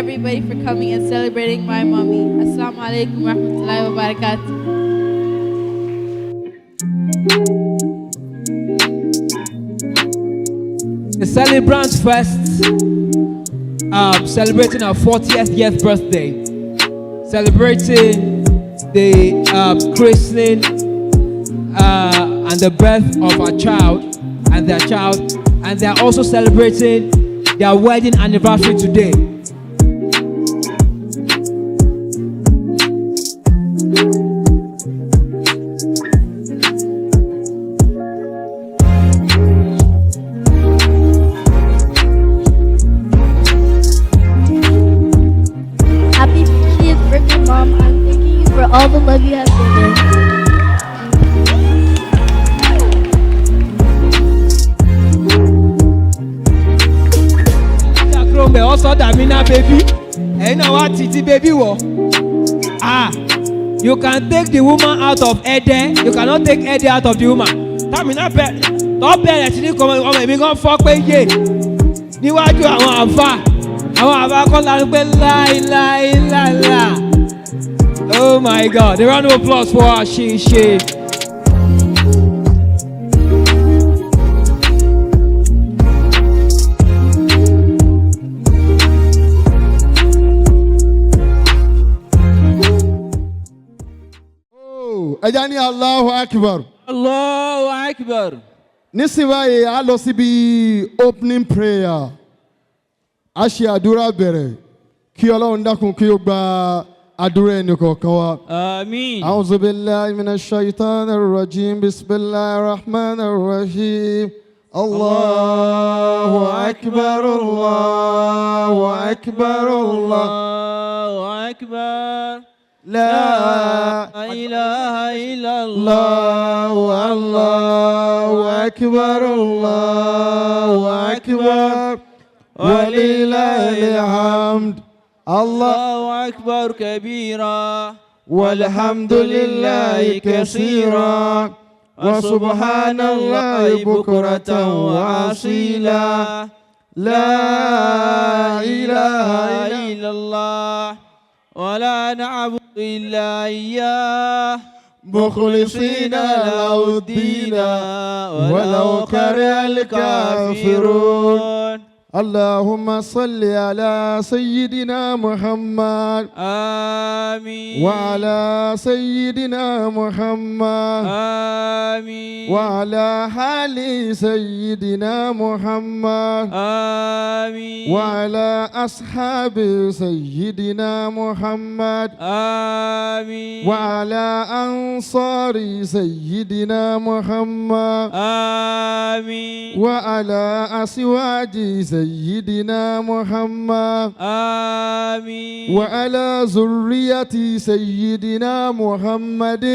everybody for coming and celebrating my mommy. Assalamu alaikum wa rahmatullahi wa barakatuh. The celebrant first, celebrating our 40th year birthday, celebrating the christening and the birth of our child and their child, and they are also celebrating their wedding anniversary today. Happy 50th birthday, Mom. I'm thanking you for all the love you have given. Ṣàkóso ọ̀sán dàmínà baby, ẹ̀yin náà wá títí baby wọ̀. Ah, you can take the woman out of Ede, you cannot take Ede out of the woman. Tàmínà bẹ̀rẹ̀ tó bẹ̀rẹ̀ sí ní kọ́mọ ọmọ èmi kan fọ́ pé yé níwájú àwọn àfa àwọn àfa kọ́ lanu pé láíláíláílá. Oh my God, a round of applause for Ashishe. Ẹ já ní Allahu Akbar. Allahu Akbar. Nísìnyí báyìí, a lọ síbi opening prayer. A ṣe àdúrà bẹ̀rẹ̀ kí Ọlọ́run dákun kí ó gba àdúrà ẹnì kọ̀ọ̀kan wa. Àmín. أعوذ بالله من الشيطان الرجيم. بسم الله الرحمن الرحيم. الله أكبر، الله أكبر، الله الله أكبر. لا إله إلا الله. الله، الله أكبر، الله أكبر، ولله الحمد. الله الله أكبر كبيرا. والحمد لله كثيرا، وسبحان الله بكرة وأصيلا. لا إله إلا إلا الله، ولا نعبد إلا إياه، مخلصين له الدين ولو كره الكافرون. اللهم صل على سيدنا محمد. آمين. وعلى سيدنا محمد. آمين. وعلى آل سيدنا محمد. آمين. وعلى أصحاب سيدنا محمد. آمين. وعلى أنصار سيدنا محمد. آمين. وعلى أزواج سيدنا محمد. آمين. وعلى ذرية سيدنا محمد،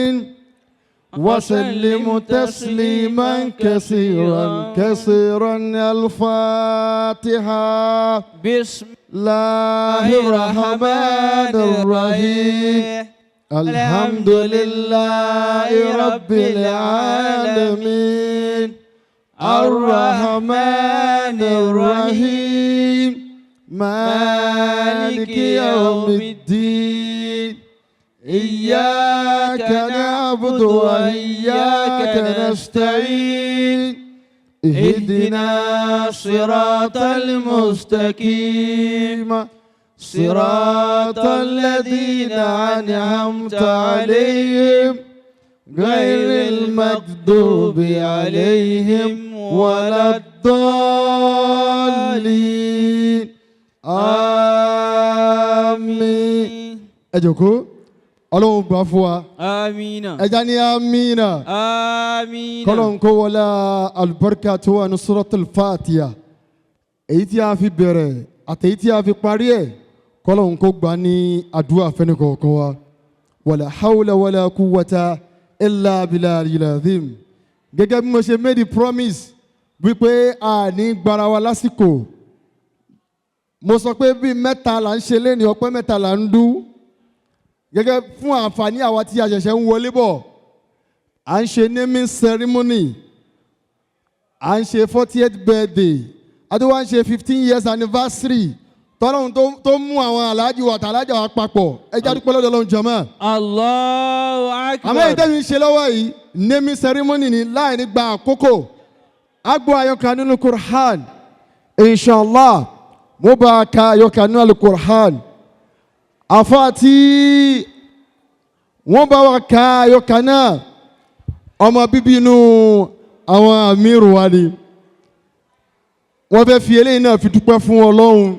وسلم تسليما كثيرا كثيرا. الفاتحة. بسم الله الرحمن الرحيم. الحمد لله رب العالمين، الرحمن الرحيم، مالك يوم الدين، إياك نعبد وإياك نستعين، اهدنا الصراط المستقيم، صراط الذين أنعمت عليهم، غير المغضوب عليهم ولا الضالين. آمين. Ẹ jókòó, Ọlọ́run gbà fún wa. آمين. Ẹ já ní amínà. آمين. Kọ́lọ́n kó wọlé alibarika tó wà ní Suratul Fatiha, èyí tí a fi bẹ̀rẹ̀ àtèyí tí a fi parí ẹ̀, kọ́lọ́n kó gbà ní àdúrà fẹ́ni kọ̀ọ̀kan wa. Wala hawla wala quwwata illa billahi al-azim. Gẹ́gẹ́ bí mo ṣe made the promise wípé a ní gbára wa lásìkò, mo sọ pé bíi mẹ́ta là ń ṣe léni, ọpẹ́ mẹ́ta là ń dú. Gẹ́gẹ́ fún àǹfààní àwa tí a ṣẹ̀ṣẹ̀ ń wọlé bọ̀, à ń ṣe naming ceremony, à ń ṣe 40th birthday, a tún wá ń ṣe 15 years anniversary. Tọ́lọ́run tó mú àwọn aláàjì wa àtàlájà wa papọ̀, ẹ jẹ́ àdúpẹ́ lọ́dọ̀ Ọlọ́run, jàmáà. Allahu Àmọ́ èyí akbar. tẹ́mi ń ṣe lọ́wọ́ yìí, naming ceremony ni, láì ní gba àkókò. Agbo àyọkà nínú Qur'an, inshallah. Mo bá a ka àyọkà nínú Al-Qur'an. Àfa tí wọ́n bá wa ka àyọkà náà, ọmọ bíbí inú àwọn àmírù wa ni. Wọ́n fẹ́ fi eléyìí náà fi dúpẹ́ fún Ọlọ́run,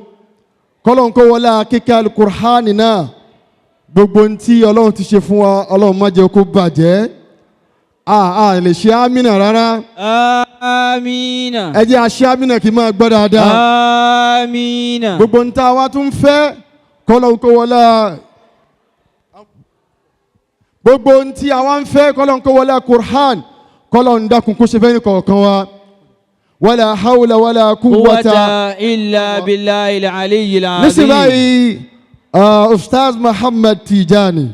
kọ́lọ́n kó wọlé kíkà Al-Qur'an náà. Gbogbo ntí Ọlọ́run ti ṣe fún wa, Ọlọ́run má jẹ́ kó bàjẹ́. A lè ṣe amínà rárá. Amina. Ẹ jẹ́ àṣẹ amínà kì í máa gbọ́ dáadáa. Amina. Gbogbo ntá wa tún fẹ́, kọ́lọ́n kó wọlé, gbogbo ntí àwa ń fẹ́, kọ́lọ́n kó wọlé Qur'an, kọ́lọ́n dákun kó ṣe fẹ́ ní kọ̀ọ̀kan wa. Wala hawla wala quwwata Quwwata illa billahi al-aliyyil azim. Nísìnyí báyìí, Ustaz Muhammad Tijani,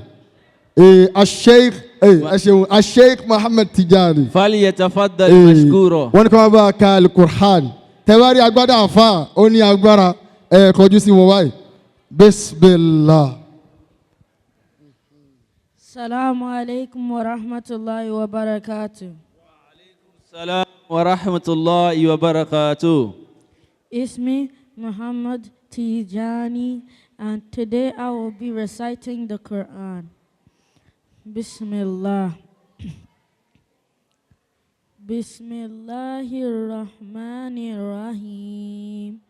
Asheikh, ẹ ṣeun, Asheikh Muhammad Tijani. Falyatafaddal mashkura. Wọ́n ní kí wọ́n bá ka Al-Qur'an. Tẹ́wárí agbádá àfa, ó ní agbára ẹ̀ kọjú sí wọn báyìí. Bismillah. Salamu alaikum wa rahmatullahi wa barakatuh. Salam wa rahmatullahi wa barakatuh. Ismi Muhammad Tijani, and today I will be reciting the Quran. Bismillah. Bismillahir Rahmanir Rahim.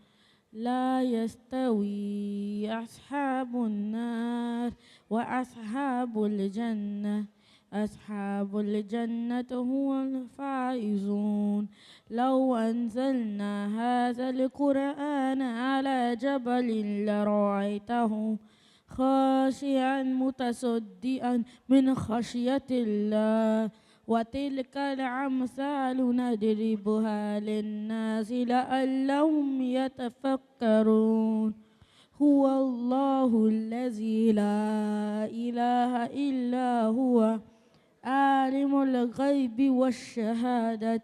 لا يستوي أصحاب النار وأصحاب الجنة، أصحاب الجنة هم الفائزون. لو أنزلنا هذا القرآن على جبل لرأيته خاشعا متصدئا من خشية الله، وتلك الأمثال نضربها للناس لعلهم يتفكرون. هو الله الذي لا إله إلا هو، عالم الغيب والشهادة،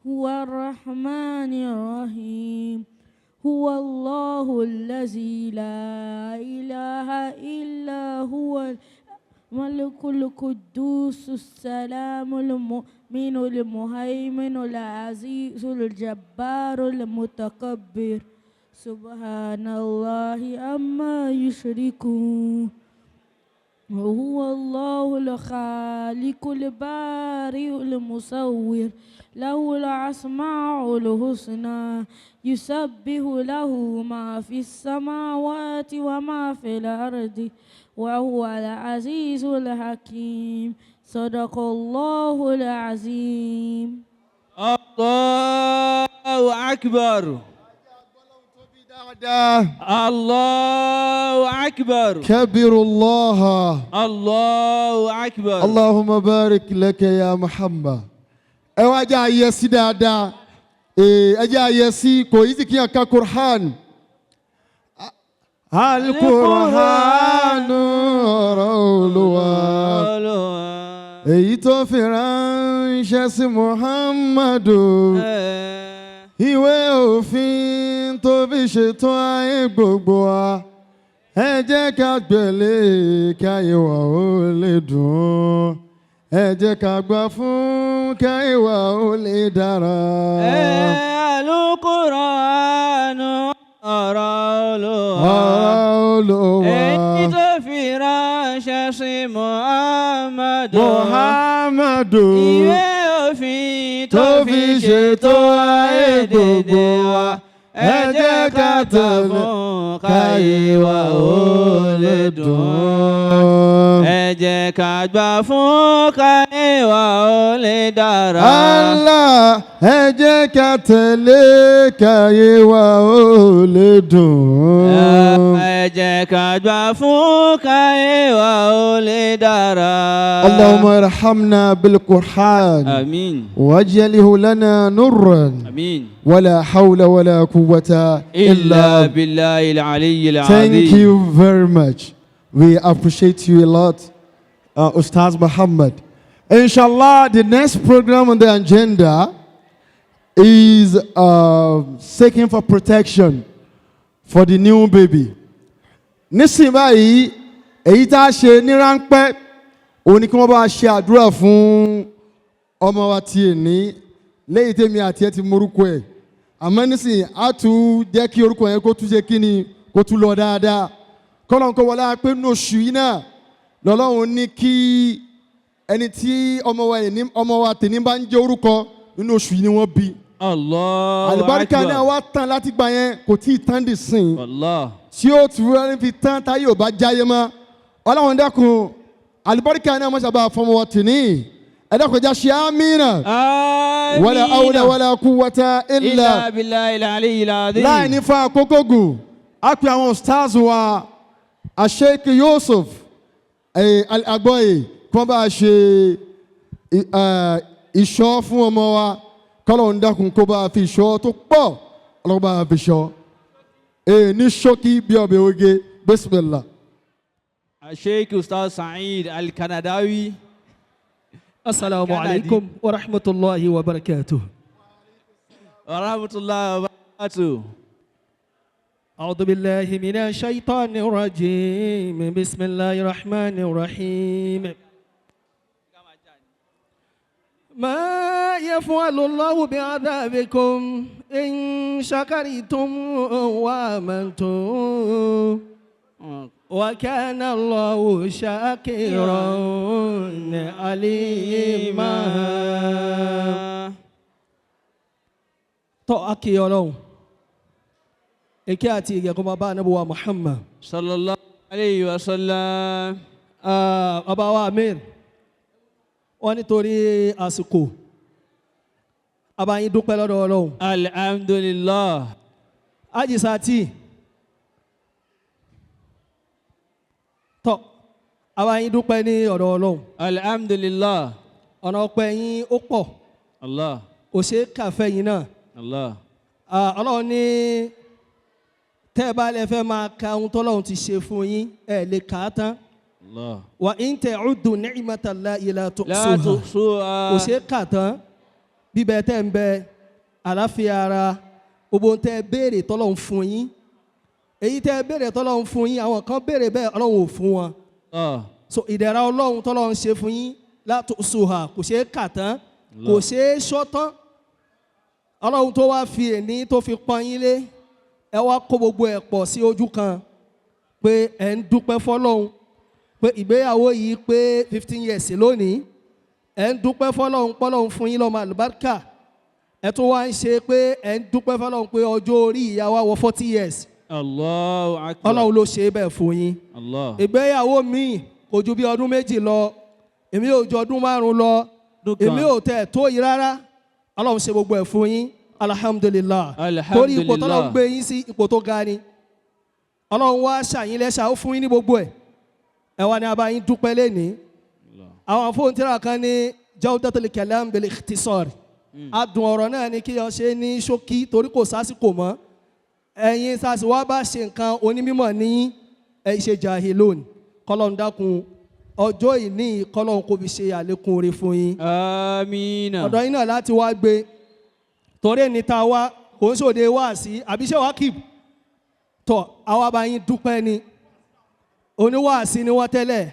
هو الرحمن الرحيم. هو الله الذي لا إله إلا هو، الملك القدوس السلام المؤمن المهيمن العزيز الجبار المتكبر، سبحان الله عما يشركون. وهو الله الخالق البارئ المصور، له الأسماء الحسنى، يسبح له ما في السماوات وما في الأرض، وهو العزيز الحكيم. صدق الله العظيم. Allahu akbar. Dáadáa. Allahu akbar. Kabirullah. Allahu akbar. Allahumma barik laka ya Muhammad. Ẹ wá jẹ́ àyè sí dáadáa. Ẹ jẹ́ àyè sí, kò yí sí kí yàn ká Qur'an. Al-Qur'an, ọ̀rọ̀ Olúwa. Èyí tó fi ránṣẹ́ sí Muhammadu. Ìwé òfin tó fi ṣètò ayé gbogbo wa. Ẹ jẹ́ ká gbẹ̀lé káyé wa ó lè dùn. Ẹ jẹ́ ká gbà fún káyé wa ó lè dára. Al-Qur'an, ọ̀rọ̀ Olúwa. Ọ̀rọ̀ Olúwa. Èyí tó fi ránṣẹ́ sí Muhammadu. Muhammadu. Ìwé òfin tó fi ṣètò ayé gbogbo wa. Ẹ jẹ́ ká tẹ̀lé fún káyé wa ó lè dùn. Ẹ jẹ́ ká gbà fún káyé wa ó lè dára. Allah, ẹ jẹ́ ká tẹ̀lé káyé wa ó lè dùn. Ẹ jẹ́ ká gbà fún káyé wa ó lè dára. اللهم ارحمنا بالقرآن Àmín. واجعله لنا نورا. Àmín. ولا حول ولا قوة إلا إلا بالله العلي العظيم. Thank you very much. We appreciate you a lot, Ustaz Muhammad. Inshallah, the next program on the agenda is seeking for protection. for the new baby. Nísìnyí báyìí, èyí tá a ṣe ní ráńpẹ́ òun ni kí wọ́n bá ṣe àdúrà fún ọmọ wa tí èní léyìí tèmi àti ẹ ti morúkọ ẹ̀, àmọ́ nísìnyí á tún jẹ́ kí orúkọ yẹn kó tún ṣe kí ni, kó tún lọ dáadáa. Kọ́lọ́n kó wọlé pé nínú oṣù yìí náà lọ́lọ́run ní kí ẹni tí ọmọ wa yìí ní ọmọ wa tèmi bá ń jẹ́ orúkọ nínú oṣù yìí ni wọ́n bí. Allahu Àlùbáríkà Akbar. Náà wá tán láti gbà yẹn, kò tí ì tán dì sìn Allah. Tí ó tù ú fi tán táyé ò bá jáyé mọ́. Ọlọ́run dákun, àlùbáríkà náà mọ́ṣábà fọmọ wa tì ní ẹ dákun já ṣe àmínà. Àmín. Wala awla wala quwwata illa illa billahi al-aliyyil azim. Láì ní fa àkókò gùn, á pe àwọn stars wa, Sheikh Yusuf Agbọ́yè, kí wọ́n bá ṣe ìṣọ́ fún ọmọ wa. Kọ́lọ́run dákun kó bá fi ìṣọ́ tó pọ̀, ọlọ́run bá fi ṣọ́ ní ṣókí bí ọbẹ̀ oge. Bismillah. Sheikh Ustaz Sa'id Al-Kanadawi. السلام Kanadi. عليكم ورحمة الله وبركاته. Wa rahmatullahi wa barakatuh. أعوذ بالله من الشيطان الرجيم. بسم الله الرحمن الرحيم. ما يفعل الله بعذابكم إن شكرتم وآمنتم وكان الله شاكرا عليما. Tọ́ akí Ọlọ́run, èké àti ìgẹ̀ kó máa bá Ànábì wa Muhammad. Sallallahu alayhi wa sallam. Ah, bàbá wa Amir, wọ́n nítorí àsìkò abayín dúpẹ́ lọ́dọ̀ Ọlọ́run. Alhamdulillah. Ajisati tọ́ abayín dúpẹ́ ní ọ̀dọ̀ Ọlọ́run. Alhamdulillah. Ọ̀nà ọpẹ́ yín ó pọ̀. Allah. Kò ṣeé kàfẹ́ yín náà. Allah. Ah, Ọlọ́run ní tẹ́ ẹ bá lè fẹ́ máa ka ohun tọ́lọ́run ti ṣe fún yín, ẹ lè kà á tán. Allah. Wa in ta'uddu ni'matallahi la La tuhsuha. tuhsuha. Kò ṣeé kà tán. Bíbẹ tẹ́ ń bẹ, àlàáfíà ara, gbogbo ohun tẹ́ ẹ béèrè tọ́lọ́run fún yín, èyí tẹ́ ẹ béèrè tọ́lọ́run fún yín, àwọn kan béèrè bẹ́ẹ̀, Ọlọ́run ò fún wọn. Allah. So ìdẹ̀ra Ọlọ́run tọ́lọ́run ṣe fún yín, la tuhsuha, kò ṣeé kà tán, kò ṣeé ṣọ́ tán. Ọlọ́run tó wá fi èní tó fi pọ́n yín lé, ẹ wá kó gbogbo ẹ̀ pọ̀ sí ojú kan pé ẹ̀ ń dúpẹ́ fọlọ́run pé ìgbéyàwó yìí pé 15 years lónìí. Ẹ̀ ń dúpẹ́ fọlọ́run pọ́lọ́run fún yín lọ́mọ àlùbáríkà. Ẹ̀ tún wá ń ṣe pé ẹ̀ ń dúpẹ́ fọlọ́run pé ọjọ́ orí ìyá wa wọ 40 years. Allahu akbar. Ọlọ́run ló ṣe é bẹ́ẹ̀ fún yín. Allah. Ìgbéyàwó míì kò ju bí ọdún 2 lọ, èmi ò ju ọdún 5 lọ. Ọdún kan. Èmi ò tẹ̀ tó yìí rárá. Ọlọ́run ṣe gbogbo ẹ̀ fún yín, alhamdulillah. Torí ipò tọ́lọ́run gbé yín sí, ipò tó ga ni. Ọlọ́run wá ṣàyín lẹ́ṣà, ó fún yín ní gbogbo ẹ̀. Ẹ wá ní abayín dúpẹ́ lẹ́nìí. Àwọn fóun tíra kan ní jawdatul kalam bil ikhtisar, adùn ọ̀rọ̀ náà ni kí wọ́n ṣe ní ṣókí torí kò sásìkò mọ́. Ẹ̀yin sásì wá bá ṣe nǹkan onímọ̀ ní ẹ̀ ṣe jahilon. Kọ́lọ́n dákun, ọjọ́ ìní kọ́lọ́n kò fi ṣe àlékún oore fún yín. Amina. Ọ̀dọ̀ yín náà láti wá gbé torí ẹni tá a wá kò ń ṣòde wá sí àbíṣe wá kìb tọ̀ àwa bá yín dúpẹ́ ni. Oníwàásí ni wọ́n tẹ́lẹ̀.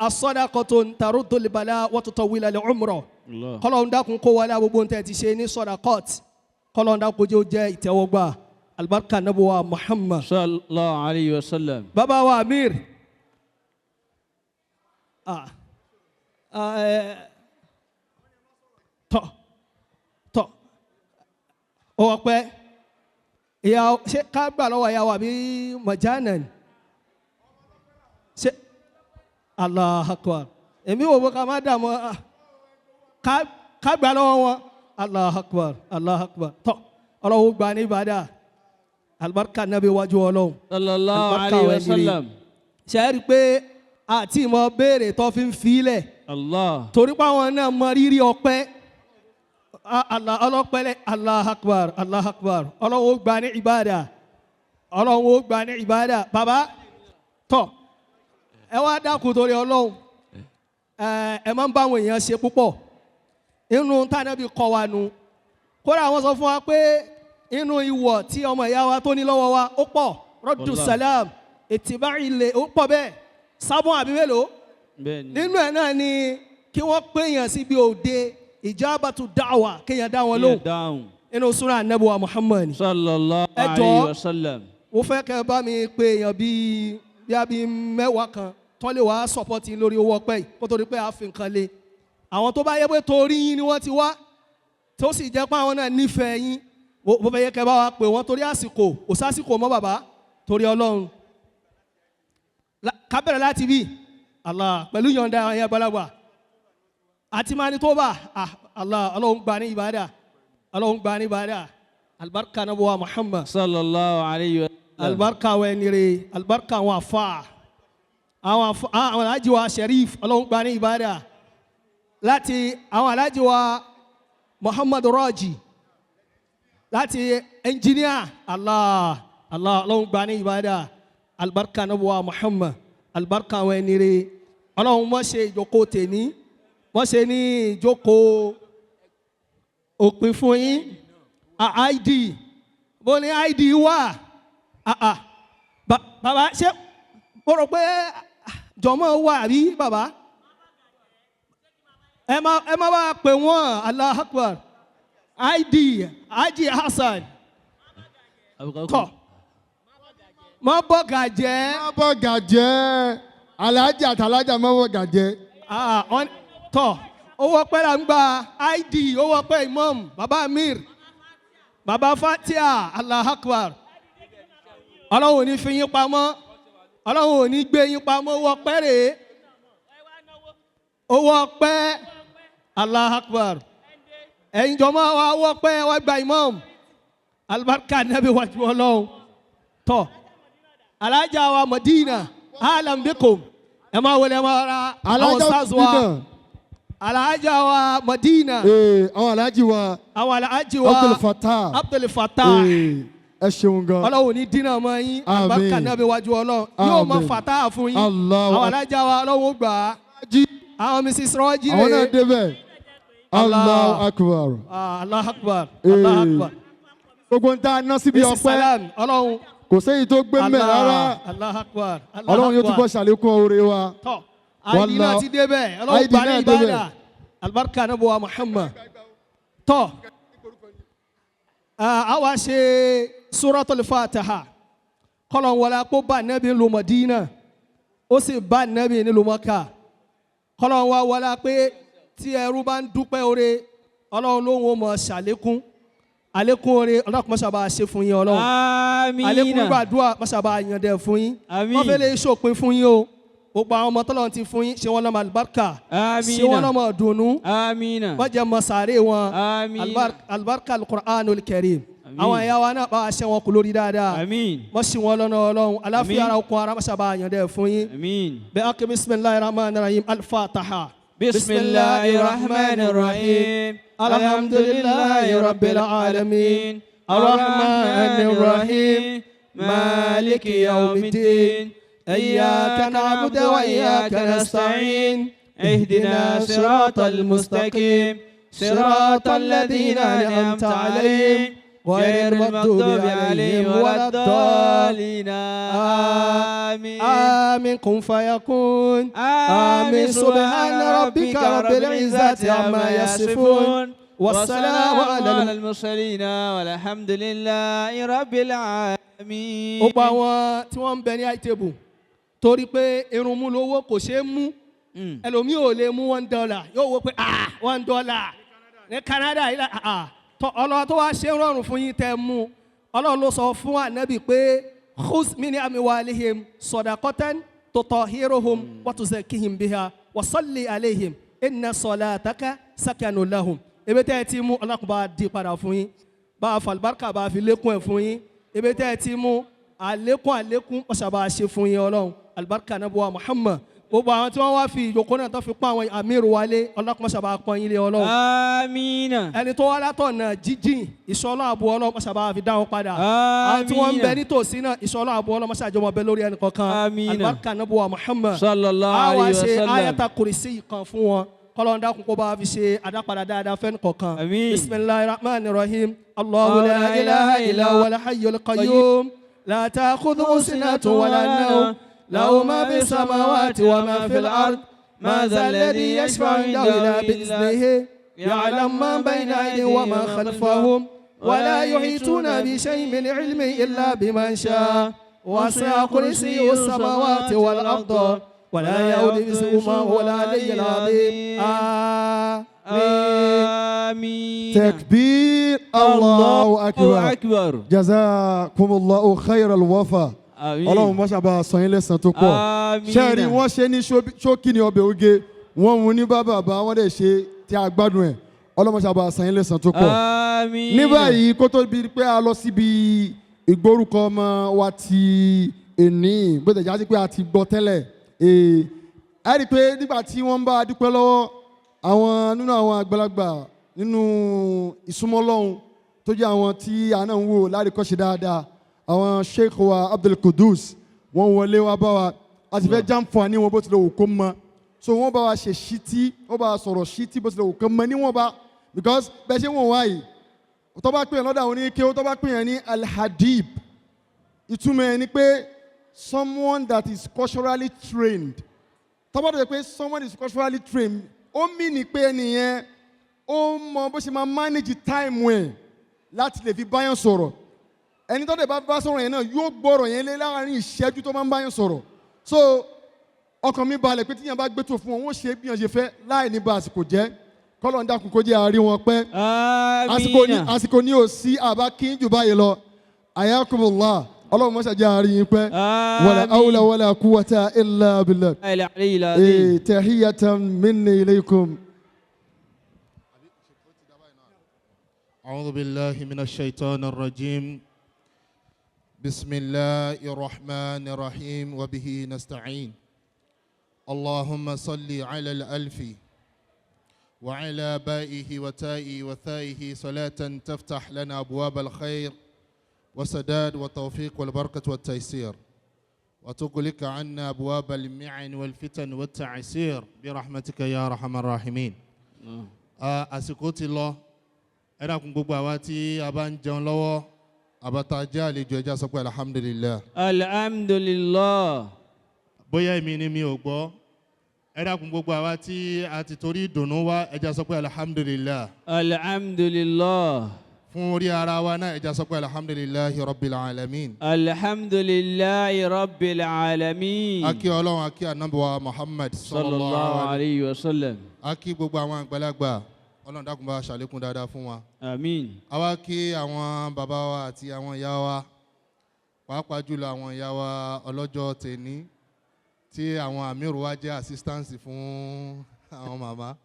As-sadaqatu taruddul bala wa tutawwilu al-umra. Allah. Kọ́lọ́n dákun kó wọlé gbogbo ohun tẹ́ ti ṣe ní sadaqat. Kọ́lọ́n dákun jẹ́ ó jẹ́ ìtẹ́wọ́gbà, alibarika nabuwa Muhammad. Sallallahu alayhi wa sallam. Bàbá wa Amir, tọ́ tọ́ ó wọ pẹ́ ìyá, ṣé ká gbà lọ́wọ́ ìyá wa àbí mọ̀jánà ni? Ṣé Allah akbar, èmi wò ó ká má dààmú, ká gbà lọ́wọ́ wọn. Allah akbar, Allah akbar. Tọ́ Ọlọ́run gbà ní ìbàdà, alibarika nabi wájú Ọlọ́run. Sallallahu Alibarika alayhi wa àwọn ẹni rere. sallam. Ṣe é rí i pé àti ìmọ̀ béèrè tó fi ń filẹ̀? Allah. Torí pé àwọn náà mọ rírì ọpẹ́. Allah ọlọ́pẹ́lẹ́. Allah akbar, Allah akbar. Ọlọ́run ó gbà ní ìbàdà, Ọlọ́run ó gbà ní ìbàdà. Bàbá tọ̀, ẹ wá dákun torí Ọlọ́run. Ẹ máa ń bá àwọn èèyàn ṣe púpọ̀ inú tànàbí kọ́ wa nu. Kódà wọ́n sọ fún wa pé Inú ìwọ̀ tí ọmọ ìyá wa tó ní lọ́wọ́ wa ó pọ̀. Rọ́dù Wallah. salam ètìbá ilé ó pọ̀ bẹ́ẹ̀. Sábọ̀n àbí mélòó? Bẹ́ẹ̀ni. Nínú ẹ̀ náà ni kí wọ́n péyàn síbi òde ìjábàtú dáwà kéèyàn dá wọn Kéèyàn lóhùn. dáhùn. Inú súnà Ànábì wa Muhammad ni. Sallallahu Ẹ alayhi jọ̀ọ́. wa sallam. Mo fẹ́ kẹ́ ẹ bá mi pé èèyàn bíi bí a bíi 10 kan tán lè wá support lórí owó ọpẹ́ yìí kó tó di pé a fi nǹkan lé. Àwọn tó bá yẹ pé torí yín ni wọ́n ti wá, tó sì jẹ́ pé àwọn náà nífẹ̀ẹ́ yín, mo fẹ́ yẹ kẹ́ bá wa pè wọ́n torí àsìkò, kò sásìkò mọ́ bàbá, torí Ọlọ́run. Ká bẹ̀rẹ̀ láti bí Allah pẹ̀lú yọ̀ǹda àwọn ẹ̀yà balagba àti Manitoba. Allah, Ọlọ́run gba ní ìbádà, Ọlọ́run gba ní ìbádà. Alibarika Ànábì wa Muhammad. Sallallahu alayhi wa sallam. Alibarika àwọn ẹni rere, alibarika àwọn afa, àwọn afa, àwọn alhaji wa Sherif, Ọlọ́run gba ní ìbádà. Láti àwọn alhaji wa Muhammad Raji, láti ẹnjìníà, Allah Allah, Ọlọ́run gba ní ìbádà. Alibarika Ànábì wa Muhammad, alibarika àwọn ẹni rere. Ọlọ́run mọ̀ ṣe ìjókòó tèmi, mọ̀ ṣe ní ìjókòó òpin fún yín. ID, bó ní ID wà? Bàbá, ṣé mo rò pé jọmọ wà àbí bàbá? Ẹ má bá pè wọ́n. Allahu Akbar. ID Haji Hasan tọ mọ bọ́gà jẹ́. Má bọ́gà jẹ́, alájà àtàlájà má bọ́gà jẹ́. Tọ owó ọpẹ́ là ń gba ID, owó ọpẹ́ imam baba Amir, baba Fatia. Allahu Akbar. Ọlọ́run ò ní fi yín pamọ́, Ọlọ́run ò ní gbé yín pamọ́. Owó ọpẹ́ rèé, owó ọpẹ́. Allahu Akbar. Ẹ̀yin jọmọ́ wa, owó ọpẹ́ wa gba imam. Alibarika Nabi wájú Ọlọ́run. Tọ alájà wa Madina, alam bikum. Ẹ máa wọlé, ẹ máa ra àwọn Alájà stars wa. Madina. Alájà wa Madina. Ee, àwọn alájì wa. Àwọn alájì wa. Abdul Fatah. Abdul Fatah. Ee, ẹ ṣeun gan. Ọlọ́run ní dínà mọ́ yín. Àmín. Alibarika Nabi wájú Ọlọ́run yóò mọ Àmín. Fatah fún yín. Allahu Àwọn alájà wa, Ọlọ́run ó gbà á. Àwọn Mrs Rọ́jí Àwọn náà rèé. débẹ̀. Allah. Allahu Akbar. Allahu Akbar. Ee. Allahu Akbar. Gbogbo ń tá a ná síbi Mrs ọpẹ́. Salam, Ọlọ́run. Kò séyìí tó gbé mẹ́ rárá. Allahu Akbar. Allahu Ọlọ́run yóò Akbar. túbọ̀ ṣàlékún oore wa. Tọ́ ID náà ti débẹ̀. Ọlọ́run ID gbà ní náà débẹ̀. ìbádà. Alibarika Ànábì wa Muhammad. Tọ́ a wá ṣe Suratul Fatiha. Kọ́lọ̀ wọlé kó bá Nẹ́bí lu Madina, ó sì bá Nẹ́bí nílùú Mọ́kà. Kọ́lọ̀ wá wọlé pé tí ẹrú bá ń dúpẹ́ oore, Ọlọ́run ló ń wọ́n mọ̀ ṣàlékún àlékún oore. Ọlọ́run kò mọ̀ ṣàbà ṣe fún yín, Ọlọ́run. Àmín. Àlékún gbàdúrà mọ̀ ṣàbà yànjẹ fún yín. Àmín. Wọ́n fẹ́ lè ṣòpin fún yín o. Gbogbo àwọn ọmọ tọ́lọ́run ti fún yín, ṣé wọ́n lọ́mọ àlùbáríkà? Àmín. Ṣé wọ́n lọ́mọ dùnú? Àmín. Wọ́n jẹ́ mọ sàárè wọn. Àmín. Alibarika Alukur'an Karim. Àmín. Àwọn ẹ̀yà wa náà bá a ṣe wọn kú lórí dáadáa. Àmín. Wọ́n sì wọn lọ́nà Ọlọ́run aláfíà. Àmín. Ara okun ara mọ́ṣábà yànjẹ fún yín. Àmín. Bẹ́ẹ̀ akẹ́ bisimilahi rahman rahim, alfataha. بسم الله الرحمن الرحيم. الحمد لله رب العالمين، الرحمن الرحيم، مالك يوم الدين، إياك نعبد وإياك نستعين، اهدنا صراط المستقيم، صراط الذين أنعمت عليهم، غير المغضوب عليهم ولا الضالين، آمين. آمين. كن فيكون. آمين. سبحان ربك رب العزة عما يصفون، والسلام على المرسلين، والحمد لله رب العالمين. Ó pa àwọn tí wọ́n ń bẹ ní high table torí pé irun mú lówó kò ṣeé mú. Ẹlòmíì ò lè mú $1, yóò wo pé $1 ní Canada yìí tọ Ọlọ́run tó wá ṣe ń rọrùn fún yín tẹ́ mú. Ọlọ́run ló sọ fún Ànábì pé khuz min amwalihim sadaqatan tutahhiruhum wa tuzakkihim biha wa salli alayhim inna salataka sakanu lahum. Ebe tẹ́ ẹ ti mú, Ọlọ́run bá di padà fún yín, bá a fàlùbáríkà bá a fi lékún ẹ̀ fún yín. Ebe tẹ́ ẹ ti mú àlékún, àlékún ọ̀sà bá a ṣe fún yín. Ọlọ́run alibarika Ànábì wa Muhammad. Gbogbo àwọn tí wọ́n wá fi ìjókòó náà tó fi pọ́n àwọn àmírù wálé, Ọlọ́run mọ́ṣá bá pọ́n yín lé, Ọlọ́run. Àmín. Ẹni tó wá látọ̀nà jíjìn, ìṣọ́lá àbò Ọlọ́run mọ́ṣá bá fi dá wọn padà. Àwọn tí wọ́n ń bẹ nítòsí náà, ìṣọ́lá àbò Ọlọ́run mọ́ṣá jọmọ bẹ lórí ẹnì kọ̀ọ̀kan. Àmín. Alibarika Ànábì wa Muhammad. Sallallahu A wá alayhi wa ṣe sallam. Ayata kùrìsì kan fún wọn. Kọ́lọ́n dákun kó bá wa fi ṣe àdápadà dáadáa fẹ́ni kọ̀ọ̀kan. Àmín. Bismillahir rahmanir rahim. Allahu la ilaha illa huwal hayyul qayyum. La ta'khudhuhu sinatun wa la nawm. Lahu ma fis samawati wa ma fil ard. Ma dhal ladhi yashfa'u 'indahu illa bi'iznihi. Ya'lamu ma bayna aydihim wa ma khalfahum. Wa la yuhituna bi shay'in min 'ilmihi illa bima sha'a. Wasi'a kursiyyuhu as-samawati wal arda. ولا يؤوده حفظهما وهو العلي العظيم. آمين. آمين. Takbir. Allahu akbar. Akbar. Jazakumullahu khairal wafa. Àmín. Ọlọ́run mọ́ṣá bá a san yín lẹ́san tó pọ̀. Àmín. Ṣẹ́ẹ̀rí wọ́n ṣe ní ṣókí ní ọbẹ̀ oge, wọ́n mú ní bàbá bá wọ́n dẹ̀ ṣe tí a gbádùn ẹ̀. Ọlọ́run mọ́ṣá bá a san yín lẹ́san tó pọ̀. Àmín. Ní báyìí kó tó di pé a lọ síbi ìgbórúkọ ọmọ wa ti èní, bó tẹ̀ já sí pé a ti gbọ́ tẹ́lẹ̀. Ẹ rí i pé nígbà tí wọ́n ń bá a dúpẹ́ lọ́wọ́ àwọn nínú àwọn àgbàlagbà nínú ìsúnmọ́ Ọlọ́hun tó jẹ́ àwọn tí a náà ń wò láríkọ́ṣe dáadáa, àwọn Sheikh wa Abdul Qudus, wọ́n wọlé wá bá wa, a sì fẹ́ jàǹfààní wọn bó tilẹ̀ wù kó mọ. So wọ́n bá wa ṣe ṣítí, wọ́n bá wa sọ̀rọ̀ ṣítí bó tilẹ̀ wù kó mọ níwọ̀n bá, because bẹ́ẹ̀ ṣe wọ̀n wáyìí tó bá pè yẹn lọ́dọ̀ àwọn oníkéwó, tó bá pè yẹn ní Al-Hadib, ìtumọ̀ ẹ̀ ni pé someone that is culturally trained. Tó bá dẹ̀ pé someone is culturally trained, ó mì ní pé ẹnìyẹn ó mọ bó ṣe máa manage time ẹ̀ láti lè fi báyàn sọ̀rọ̀. Ẹni tó dẹ̀ bá bá sọ̀rọ̀ yẹn náà yóò gbọ́rọ̀ yẹn lé láàrin ìṣẹ́jú tó máa ń báyàn sọ̀rọ̀. So ọkàn mi balẹ̀ pé tíyẹn bá gbé tó fún wọn, wọ́n ṣe bí wọ́n ṣe fẹ́ láì ní ba àsìkò jẹ́. Kọ́lọ̀ ń dákun kó jẹ́ àárín wọn pẹ́. Àmín. Àsìkò ní ò sí àbá kí n jù báyìí lọ. Ayakumullah. Ọlọ́run mọ́ṣá jẹ́ àárín yín pẹ́. Wala hawla wala quwwata illa billah. Al-aliyyil azim. Tahiyatan minni ilaykum. أعوذ بالله من الشيطان الرجيم. بسم الله الرحمن الرحيم وبه نستعين. اللهم صل على الألف وعلى بائه وتائه وثائه صلاة تفتح لنا أبواب الخير وسداد والتوفيق والبركة والتيسير، وتغلق عنا أبواب المعن والفتن والتعسير برحمتك يا أرحم الراحمين. Àsìkò ti lọ. Ẹ dákun, gbogbo àwa tí a bá ń jẹun lọ́wọ́, àbáta jẹ́ àlejò, ẹja sọ pé alhamdulillah. Alhamdulillah. Bóyá èmi ni mi ò gbọ́. Ẹ dákun, gbogbo àwa tí a ti torí ìdùnnú wá, ẹja sọ pé alhamdulillah. Alhamdulillah. Fún orí ara wa náà, ẹja sọ pé alhamdulillahi rabbil alamin. Alhamdulillahi rabbil alamin. A kí Ọlọ́run, a kí Ànábì wa Muhammad sallallahu alayhi wa sallam. A kí gbogbo àwọn àgbàlagbà, Ọlọ́run dákun bá wa ṣàlékún dáadáa fún wa. Àmín. A wá kí àwọn bàbá wa àti àwọn ìyá wa, pàápàá jùlọ àwọn ìyá wa ọlọ́jọ́ tèní tí àwọn àmírù wa jẹ́ assistance fún àwọn màmá.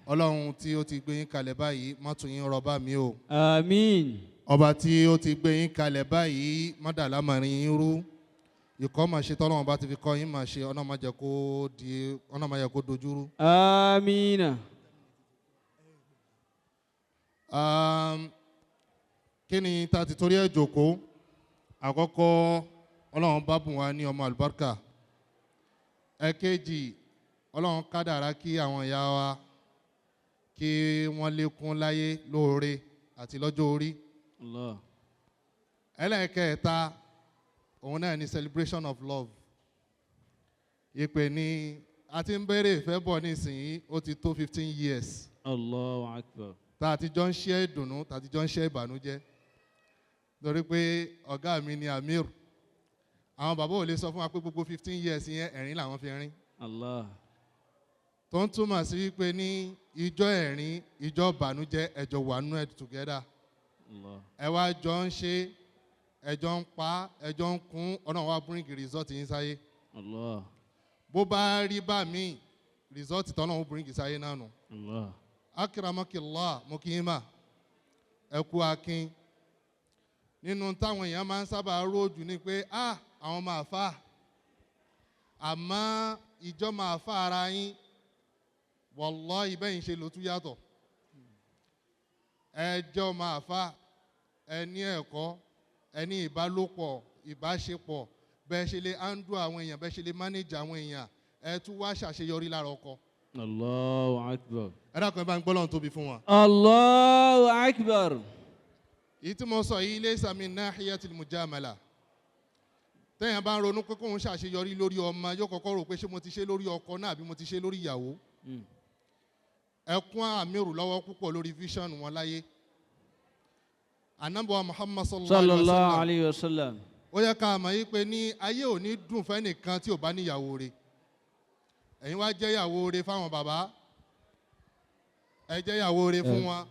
Ọlọ́run tí ó ti gbé yín kalẹ̀ báyìí, má tún yín rọba mi o. Àmín. Ọba tí ó ti gbé yín kalẹ̀ báyìí, má dà lámàrin yín rú. Ìkọ́ máa ṣe tọ́lọ́run bá ti fi kọ́ yín máa ṣe, ọ̀nà máa jẹ́ kó di, ọ̀nà máa jẹ́ kó dojúrú. Àmín. Kí ni ta ti torí ẹ̀ jókòó? Àkọ́kọ́, Ọlọ́run bá bùn wá ní ọmọ àlùbáríkà. Ẹ̀kejì, Ọlọ́run kádàrá kí àwọn ìyá wa kí wọ́n lékún láyé lóore àti lọ́jọ́ orí. Allah. Ẹlẹ́ẹ̀kẹta, òun náà ni celebration of love. Ìpè ní a ti ń bẹ̀rẹ̀ ìfẹ́ bọ̀ nísìnyí, ó ti tó 15 years. Allahu akbar. Tá a ti jọ ń ṣe ìdùnnú, tá a ti jọ ń ṣe ìbànújẹ́. Torí pé ọ̀gá mi ni Amir. Àwọn bàbá ò lè sọ fún wa pé gbogbo 15 years yẹn, ẹ̀rín làwọn fi rín. Allah. Tó ń túmọ̀ sí wípé ní ìjọ ẹ̀rín, ìjọ ìbànújẹ́, ẹjọ́ wà nú ẹ̀ together. Allah. Ẹ wá jọ ń ṣe, ẹjọ́ ń pa, ẹjọ́ ń kún, ọ̀nà wa bring result yín sáyé. Allah. Bó bá rí bá mi, result tọ́nà ó bring sáyé náà nù. Allah. Akramakillah, mo kí yín mà, ẹ kú akin. Nínú táwọn èèyàn máa ń sábà róòjù ni pé ah, àwọn máa fà, àmọ́ ìjọ máa fà ara yín, wallahi, bẹ́yìn ṣe ló tún yàtọ̀. Ẹ jẹ́ máa fà, ẹ ní ẹ̀kọ́, ẹ ní ìbálòpọ̀, ìbáṣepọ̀, bẹ́ẹ̀ ṣe lè handle àwọn èèyàn, bẹ́ẹ̀ ṣe lè manage àwọn èèyàn, ẹ tún wá ṣàṣeyọrí lára ọkọ. Allahu akbar. Ẹ dákun, ẹ bá ń gbọ́ lọ́run tóbi fún wọn. Allahu akbar. Èyí tí mo sọ yìí laysa min nahiyatil mujamala. Tẹ́yàn bá ń ronú pé kóun ṣàṣeyọrí lórí ọmọ, yóò kọ́kọ́ rò pé ṣé mo ti ṣe lórí ọkọ náà àbí mo ti ṣe lórí ìyàwó. Ẹ kún Amiru lọ́wọ́ púpọ̀ lórí vision wọn láyé. Ànábì wa Muhammad sallallahu alayhi wa Sallallahu sallam. alayhi wa sallam. Ó yẹ ká mọ̀ yí pé ní ayé ò ní dùn fẹ́nìkan tí ò bá níyàwó rẹ̀. Ẹ̀yin wá jẹ́ ìyàwó rẹ̀ fáwọn bàbá, ẹ jẹ́ ìyàwó rẹ̀ fún wọn,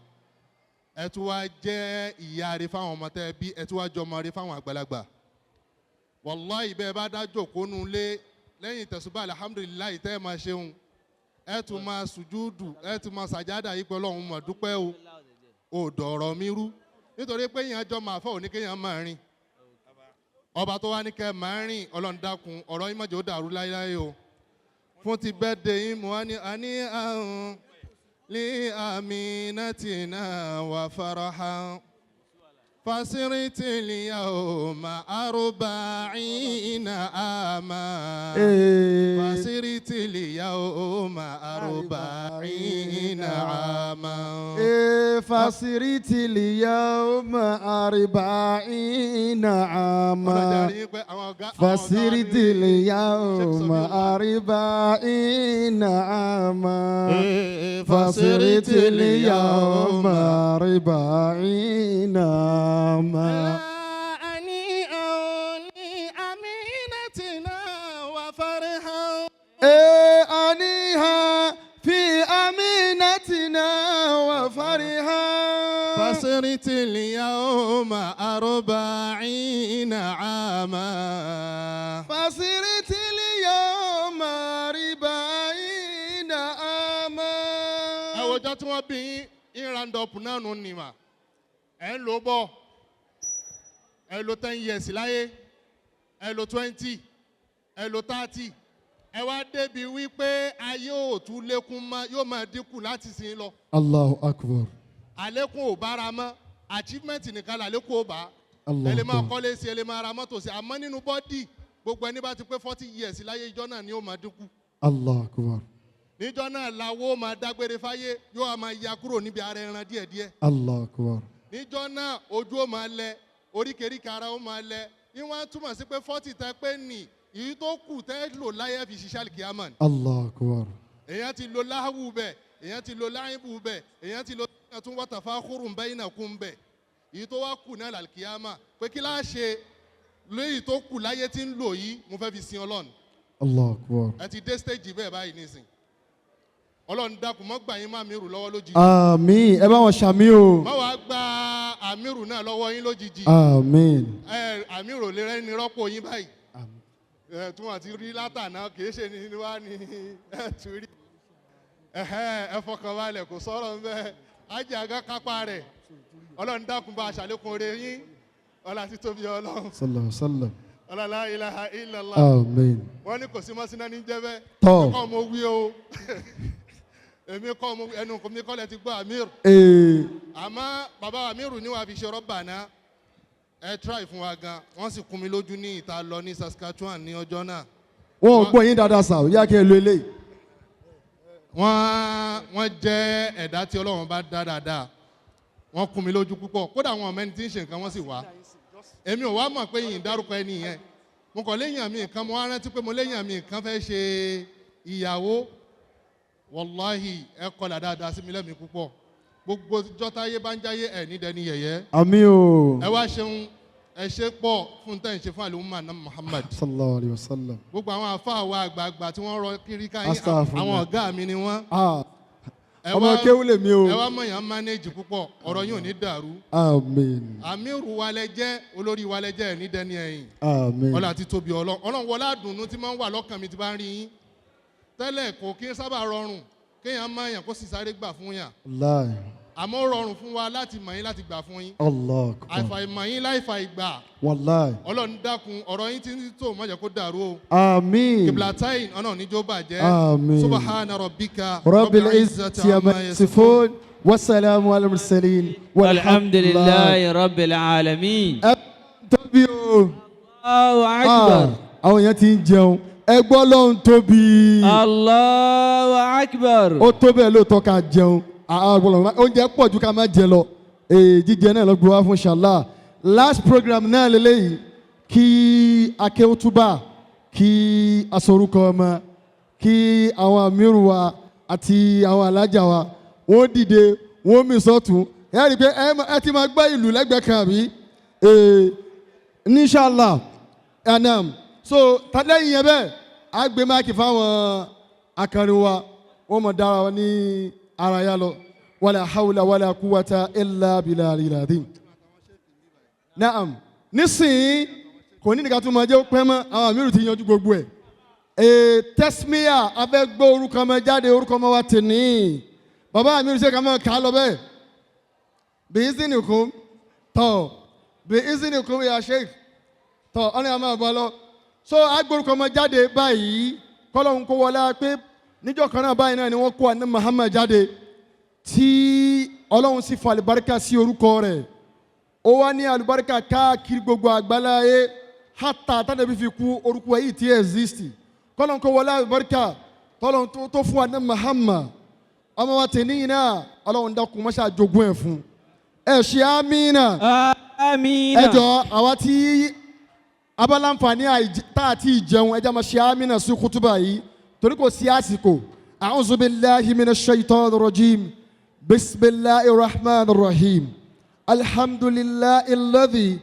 ẹ tún wá jẹ́ ìyá rẹ̀ fáwọn ọmọ tẹ́ ẹ bí, ẹ tún wá jọmọ rẹ̀ fáwọn àgbàlagbà. Wàláhì, bẹ́ẹ̀ bá dá jókòó nu lé lẹ́yìn tẹ̀sùbá alhamdulillahi tẹ́ ẹ máa ṣeun, ẹ tún máa sùjúdù, ẹ tún máa sàjádà yìí pé Ọlọ́run mọ̀ dúpẹ́ o, ò dọ̀rọ̀ mi rú, nítorí pé èèyàn jọ máa fọ́ òní kéèyàn máa rìn. Ọba tó wá ní kẹ́ máa rìn, Ọlọ́run dákun, ọ̀rọ̀ yín má jẹ́ ó dàrú láéláé o. Fún ti bẹ́ẹ̀dẹ̀ yín, mo wá ní àní àrùn lí aminatina wà faraha fasiriti liyawma arba'ina ama fasiriti liyawma arba'ina ama. فصرت اليوم 40 عاما. Ọlọ́jà rí i pé àwọn ọ̀gá àwọn ọ̀gá wa فصرت ní- اليوم 40 عاما. فصرت اليوم 40 عاما. أني أولي أمينتنا وفرحا. إيه أنيها في أمينتنا وفرحا. فصرت اليوم 40 عاما. فصرت اليوم 40 عاما. Ẹ wo ọjọ́ tí wọ́n bí yín in round up náà nù ní mà ẹ̀ ń lò bọ̀. Ẹ lo 10 years láyé, ẹ lo 20, ẹ lo 30, ẹ wá débi wípé ayé ò tún lékún mọ́, yóò máa dínkù láti sin lọ. Allahu akbar. Àlékún ò bára mọ́, achievement nìkan làlékún ò bá. Allah Ẹ lè máa Akbar. kọ́lé sí, ẹ lè máa ra mọ́tò sí, àmọ́ nínú body, gbogbo ẹni bá ti pé 40 years láyé, ìjọ náà ni ó máa dínkù. Allahu akbar. Níjọ́ náà làwọ́ máa dágbére fáyé, yóò á máa ya kúrò níbi ara ẹran díẹ̀díẹ̀. Allahu akbar. Níjọ́ náà ojú ó máa lẹ, oríkèéríkèé ara ó máa lẹ. Ìwọ̀n túmọ̀ sí pé 40 tẹ pé nì èyí tó kù tẹ́ lò láyé fi ṣiṣẹ́ àlìkìyàmọ̀ ni. Allahu akbar. Èèyàn ti lo láhùú bẹ̀, èèyàn ti lo láìbù bẹ̀, èèyàn ti lo tún watafakhurun bainakum bẹ̀. Èyí tó wá kù náà làlìkìyàmọ̀ pé kí láá ṣe léyìí tó kù láyé tí ń lò yìí, mo fẹ́ fi sin Ọlọ́run. Allahu akbar. Ẹ ti dé stage bẹ́ẹ̀ báyìí nísìn. Ọlọ́run dákun, mọ́ gbà yín má mi rù lọ́wọ́ lójijì. Àmín. Ẹ bá wọn ṣàmì o. Má wàá gba àmírù náà lọ́wọ́ yín lójijì. Àmín. Ẹ àmírù ò lè rẹ́ni rọ́pò yín báyìí. Ẹ tún àti rí látàná, kì í ṣe ní wá ní ẹ tún rí. Ẹhẹ́, ẹ fọkàn balẹ̀, kò sọ̀rọ̀ ń bẹ́ẹ̀ ajé àgá kápá rẹ̀. Ọlọ́run dákun, bá a ṣàlékún oore yín, ọlá títóbi Ọlọ́run. Sallallahu alaihi wasallam. Ọlá la ilaha illallah. Àmín. Wọ́n ní kò sí mọ́síná ní jẹ́ bẹ́ẹ̀. Tọ́. Kọ́ mo wí o, èmi kọ́ mo ẹnu mi kọ́ lẹ ti gbọ́ Amir. Ee. Àmọ́ bàbá Amiru ní wàá fi ṣe rọ́bà náà. Ẹ try fún wa gan, wọ́n sì kún mi lójú ní ìta lọ ní Saskatchewan ní ọjọ́ náà. Wọn ò gbọ́ yín dáadáa sà, ó yá kí ẹ lo eléyìí. Wọ́n jẹ́ ẹ̀dá tí Ọlọ́run bá dá dáadáa. Wọ́n kún mi lójú púpọ̀, kódà wọn ọ̀mẹ́ni tí ń ṣe nǹkan, wọ́n sì wá. Èmi ò wá mọ̀ pé yìí ń dárúkọ ẹni yẹn. Mo kàn léyìn àmì nǹkan, mo wá rántí pé mo léyìn àmì nǹkan fẹ́ ṣe ìyàwó. Wàláhì, ẹ kọlà dáadáa sí mi lẹ́mìí púpọ̀. Gbogbo jọ́táyé bá ń jáyé, ẹ̀ ní dẹni yẹ̀yẹ́. Àmín o. Ẹ wá ṣeun, ẹ ṣe pọ̀ fún tẹ́ ń ṣe fún àlùmọ́ àná Muhammad. Sallallahu alayhi wa sallam. Gbogbo àwọn àfáà wa àgbààgbà tí wọ́n rọ kiri ká yín, Astaghfirullah. àwọn ọ̀gá mi ni wọ́n. Ah, Ẹ ọmọ kéwú lèmi o. Ẹ wá mọ̀yàn manage púpọ̀, ọ̀rọ̀ yín ò ní dàrú. Àmín. Àmírù wa lẹ jẹ́, olórí wa lẹ jẹ́, ẹ̀ ní dẹni ẹ̀yìn. Àmín. Ọlá àti tóbi Ọlọ́run. Ọlọ́run wọlé àdùnnú tí máa ń wà lọ́kàn mi tí bá ń rí yín tẹ́lẹ̀. Kò kí ń sábà rọrùn kéèyàn máa yàn kó sì sáré gbà fún yàn, Wallahi. àmọ́ ó rọrùn fún wa láti mọ̀ yín, láti gbà fún yín. Allahu akbar. Àìfàìmọ̀ yín láìfà ìgbà. Wallahi. Ọlọ́run dákun, ọ̀rọ̀ yín ti ń tó, má jẹ́ kó dàrú o. Àmín. Kiblatain ọ̀nà oníjó bàjẹ́. Àmín. Subhana rabbika Rabbil izzati amma yasifun. Wassalamu ala mursalin. Alhamdulillahi rabbil alamin. Ẹ tóbi o. Allahu akbar. Ah, àwọn èèyàn ti ń jẹun. Ẹgbọ́ lọ́hún tóbi. Allahu Akbar. Ó tó bẹ́ẹ̀ lóòótọ́ ká jẹun. Oúnjẹ pọ̀ ju ká má jẹ lọ. Jíjẹ náà lọ gbé wá fún ṣàlá. Last program náà lélẹ́yìí kí akéwútúbà kí asorúkọ ọmọ kí àwọn àmírù wa àti àwọn alájà wa wọ́n dìde wọ́n mì sọ́tún. Ẹ rí i pé ẹ ti máa gbọ́ ìlú lẹ́gbẹ̀ẹ́ kan àbí? Inshallah. Anam. So lẹ́yìn yẹn bẹ́ẹ̀ a gbé máàkì fáwọn akọrin wa wọ́n mọ̀ dára wọn ní ara yá lọ. Wala hawla wala quwwata illa billahi al-azim. Naam. Nísìnyí kò ní nìkan tó máa jẹ́ pẹ́ mọ́ àwọn àmírù ti yanjú gbogbo ẹ̀. Tẹ́símíà abẹ́ gbọ́ orúkọ ọmọ jáde orúkọ ọmọ wa tì ní. Bàbá àmírù ṣe ká máa kà á lọ bẹ́ẹ̀. Bi iznikum tọ̀ bi iznikum ya sheikh tọ̀ ọ́nà àmọ́ àbọ̀ lọ. So agbórúkọ ọmọ jáde báyìí kọ́lọ́hún kó wọlé pé níjọ́ kan náà báyìí náà ni wọ́n kó àná Muhammad jáde tí Ọlọ́run sì fa àlùbáríkà sí orúkọ rẹ̀. Ó wá ní àlùbáríkà káàkiri gbogbo àgbáláyé hátà tánàbí fi kú orúkọ yìí tí exist. Kọ́lọ́hún kó wọlé àlùbáríkà tọ́lọ́hún tó fún àná Muhammad ọmọ wa tẹ̀ níyìn náà Ọlọ́run dákun mọ́ṣá jogún ẹ̀ fún. Ẹ ṣe àmínà. Àmínà. Ẹ jọ àwa tí abalanfani tá a ti jẹun ẹ jẹ́ máa ṣe àmínà sí kútúbà yìí torí kò sí àsìkò. A'udhu billahi minash shaitanir rajim. Bismillahir rahmanir rahim. Alhamdulillahi alladhi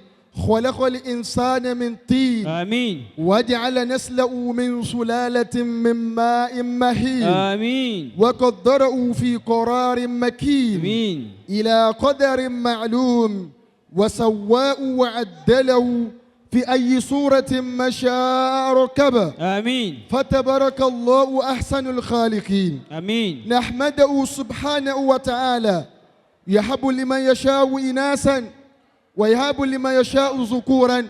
khalaqal insana min tin. Àmín. Waja'ala naslahu min sulalatin min ma'in mahin. Àmín. Wa qaddarahu fi qararin makin. Àmín. Ila qadarin ma'lum. وسواه وعدله في أي صورة ما شاء ركبه. آمين. فتبارك الله أحسن الخالقين. آمين. نحمده سبحانه وتعالى يهب لمن يشاء إناثا ويهب لمن يشاء ذكورا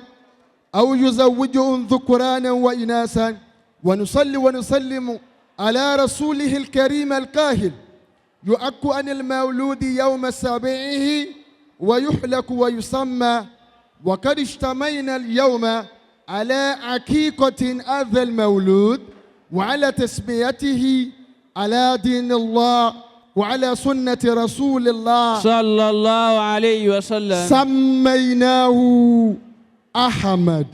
أو يزوجهم ذكرانا وإناثا. ونصلي ونسلم على رسوله الكريم القاهر يؤك عن المولود يوم سابعه ويحلق ويسمى. وقد اجتمعنا اليوم على عقيقة هذا المولود وعلى تسميته على دين الله وعلى سنة رسول الله صلى الله عليه وسلم. سميناه أحمد.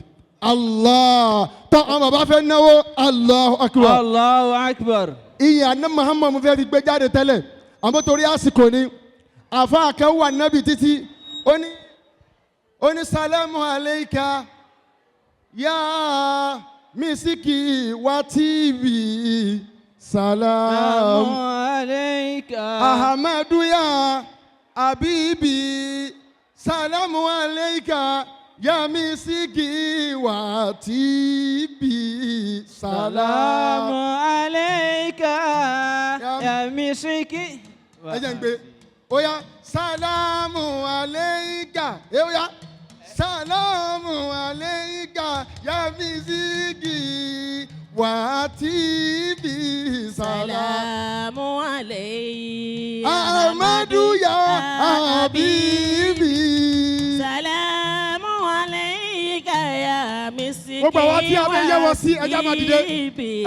الله طعم بافنه. الله أكبر. الله أكبر. Ìyá ní Muhammad mo fẹ́ fi gbé jáde tẹ́lẹ̀ àmọ́ torí àsìkò ni àfa kan wà nábì títí ó ní salamu aleika ya misiki wa tv salamu aleika ahamadu ya abibi salamu aleika ya misiki wa tv salamu aleika ya misiki. Ẹ jẹ́ n gbé. Oya salamu aleika oya salamu aleika ya misiki wa tibi salamu aleika Ahmadu ya habibi salamu aleika ya misiki Gbogbo àwọn tí a fẹ́ yẹ wọ́n sí ẹja máa dìde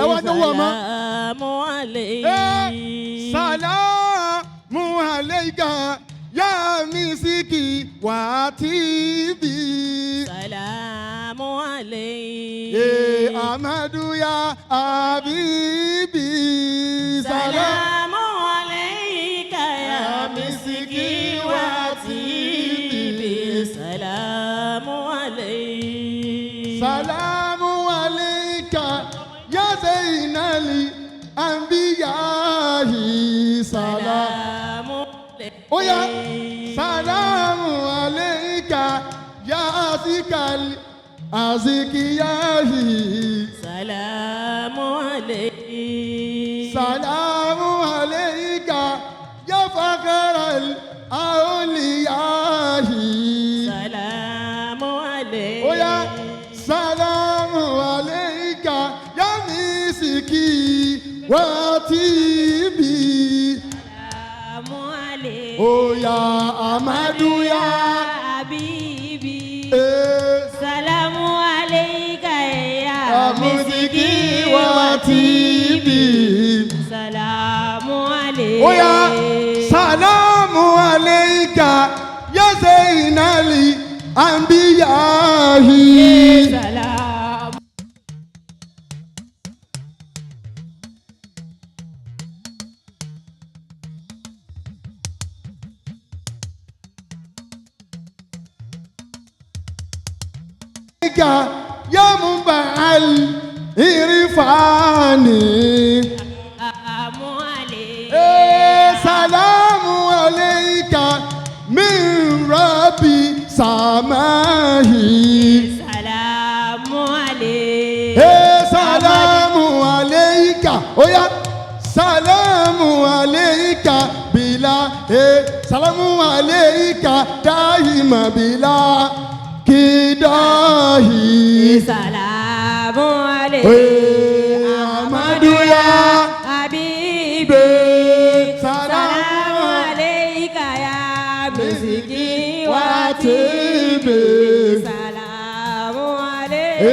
ẹ wá ní wọ́n mọ́. Salamu aleika Salamu aleika ya misiki wa tibi. Salamu aleika. Amadu ya habibi. Salamu aleika ya misiki wa tibi. Salamu aleika. Salamu aleika ya Zainali anbiyahi. Salamu. Oya salamu aleika ya azikali azikiyahi. Salamu aleika. Salamu aleika ya fakharal awliyahi. Salamu aleika. Oya salamu aleika ya misiki wa tibi. Salamu aleika. Oya Amadu ya habibi. Salamu aleika ya misiki. Misiki wa tibi. Salamu alaykum. Oya salamu alayka ya Zainali anbiyahi. Salam. Ya mubal irifani. Salamu alaykum. Eh, salamu alayka min rabbi samahi. Salamu alaykum. Eh, salamu alayka. Oya, salamu alayka bila. Eh, salamu alayka daima bila kidahi. Salamu alaykum. Eh, Amadu ya Habibi. be. Salamu Salamu alayka ya misiki wa wa tibi. tibi. Salamu Eh, alaykum.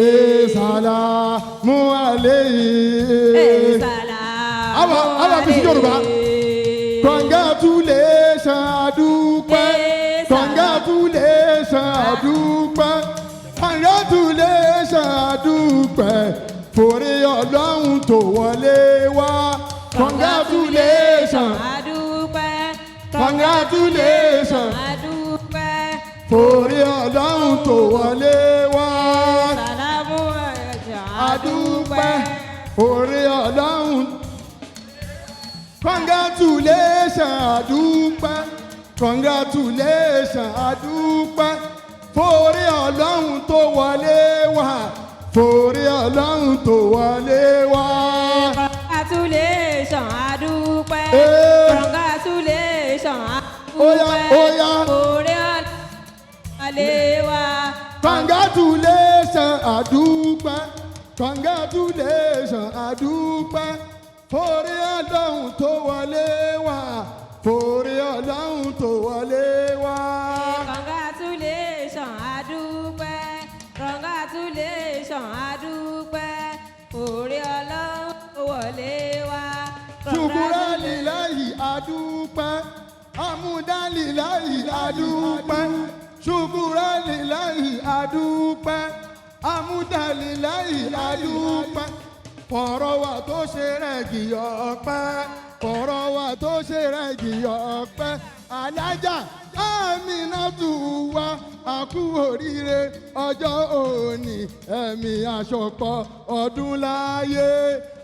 eh, salamu alayhi. Salamu Àwa fi sí Yorùbá. alaykum. Congratulations, adúpẹ́. Eh, Congratulations, adúpẹ́. Congratulations, adúpẹ́. Fòrè Ọlọ́run tó wọlé wá. Congratulations, Adúpẹ́. congratulations. Adúpẹ́. Fòrè Ọlọ́run tó wọlé wá. Salamu alaykum. Adúpẹ́. Fòrè Ọlọ́run. Congratulations, adúpẹ́. Congratulations, adúpẹ́. Fòrè Ọlọ́run tó wọlé wá. Fòrè Ọlọ́run tó wọlé wá. Congratulations, adúpẹ́. Eh. Congratulations, Óyá, adúpẹ́. óyá. Orí ọ̀lẹ́ wa. Congratulations, adúpẹ́. Congratulations, adúpẹ́. Fòrè Ọlọ́run tó wọlé wá. Fòrè Ọlọ́run tó wọlé wá. Congratulations, adúpẹ́. Congratulations, adúpẹ́. Orí Ọlọ́run tó wọlé wa. Ṣùkúrálìláyì adúpẹ́, amúdálìláyì adúpẹ́, ṣùkúrálìláyì adúpẹ́, amúdálìláyì adúpẹ́. Fọ̀rọ̀ wa tó ṣe rẹ̀gì ọpẹ́, fọ̀rọ̀ wa tó ṣe rẹ̀gì ọpẹ́. Alájà Aminatu wa a kú oríire ọjọ́ òní ẹ̀mí àṣọpọ̀ ọdún láyé.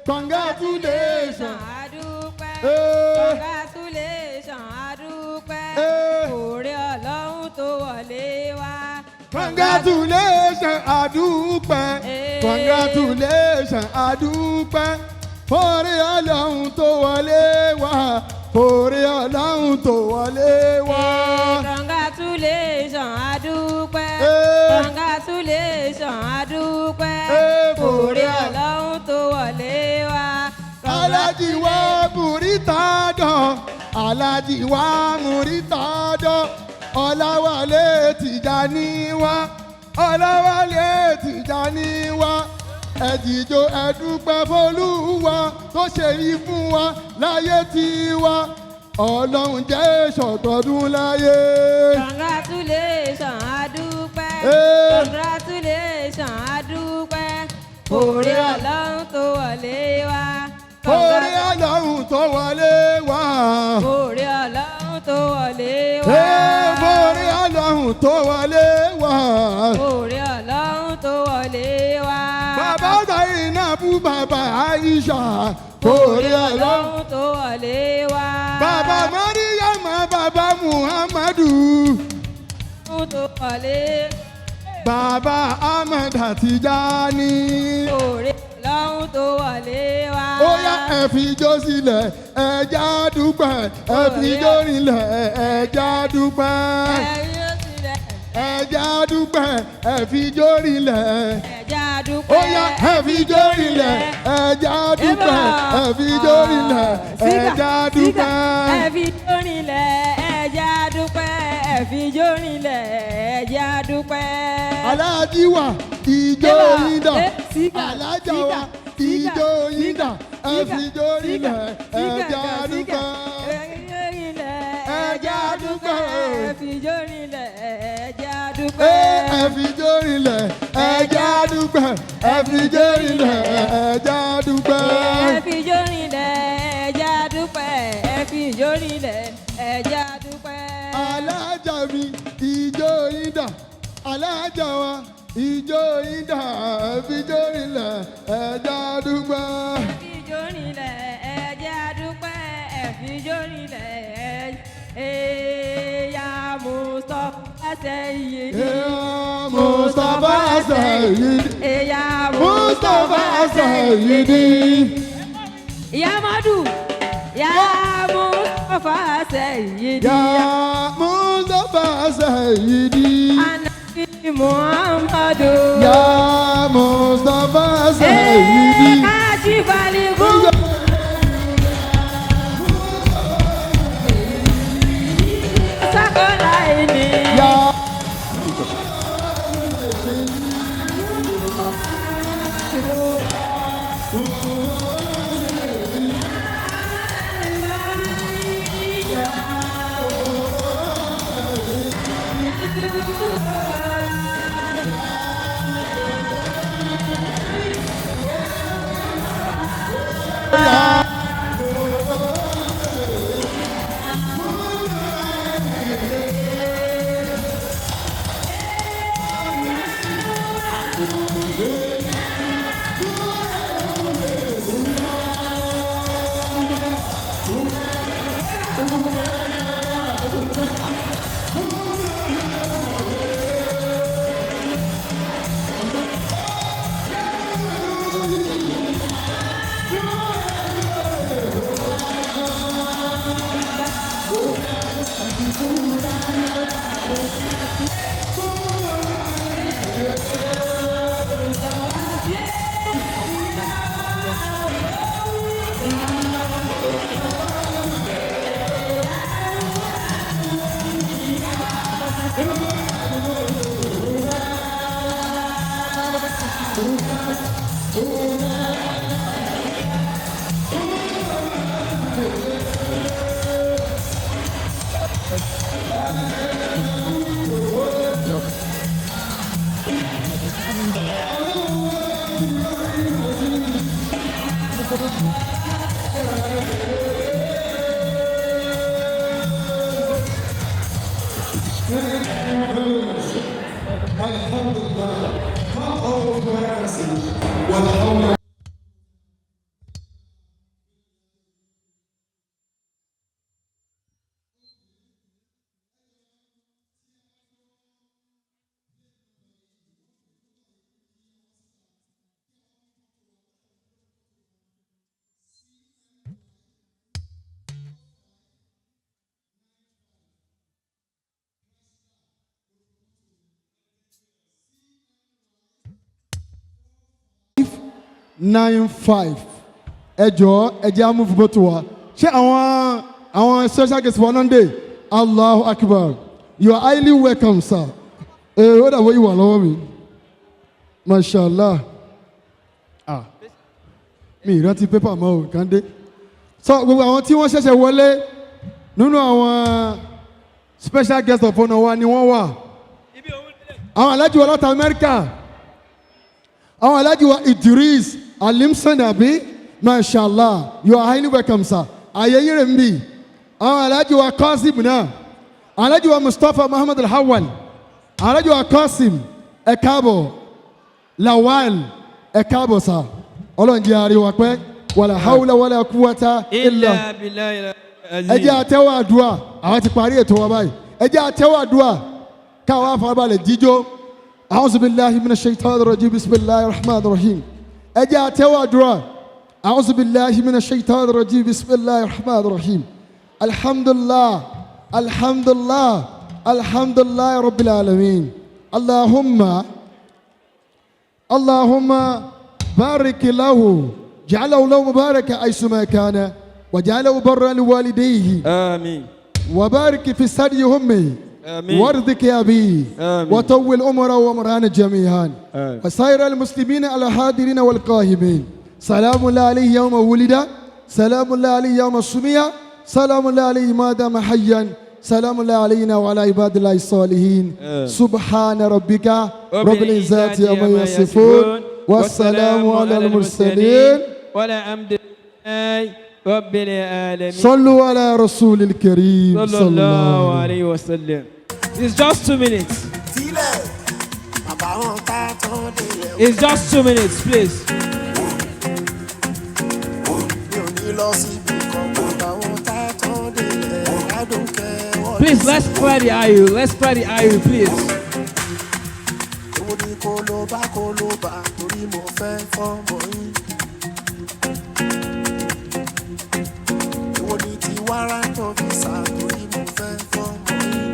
Congratulations. Adúpẹ́. Eh. Congratulations, adúpẹ́. Eh. Orí Ọlọ́run tó wọlé wa. Congratulations, adúpẹ́. Eh. Congratulations, adúpẹ́. Fórí Ọlọ́run tó wọlé wá. Fórí Ọlọ́run tó wọlé wá. Congratulations, adúpẹ́. Eh. Congratulations, adúpẹ́. Eh, Orí Ọlọ́run tó wọlé wa. Alájì wa Múrítà dán. Alájì wa Múrítà dán. Ọláwálé Tìjání wá. Ọláwálé Tìjání wá. Ẹ̀jìjò ẹ̀dúpẹ́ f'Olúwa tó ṣe yí fún wa láyé tiwa. Ọlọ́run jẹ́ ṣọ̀tọ̀dún láyé. Congratulations, adúpẹ́. Eh. Congratulations, adúpẹ́. Orí Ọlọ́run tó wọlé wa. Orí Ọlọ́run tó wọlé wá. Orí Ọlọ́run tó wọlé wá. Ee, Orí Ọlọ́run tó wọlé wá. Orí Ọlọ́run tó wọlé wá. Bàbá Zainabu bàbá Aisha. Orí Ọlọ́run. Ọlọ́run tó wọlé wá. Bàbá Mariam bàbá Muhammadu. Ọlọ́run tó wọlé. Bàbá Ahmed Tijani. Orí Ọlọ́run tó wọlé wá. Ó yá ẹ fi ijó sílẹ̀ ẹ já dúpẹ́ ẹ fi ijó rinlẹ̀ ẹ já dúpẹ́. Ẹ̀yin ó tilẹ̀ Ẹ já dúpẹ́ ẹ fi ijó rinlẹ̀. ẹ̀já dúpẹ́. Ó yá ẹ fi ijó rinlẹ̀ ẹ já dúpẹ́ ẹ fi ijó rinlẹ̀ ẹ já dúpẹ́. Ẹ fi jó rinlẹ̀ ẹ̀já dúpẹ́. Ẹ Ẹ fi ijó rinlẹ̀, ẹ jẹ́ á dúpẹ́. Aláàjì wa, ìjó yín dà. Alájà wa, ìjó yín dà. Ẹ fi ijó rinlẹ̀, ẹ jẹ́ á dúpẹ́. Ẹ jẹ́ á dúpẹ́. Ẹ fi ijó rinlẹ̀, ẹ jẹ́ á dúpẹ́. Ẹ fi ijó rinlẹ̀, ẹ jẹ́ á dúpẹ́. Ẹ fi ijó rinlẹ̀, ẹ jẹ́ á dúpẹ́. Ẹ fi ijó rinlẹ̀, ẹ jẹ́ á dúpẹ́. Ẹ fi ijó rinlẹ̀, ẹ jẹ́ á dúpẹ́. Alájà mi, ìjó yín dà. Alájà wa, ìjó yín dà. Ẹ fi ijó rinlẹ̀, ẹ jẹ́ á dúpẹ́. Ẹ fi ijó rinlẹ̀, ẹ jẹ́ á dúpẹ́. Ẹ fi ijó rinlẹ̀, ẹ ya Mustapha Sayyidi. Ya Mustapha Sayyidi. Ya Mustapha Sayyidi. Ya Madu. Ya Mustapha Sayyidi. Ya Mustapha Sayyidi. Anabi Muhammadu. Ya Mustapha Sayyidi. Kashifaligu. Sakolaini. Ya. 95. Ẹ jọ̀ọ́, ẹ jẹ́ á move mọ́tò wa. Ṣé àwọn special guest wa náà ń dé? Allahu Akbar. You are highly welcome, sir. Ẹ ó dàbọ̀ ìwà lọ́wọ́ mi. Mashallah. Ah. Mi ìrántí pépà mọ́ o, kàn dé. So gbogbo àwọn tí wọ́n ṣẹ̀ṣẹ̀ wọlé nínú àwọn special guest of honour wa ni wọ́n wà. Àwọn alájì wa láti Amẹ́ríkà. Àwọn alájì wa Idris Alimson abi, mashallah, you are highly welcome, sir. Ayé yín rẹ̀ ń bì. Àwọn alájì wa Qasim náà. Alájì wa Mustapha Muhammad Al-Hawal. Alájì wa Qasim, ẹ káàbọ̀. Lawal, ẹ káàbọ̀ sir. Ọlọ́run jẹ́ àríwá pẹ́. Wàlà hawla wàlà quwwata illa. Ẹ jẹ́ àtẹ́wọ́ àdúrà. Àwọn ti parí ètò wa báyìí. Ẹ jẹ́ àtẹ́wọ́ àdúrà. Káwa farabalẹ̀ jíjó. A'udhu billahi minash shaitanir rajim. Bismillahir rahmanir rahim. Ẹ jẹ́ àtẹ́wọ́ àdúrà. A'udhu billahi minash shaitanir rajim. Bismillahir rahmanir rahim. Alhamdulillah, alhamdulillah, alhamdulillah rabbil alamin. Allahumma, Allahumma barik lahu, ja'alahu lahu mubaraka aysuma kana, wa ja'alahu barran liwalidayhi. Àmín. Wa barik fi sadi ummi. آمين. وارزق أبي آمين. وطول عمره وعمران جميعا آمين. وسائر المسلمين على الحاضرين والقاهمين. سلام الله عليه يوم ولد، سلام الله عليه يوم سمي، سلام الله عليه ما دام حيا، سلام الله علينا وعلى عباد الله الصالحين. آمين. سبحان ربك رب العزة عما يصفون والسلام على المرسلين والحمد لله رب العالمين. صلوا على رسول الكريم. صلى الله عليه وسلم. It's just 2 minutes. Sílẹ̀ bàbá wọn ká tán délẹ̀. It's just 2 minutes, please. Mi ò ní lọ síbi kan bàbá wọn ká tán délẹ̀ adùnkẹ́ wọlé. Please, let's clear the aisle. Let's clear the aisle, please. Èwo ni kó ló bá kó ló bá torí mo fẹ́ fọ́mọ yín. Èwo ni ti wàrà tó fi sá torí mo fẹ́ fọ́mọ yín.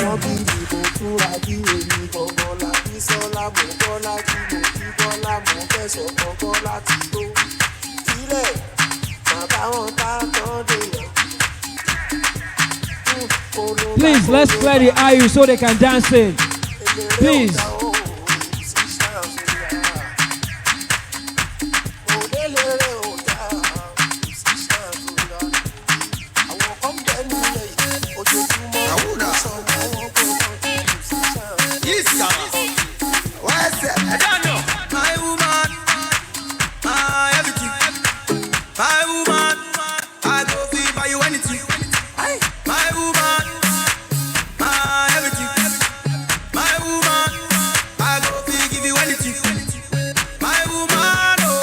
Wọ́n bí mi mo túra bí èmi gbọ̀ngàn làbí sọ́lá mo bọ́lá jí mo kí bọ́lá mo fẹ̀sọ̀ gbọ̀ngàn láti tó. Sílẹ̀ bàbá wọn tá tán délẹ̀. Please, let's clear the aisle so they can dance in. Please. My woman, my everything. My woman, I go feel buy you anything. My woman, my everything. My woman, I go feel give you anything. My woman, oh,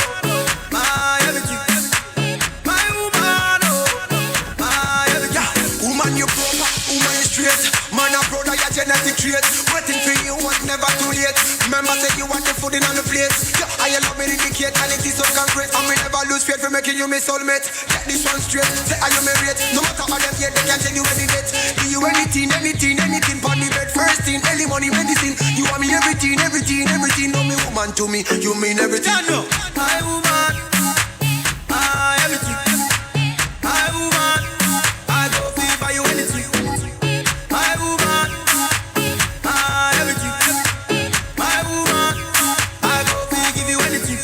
my everything. My woman, oh, my everything. Yeah, woman you proper, woman you straight. Man a proud of your genetic trait. Waiting for you was never too late. Remember say you want the food in on the plate. Yeah, I love me indicate and it is so concrete. And we never lose faith for making you my soulmate. Get this one straight, say I am a rate. No matter how them hate, they can tell you any date. Give you anything, anything, anything. Pon the bed, first thing, early money, medicine. You want me everything, everything, everything. No me woman to me, you mean everything. My woman, my everything. My woman, I go feel buy you anything. My woman, my everything. My woman, I go feel give you anything.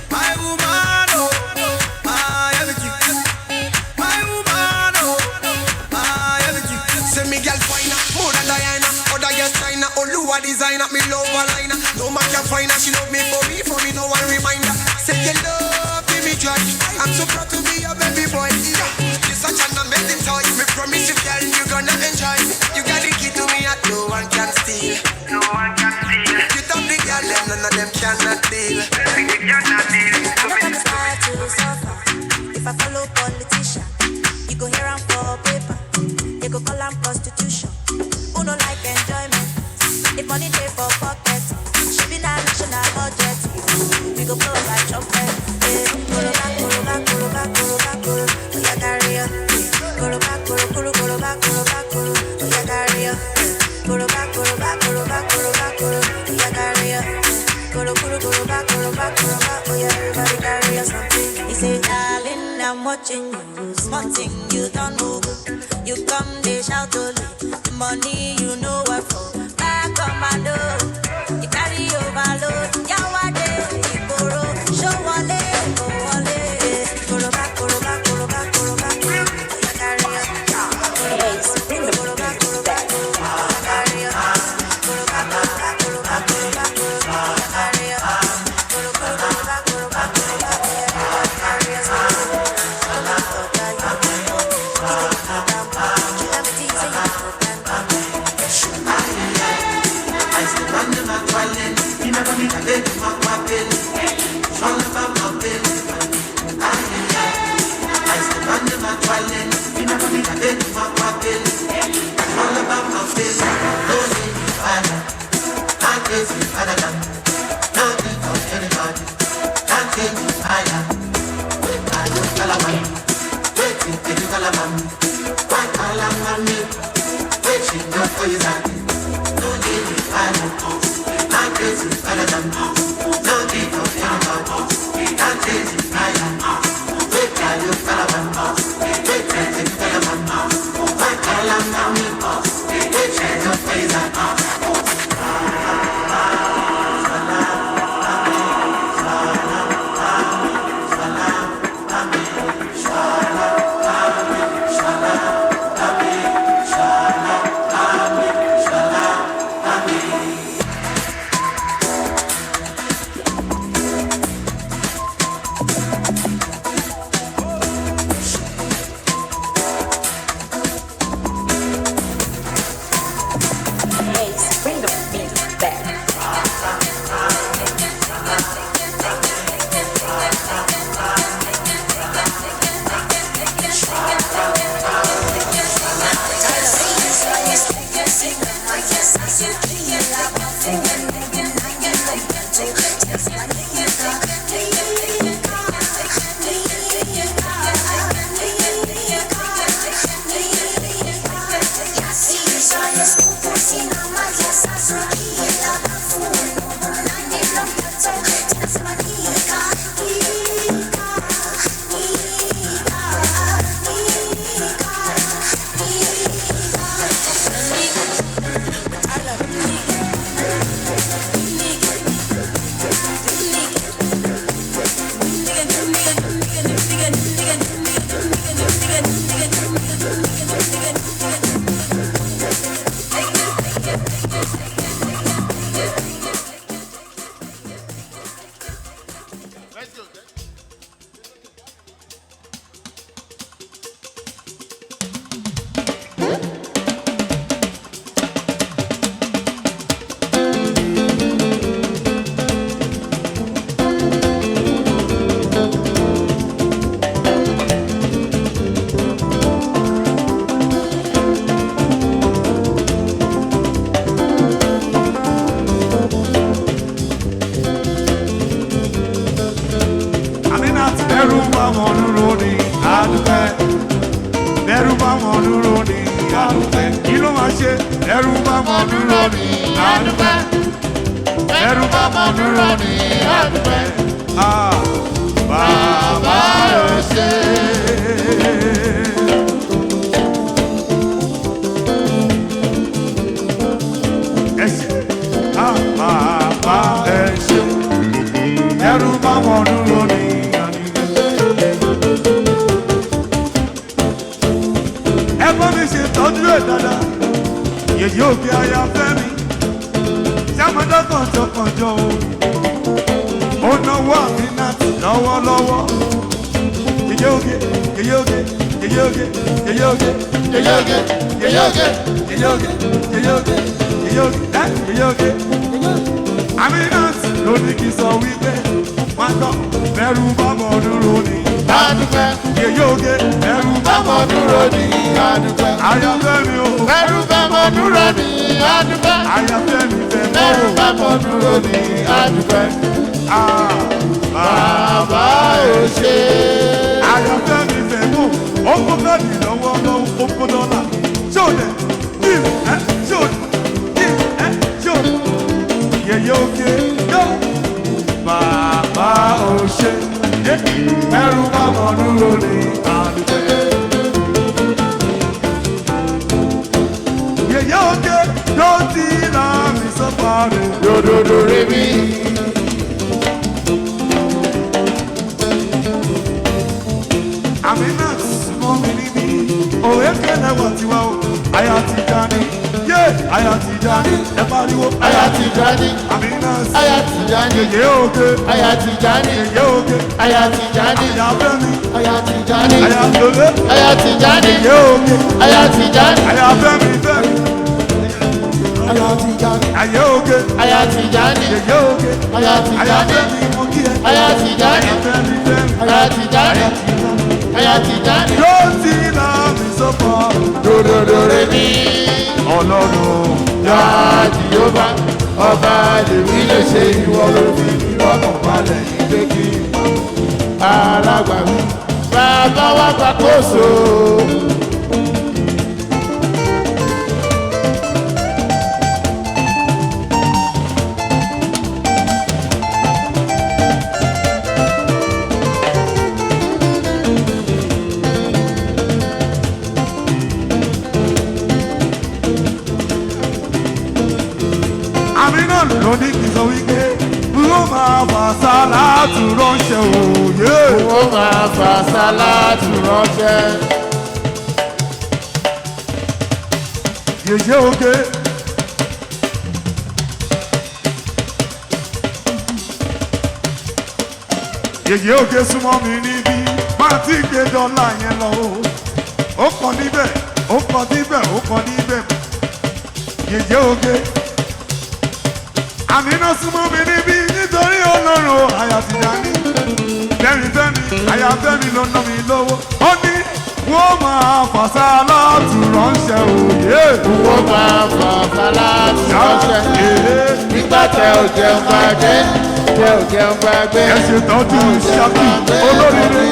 My woman, oh, my everything. My woman, oh, my everything. Say me girl finer, more than Diana. Other girls China, Oluwa designer, me love her liner. No man can find her, she love me for me, no one reminder. Say you love give me joy. I'm so proud to be your baby boy. Yeah, you're such an amazing toy. Me promise you, girl, you gonna enjoy. You got the key to me, and no one can steal. No one can steal. You top the girl, them none of them cannot deal. I no come start to suffer. If I follow politician, you go hear am for paper. They go call am prostitution. Who no like enjoyment? If money dey for pocket, she be na national budget. We go blow like trumpet. Eh, koroba, koroba, koroba, koroba, koro. Oya carry ya. Koroba, koro, koro, koroba, koroba, koro. Oya carry ya. Koroba, koroba, koroba, koroba, koro. Oya carry ya. Koro, koro, koroba, koroba, koroba. Oya everybody carry ya something. He say, darling, I'm watching you. Small thing you don't move. You come, they shout only. The money you know what for. Back on my door. You carry overload. Yawade, Ikoro. Show wale, go wale. Koroba, koroba, koroba, koroba, koro. Oya carry ya. Koroba, koroba, koroba, koroba. Oya carry ya. Koroba, koroba, koroba, koroba, koroba. Oya carry ya. Koroba, koroba, koroba, koroba. Oya carry ya. Bring the beat back. Aminat bẹ̀rù bá wọn dúró ní àdúpẹ́. Bẹ̀rù bá wọn dúró ní àdúpẹ́. Kí ló máa ṣe? Bẹ̀rù bá wọn dúró ní àdúpẹ́. Bẹ̀rù bá wọn dúró ní àdúpẹ́. Ah, bàbá ò ṣe. Ẹ ṣé. Ah, bàbá ẹ ṣé. Bẹ̀rù bá wọn dúró ní ẹ bá mi ṣe tọ́jú ẹ̀ dáadáa yèyí òkè aya fẹ́ mi sàmọ́dọ́ kànjọ́kànjọ́ o ó náwó àmì náà lọ́wọ́lọ́wọ́ yèyí òkè yèyí òkè yèyí òkè yèyí òkè yèyí òkè yèyí òkè yèyí òkè yèyí òkè yèyí òkè ẹ yèyí òkè àmì náà ló ní kí n sọ wípé wọn tọ bẹ̀rù bá mọ̀ dúró ní. Adúpẹ́. Yèyí òkè bẹ̀rù bá Bá mọ̀ dúró ní àdúpẹ́. Àyàfẹ́ mi o. Bẹ̀rù bá mọ̀ dúró ní àdúpẹ́. Àyàfẹ́ mi fẹ́ mọ́. Bẹ̀rù bá mọ̀ dúró ní àdúpẹ́. Bàbá ò ṣe. Àyàfẹ́ mi fẹ́ mọ́. Ó kó káàdì lọ́wọ́ lọ́wọ́ ó kó dọ́là. Ṣé o dẹ̀? Kí ẹ ṣé o kí ẹ ṣé o yèyé òkè yó. Bàbá ò ṣe. Ẹrù bá mọ̀ dúró ní àdúpẹ́. Yèyé òkè ló ti rà mí sọ́fà rẹ̀. Dòdòdò rẹ̀ mí. Àmì náà súnmọ́ mi níbí. Òwe kẹlẹ̀ wọ̀ tiwa o. Aya ti dání. Yé! Aya ti dání. Ẹ pariwo. Aya ti dání. Àmì náà sí. Aya ti dání. Yèyé òkè. Aya ti dání. Yèyé òkè. Aya ti dání. Aya fẹ́ mi. Aya ti dání. Aya lólé. Aya ti dání. Yèyé òkè. Aya ti dání. Aya fẹ́ mi fẹ́ mi. Aya ti dání. Ayé òkè. Aya ti dání. Yèyé òkè. Aya ti Aya dání. fẹ́ mi mo kí ẹ. Aya ti dání. Aya fẹ́ mi fẹ́ mi. Aya ti dání. Aya ti dání. Ló ti rà mí sọ́fà. Dòdòdò rẹ̀ mí. Ọlọ́run. Yá Jèhófà, ọba lèmi lè ṣe ìwọ ló fi mí lọ́kàn balẹ̀ ìgbé kí n mọ̀. Alágbàwí, bàbá wa gbàkóso. Àmì náà ló ní kí n sọ wípé ó máa fà sálátù ránṣẹ́ òye. Ó máa fà sálátù ránṣẹ́. Yèyé oge. Yèyé òkè súnmọ́ mi níbí, máa ti gbé dọ́là yẹn lọ o. Ó kọ níbẹ̀, ó kọ níbẹ̀, ó kọ níbẹ̀. Yèyé òkè. Àmínà súnmọ́ mi níbí nítorí Ọlọ́run àyà Tìjání. Fẹ́mi Fẹ́mi, àyà Fẹ́mi ló ná mi lówó. Ó ní wọ́n máa fàṣà látù ránṣẹ́ òye. Wọ́n máa fàṣà látù ránṣẹ́. Nígbà tẹ ò jẹun gbàgbé, tẹ ò jẹun gbàgbé. Ẹ ṣètọ́jú Ṣákì olóríire.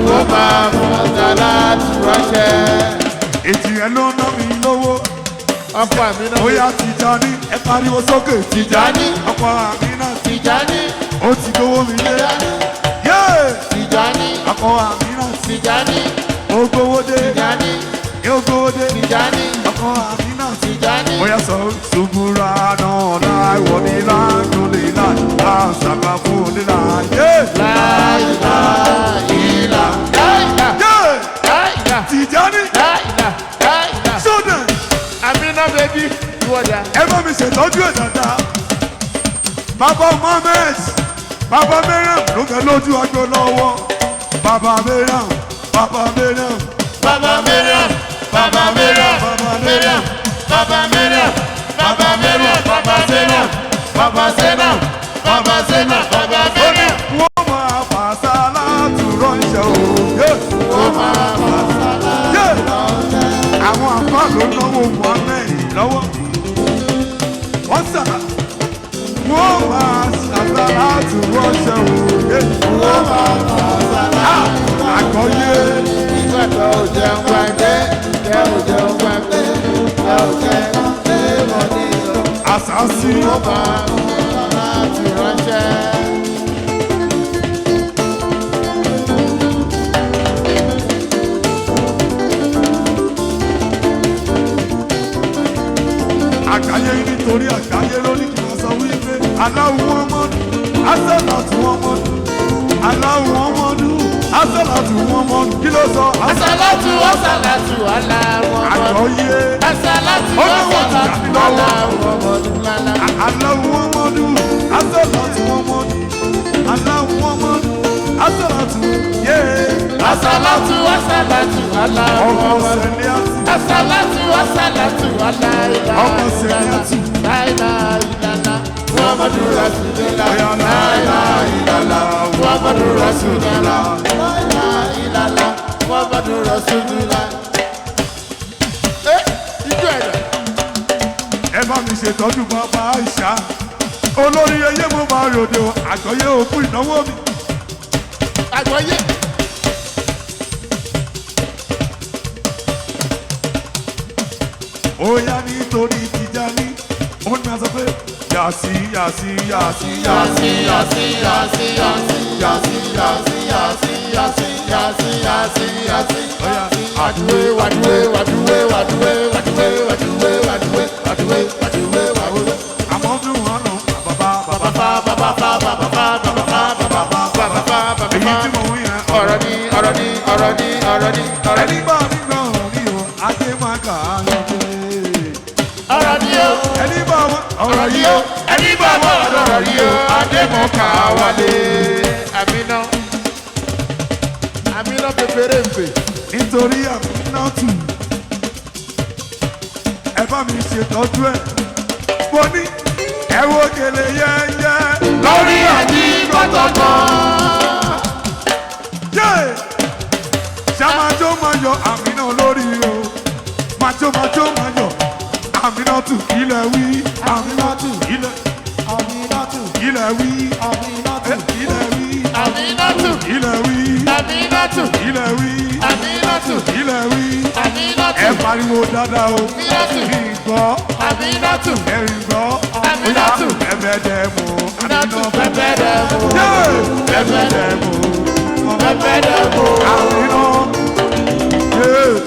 Wọ́n máa fàṣà látù ránṣẹ́. Èjì ẹ ló ná mi lówó. Ọkọ Àmínà. Ó yá Tìjání, ẹ pariwo sókè. Tìjání. Ọkọ Àmínà. Tìjání. Ó ti gbowó mi lé. Tìjání. Ọkọ Àmínà. Tìjání. Ó gbowó dé. Tìjání. Ó gbowó dé. Tìjání. Ọkọ Àmínà. Tìjání. Ó yá sọ ṣubúra náà láì wọ ní láńdó lè láì láǹṣàkà fún ní láàyè. Láìlà ìlà. Láìlà. Láìlà. Tìjání. Láìlà. Láìlà. Sódà. Àmínà bèbí ìwọ́jà. Ẹ bá mi ṣètọ́jú ẹ̀ dáadáa. Bàbá Mohammed, Bàbá Mariam ló fẹ́ lójú agbo lọ́wọ́. Bàbá Mariam, Bàbá Mariam. Bàbá Mariam, Bàbá Mariam, Bàbá Mariam, Bàbá Mariam, Bàbá Mariam, Bàbá Zainab, Bàbá Zainab, Bàbá Zainab, Bàbá Mariam. Wọ́n máa fàṣà látù ránṣẹ́ o. Wọ́n máa fàṣà látù ránṣẹ́. Àwọn àpá ló náwó Mohammed lọ́wọ́. Wọ́n sà wọ́n máa ṣàṣà látù ránṣẹ́ o. Wọ́n máa fàṣà látù ránṣẹ́. Àgbọ̀yé. Nígbà tó o jẹun gbàgbé, tẹ o jẹun gbàgbé, tẹ o jẹun gbàgbé mọ́ ní o. Àṣàṣì. Wọ́n máa fàṣà látù ránṣẹ́. Àgbáyé nítorí àgbáyé ló ní kí wọ́n sọ wípé aláwọ̀ wọn mọ́dún asọ́làtù wọn mọ́dún aláwọ̀ wọn mọ́dún asọ́làtù wọn mọ́dún kí ló sọ. Asálátù asálátù aláwọ̀ mọ́dún. Àgbọ̀yé. Asálátù Ó ní wọ́n ti asálátù dàbí lọ́wọ́. aláwọ̀ mọ́dún lálá. Aláwọ̀ wọn mọ́dún asọ́làtù wọn mọ́dún aláwọ̀ wọn mọ́dún asọ́làtù yé. Asálátù asálátù aláwọ̀ Ọmọ mọ́dún. Sẹ̀líàtì. Asálátù asálátù aláìlá. Ọmọ Sẹ̀líàtì. Láìlá ìlàlá. Muhammadu Rasulullah. Láìlá ìlàlá. Muhammadu Rasulullah. Láìlá ìlàlá. Muhammadu Rasulullah. Ẹ ijó ẹ̀dá. Ẹ bá mi ṣètọ́jú bàbá Àìṣà olórí ẹyẹ mo máa ròde o àgbọ̀yé òkú ìnáwó mi. Àgbọ̀yé. Ó yá nítorí Tìjání ó ní máa sọ pé yàsí yàsí yàsí yàsí Yasi yasi yasi yasi yasi yasi yasi yasi yasi yasi yasi. Wàdúwé wàdúwé wàdúwé wàdúwé wàdúwé wàdúwé wàdúwé wàdúwé wàdúwé wàdúwé. Àmọ́ fún wọn nù bàbá bàbá Bàbá bàbá bàbá bàbá bàbá bàbá bàbá bàbá èyí tí mo wí yẹn. Ọ̀rọ̀ ni ọ̀rọ̀ ni ọ̀rọ̀ ni ọ̀rọ̀ ni ọ̀rọ̀ ni. Ẹni bá mi gbọ́ orí o, ajé máa kà á lóde. Ọ̀rọ̀ ni o. Ẹni bá wọn Ọ̀rọ̀ ni o. Ẹni bá wọn ọ̀rọ̀ ni o. Adémọ̀ká wálé. Àmínà. Àmínà pépéré ń pè. Nítorí Àmínátù, ẹ bá mi ṣètọ́jú ẹ̀. Mo ní ẹ wo gèlè yẹ́yẹ́. Lórí àjí gbọ́tọ̀gbọ́. Yé! Ṣá máa jó máa yọ Àmínà lórí o. Máa jó máa jó máa yọ Àmínátù ilẹ̀ wí. Àmínátù ilẹ̀ Àmínátù. ilẹ̀ wí. Àmínátù. Ilẹ̀ wí. Àmínátù. Ilẹ̀ wí. Àmínátù. Ilẹ̀ wí. Àmínátù. Ilẹ̀ wí. Àmínátù. Ẹ pariwo dáadáa o. Àmínátù. Kí n gbọ́. Àmínátù. Ẹ ń gbọ́. Àmínátù. Ẹ̀bẹ̀ dẹ̀ mú. Àmínátù pẹ́pẹ́ dẹ̀ mú. Ẹ̀bẹ̀ dẹ̀ mú. Pẹ́pẹ́ dẹ̀ mú. Àmínà.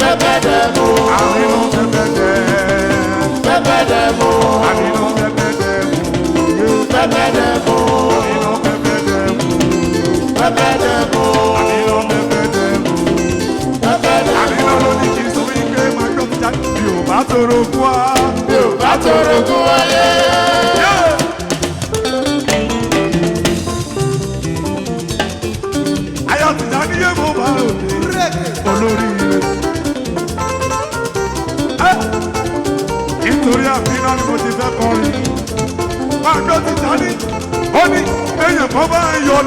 Pẹ́pẹ́ dẹ̀ mú. Àmínà pẹ́pẹ́ dẹ̀. Pẹ́pẹ́ dẹ̀ mú. Àmínà pẹ́pẹ́ dẹ̀ mú. Pẹ́pẹ́ dẹ̀ mú. Àmínà pẹ́pẹ́ dẹ̀ mú. Pẹ́pẹ́ dẹ̀ mú. Àmínà pẹ́pẹ́ dẹ̀ mú. Pẹ́pẹ́ dẹ̀ mú. Àmínà ló ní kí n sọ wípé máa gbọ́ mi jáde. Mi ò bá tóró kú wá. Mi ò bá tóró kú wáyé.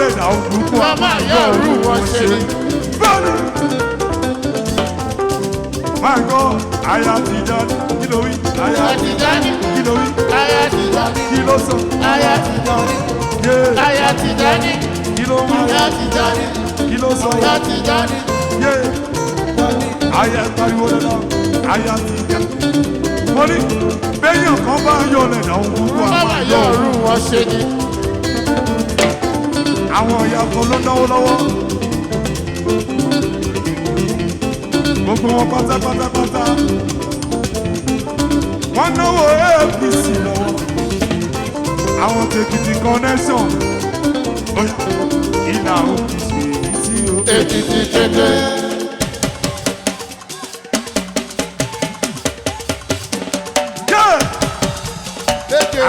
lẹ́dà òkú Wọ́n máa yọ òru wọn ṣe ni. Bẹ́ẹ̀ni. Máa gbọ́ aya Tijani kí ló wí? Aya Tijani. Kí ló wí? Aya Tijani. Kí ló sọ? Aya Tijani. Aya Tijani. Kí ló wí? Aya Tijani. Kí ló sọ? Aya Tijani. Aya pariwo dandan. Aya Tijani. Mo ní bẹ́yàn kan bá yọ lẹ́dà òkú Wọ́n máa yọ òru wọn ṣe ni. Àwọn ìyá kan ló náwó lọ́wọ́. Gbogbo wọn pátápátápátá. Wọ́n náwó APC lọ́wọ́. Àwọn tèkìtì connection. Ìlà òkìtì èyí tí ó. Èkìtì kété.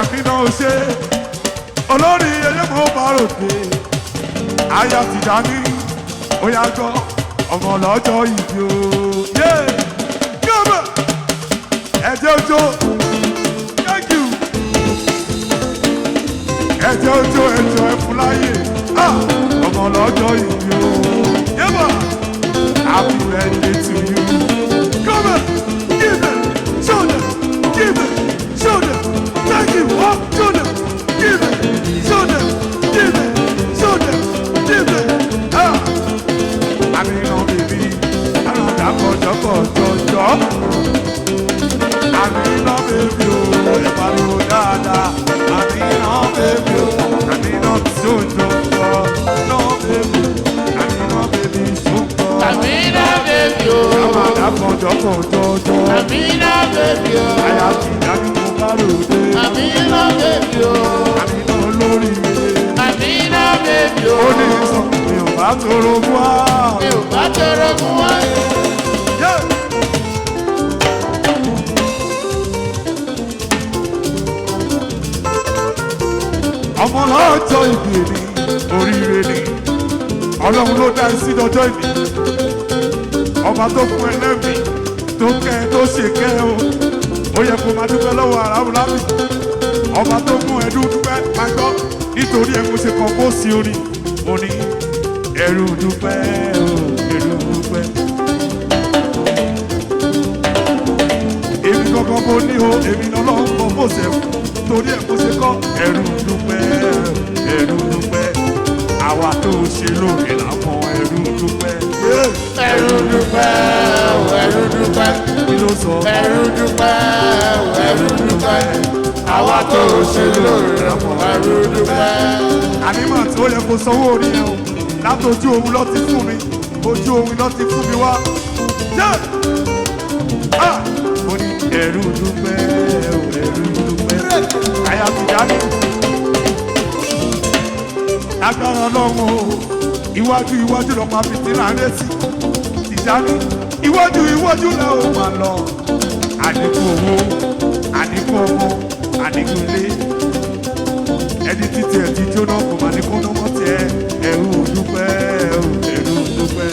Àfihàn òṣè olórí elémọ̀ bá ròde. Aya Tijani ó yá gbọ́ ọmọ lọ́jọ́ ìbí o. Gọ́mọ̀ ẹ̀jẹ̀ ojo thank you. Ẹ̀jẹ̀ ojo ẹ̀jọ̀ ẹ̀fún láyè ọmọ lọ́jọ́ ìbí o. Yébà happy birthday to you. Gọ́mọ̀ give it show them give it show them thank you up show them give it show them give it show them give it. Àmìnà bèbí àràdà kọjọkọjọjọ. Àmìnà bèbí o, ẹ pariwo dáadáa. Àmìnà bèbí o, àmìnà tí ó jọjọ. Àmìnà bèbí, àmìnà bèbí ṣùgbọ́n. Àmìnà bèbí o. Àràdà kọjọkọjọjọ. Àmìnà bèbí o. Àyà Tijani mo bá ròde. Àmìnà bèbí o. Àmìnà olórí mi. Àmìnà bèbí o. Ó ní sọ mi ò bá tóró wá. Mi ò bá tóró mú wá. Ọmọ lọ́jọ́ ìbí ni oríire ni Ọlọ́run ló dá sí lọ́jọ́ ìbí. Ọba tó fún ẹ lẹ́mìí tó kẹ́ ẹ tó ṣe kẹ́ ẹ o. Ó yẹ kó máa dúpẹ́ lọ́wọ́ aráàlú lábì. Ọba tó mú ẹ dúpẹ́ máa gbọ́ nítorí ẹ mo ṣe kàn kó sí orin. Mo ní ẹrú dúpẹ́ o, ẹrú dúpẹ́. Èmi gangan mo ní o, èmi náà lọ́wọ́ kọ́ bó ṣe torí ẹ̀ mo ṣe kọ́ ẹrú dúpẹ́, ẹrú dúpẹ́. Àwa tó ṣe lóore làwọn ẹrú dúpẹ́. Ẹrú dúpẹ́ o, ẹrú dúpẹ́. Kí ló sọ? Ẹrú dúpẹ́ o, ẹrú dúpẹ́. Àwa tó ṣe lóore làwọn ẹrú dúpẹ́. Ànímọ̀ tí ó yẹ kó sanwó orí ẹ o, látọjú òun lọ ti fún mi, ojú òun lọ ti fún mi wá. Mo ní ẹrú dúpẹ́ o, ẹrú dúpẹ́. Àyà Tijani. Agbára Ọlọ́run o, iwájú iwájú lọ́pàá fìtílà ń retí. Tijani, iwájú iwájú la ó máa lọ. Àdínkù owó, àdínkù ọmọ, àdínkù ilé. Ẹni títí ẹ̀ ti jóná kò mà ní kó ná mọ́ tiẹ̀. Ẹrú dúpẹ́ o, ẹrú dúpẹ́.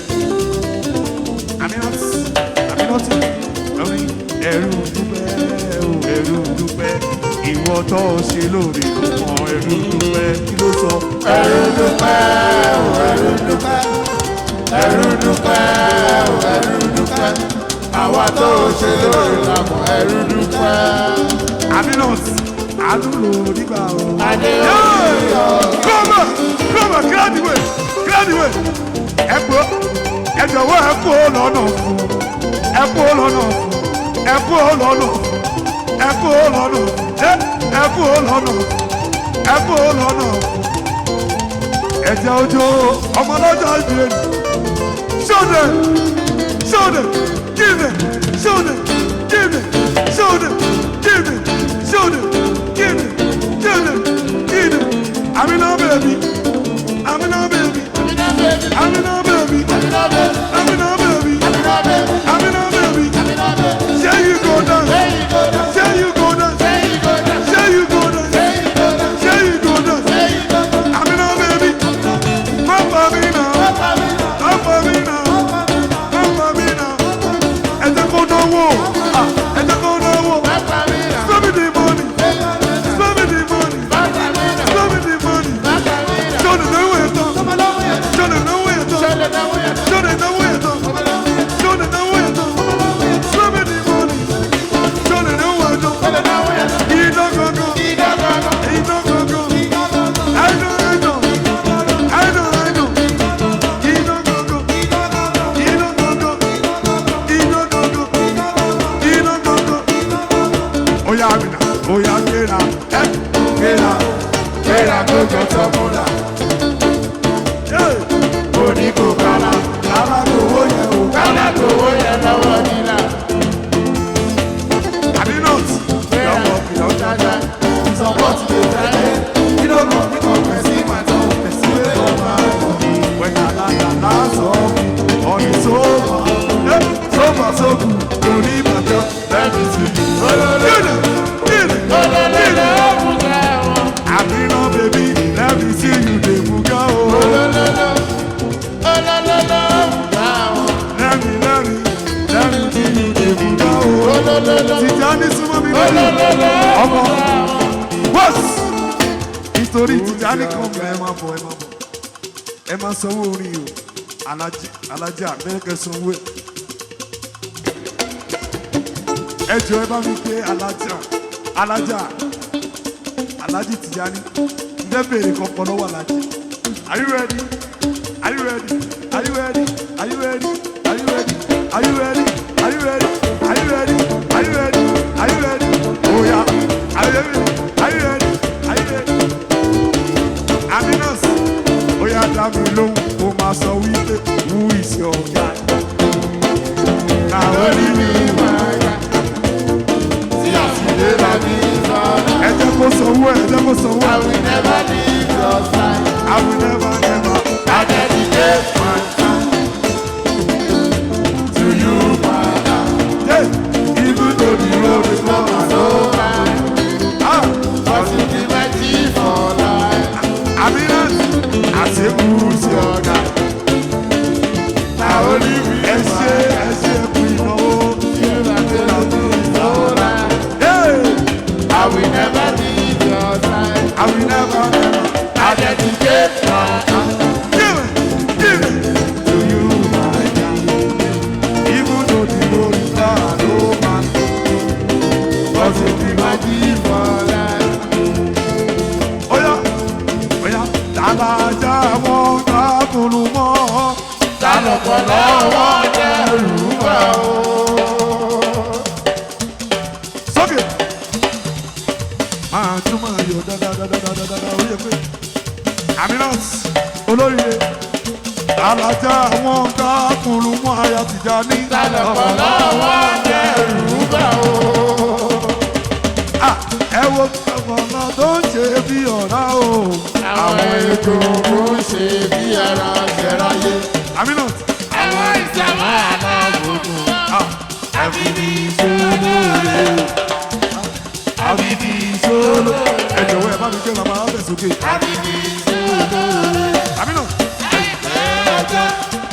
Aminat, Aminatu, ẹrú dúpẹ́ o, ẹrú dúpẹ́. Ìwọ tó ṣe lóore kò mọ ẹrú dúpẹ́. Kí ló sọ? Ẹrú dúpẹ́ o, ẹrú dúpẹ́. Ẹrú dúpẹ́ o, ẹrú dúpẹ́. Àwa tó ṣe lóore làmọ̀ ẹrú dúpẹ́. Aminat, àánú ló nígbà o. Adé orí ọ. Come on, come on, clear the way, clear the way. Ẹ kú, ẹ jọ̀wọ́ ẹ kú lọ́nà fún, ẹ kú lọ́nà fún, ẹ kú lọ́nà fún, ẹ kú lọ́nà fún, ẹ kú lọ́nà fún, ẹ kú lọ́nà fún. Ẹ̀jẹ̀ ojú ọmọ lọ́jọ́ ìbílẹ̀ ni. Show them, show them, give them, show them, give them, show them, give them, show them, give them, give them, give them. Amina baby, Amina baby, Amina baby, Amina baby, Amina baby. Say you go dance, say you go dance, say you go dance, say you go dance. Amina baby, Papa Amina, Papa Amina, Papa Amina. Ẹ jẹ́ kó náwó, ẹ jẹ́ kó náwó. Show me the money. Ọmọ bọ́s nítorí Tìjání kan bẹ̀ ẹ máa bọ̀ ẹ máa bọ̀ ẹ máa sanwó orin o alájà mẹ́kẹ́ sanwó ẹ̀. Ẹ jọ ẹ bá mi pé alájà alájà alájì Tìjání ǹjẹ́ béèrè kankan lọ́wọ́ alájì. Are you ready? Are you ready? Are you ready? Are you ready? Are you ready? Are you ready? Are you ready? Are you ready? Are you ready? Are you ready? Oh yeah. Are you ready? Are you ready? Are you ready? Aminas, oh yeah, dá mi lóhùn, ó máa sọ wípé who is your guy? Na only me my guy. Ẹ jẹ́ kó sanwó ẹ̀, ẹ jẹ́ kó sanwó ẹ̀. I will never leave your side. I will never, never. I dedicate my time to you, my life. Yeah. Even though the road is long and so high. Ah, but you be my chief for life. Aminat, I say who's your guy? Na only me. Ẹ ṣé, ẹ ṣé kú ìnáwó. I will never leave your side. I will never, never. I dedicate my time. Give it, give it to you, my guy. Even though the road is hard, oh man, but you be my chief for life. Oya, oya, tàlàjà wọn dákùnrin mọ́. Tálọ̀pọ̀lọ́ wọn dẹrù bá o. Sókè. Máa tún máa yọ dáadáadáadáa ó yẹ pé Aminat olóríire tàlàjà wọn dákùnrin mọ́ aya Tìjání. Tálọ̀pọ̀lọ́ wọn dẹrù bá o. Ẹ wo ọ̀nà tó ń ṣe bí ọ̀rá o. Àwọn ètò kò ń ṣe bí ẹran jẹráyé. Aminat. Àwọn ìṣàmọ́ aláàbòkù. Àbíbí ìṣòlóore. Àbíbí ìṣòlóore. Ẹ jọ̀wọ́ ẹ bá mi gbé bàbá ọbẹ̀ sókè. Àbíbí ìṣòlóore. Aminat. Àìpẹ́ ọjọ́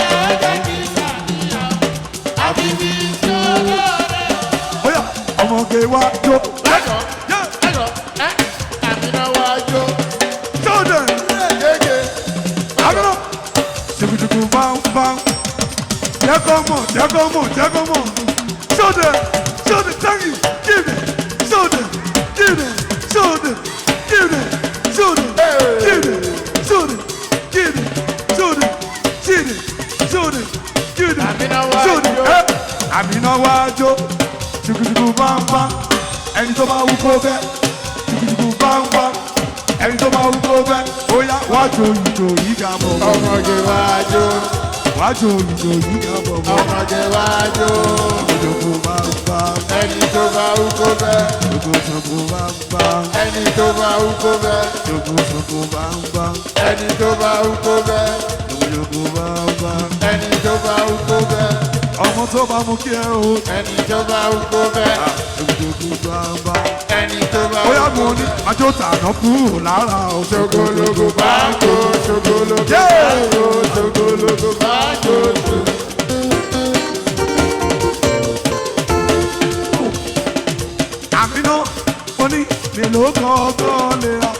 ẹ̀ẹ́dẹ́ kì í ṣàníyàn. Àbíbí ìṣòlóore. Óyá ọmọge wa jó. Ẹ̀rọ ẹ̀rọ ẹ̀ àmìnà wa jó. Children. Gègé. Aminat. Ṣùkùṣùkù báńbáń. Jẹ́ kó mọ̀, jẹ́ kó mọ̀, jẹ́ kó mọ̀. Children, children, thank you. Give it. Children, give it. Children, give it. Children, give it. Children, give it. Children, give it. Children, give it. Àmìnà wa Children, jó. eh. Àmìnà wa jó. Ṣùkùṣùkù báńbáń. Ẹni tó bá wú kó bẹ́. Ṣùkùṣùkù báńbáń. Ẹni tó bá wú kó bẹ́. Ó yá wá jó ìjò yìí ga bọ̀. Ọmọge wa jó. Wá jó ìjò yìí ga bọ̀. Ọmọge wa jó. Ṣùkùṣùkù báńbáń. Ẹni tó bá wú kó bẹ́. Ṣùkùṣùkù báńbáń. Ẹni tó bá wú kó bẹ́. Ṣùkùṣùkù báńbáń. Ẹni tó bá wú kó bẹ́. Ṣùkùṣùkù báńbáń. Ẹni tó bá wú kó bẹ́. Ọmọ tó bá mú kí ẹ o. Ẹni tó bá wú kó bẹ́. Ṣùkùṣùkù báńbáń. Ẹni tó bá Ó wú yá kó mo ní àjò tàná kúrò lára o. Ṣogologo bá jó, ṣogologo bá jó, ṣogologo bá jó. Àmínà ó ní mélòó kankan lè ra.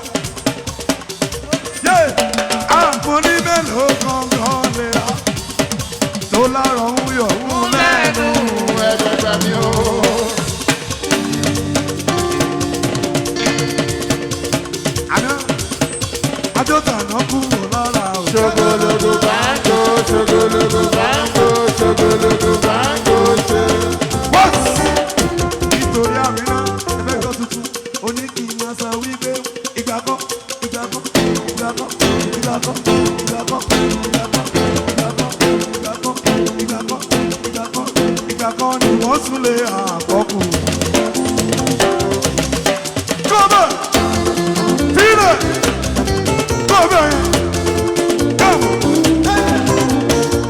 Yé! Mo ní mélòó kankan lè ra. Tó lárọ̀ ń yọ̀ ń lẹ́nu. Ẹgbẹ̀gbẹ̀ mi o. Àmínà àjò tàná kúrò lára o. Ṣogologo bá jó, ṣogologo bá jó, ṣogologo bá jó. Nítorí Àmínà ẹgbẹ́ gbọ́ tuntun ó ní kí n máa sọ wípé ìgbà kan ìgbà kan ìgbà kan ìgbà kan ìgbà kan ìgbà kan ìgbà kan ìgbà kan ìgbà kan ìgbà kan ìgbà kan ni wọ́n sún lé àkọ́kù. Kọ́bẹ̀ fílẹ̀ kọ́bẹ̀ kọ́bẹ̀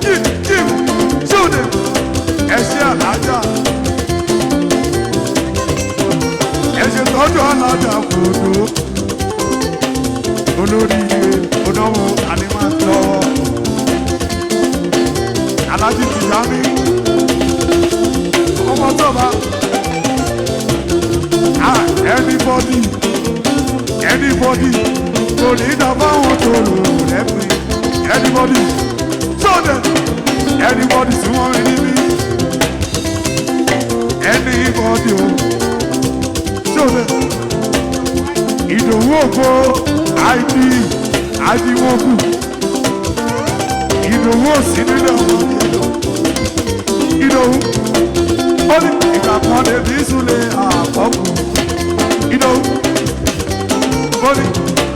kíni kíni ṣóde ẹ ṣe àlájá ẹ ṣe tọ́jú alájà kòdó olóríire onáwó ànímọ̀tọ́ alájí Tìjání ọmọ tó bá. Anybody kò ní dá fáwọn tó rò lẹ́pin. Anybody so then anybody tí wọ́n rí níbí. Anybody o so then Ìdòwú ògbó ID ID wọ́n kù. Ìdòwú òsì nílẹ̀ ọmọdé lọ. Ìdòwú ó ní ìgbà kan lè fi súnlé àkọ́kù. Ìdòwú ó ní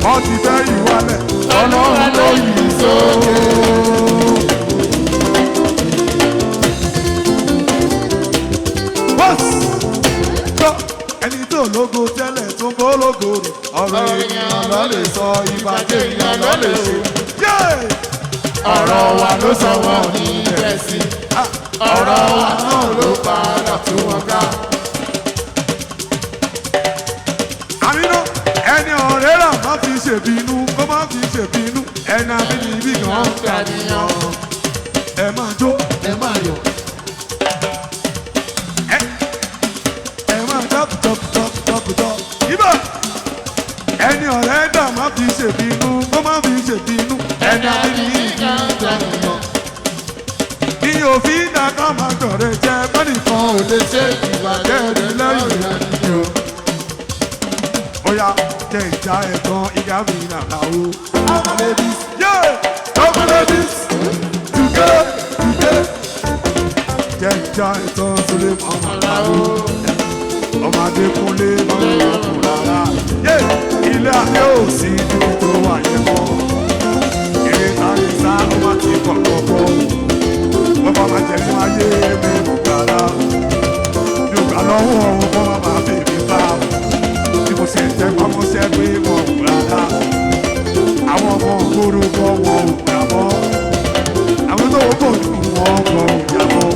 wọ́n ti fẹ́ ìwálẹ̀ ọlọ́run ló yí sókè. Bọ́sì gbọ́ ẹni tó lógo tẹ́lẹ̀ tó ń bọ́ lógo rẹ̀ ọ̀rọ̀ ènìyàn ló lè sọ ìbàjẹ́ ènìyàn ló lè ṣe. Ọ̀rọ̀ wa ló sọ wọ́n ní ìrẹsì. Ọ̀rọ̀ wa náà ló padà tú wọn ká. Àmínú ẹni ọ̀rẹ́ rà má fi ṣèbínú kó má fi ṣèbínú ẹni abínibí kan ń kàníyàn. Ẹ máa jó. Ẹ máa yọ̀. Ẹ máa tọ́k tọ́k tọ́k tọ́k tọ́k. Ibà ẹni ọ̀rẹ́ dà má fi ṣèbínú kó má fi ṣèbínú ẹni abínibí kan ń kàníyàn. Ní òfin dàgbà máa tọ̀rẹ̀ jẹ bẹ́nìkan ò lè ṣe ìbàjẹ́ rẹ̀ lẹ́yìn rẹ̀ o. Oya jẹ ìjà ẹ̀gbọ́n ìyá mi nàlá o. Ọmọ ladies, yeah! Ọmọ ladies, together, together. Jẹ ìjà ẹ̀gbọ́n Sule Mọ́mọ́lá o. Ọmọ Adékúnlé mọ́mọ́lá kù rárá. Ilé ayé ò sí níbi tó wà yẹn mọ́. Eré sáré sá ọmọ ti pọ̀ lọ́pọ̀. Bọ́bá máa jẹ fún ayé mi mọ̀ gbàrà. Mi ò gbà lọ́wọ́ ọ̀hún kọ́ máa máa bèbí bá. Bí mo ṣe tẹ pamọ́ṣẹ́ pé mo ò rárá. Àwọn ọmọ ògbóró bọ́ wọn ò gbà mọ́. Àwọn tó wọ́n bọ̀ jù wọ́n kọ̀ ò jà mọ́.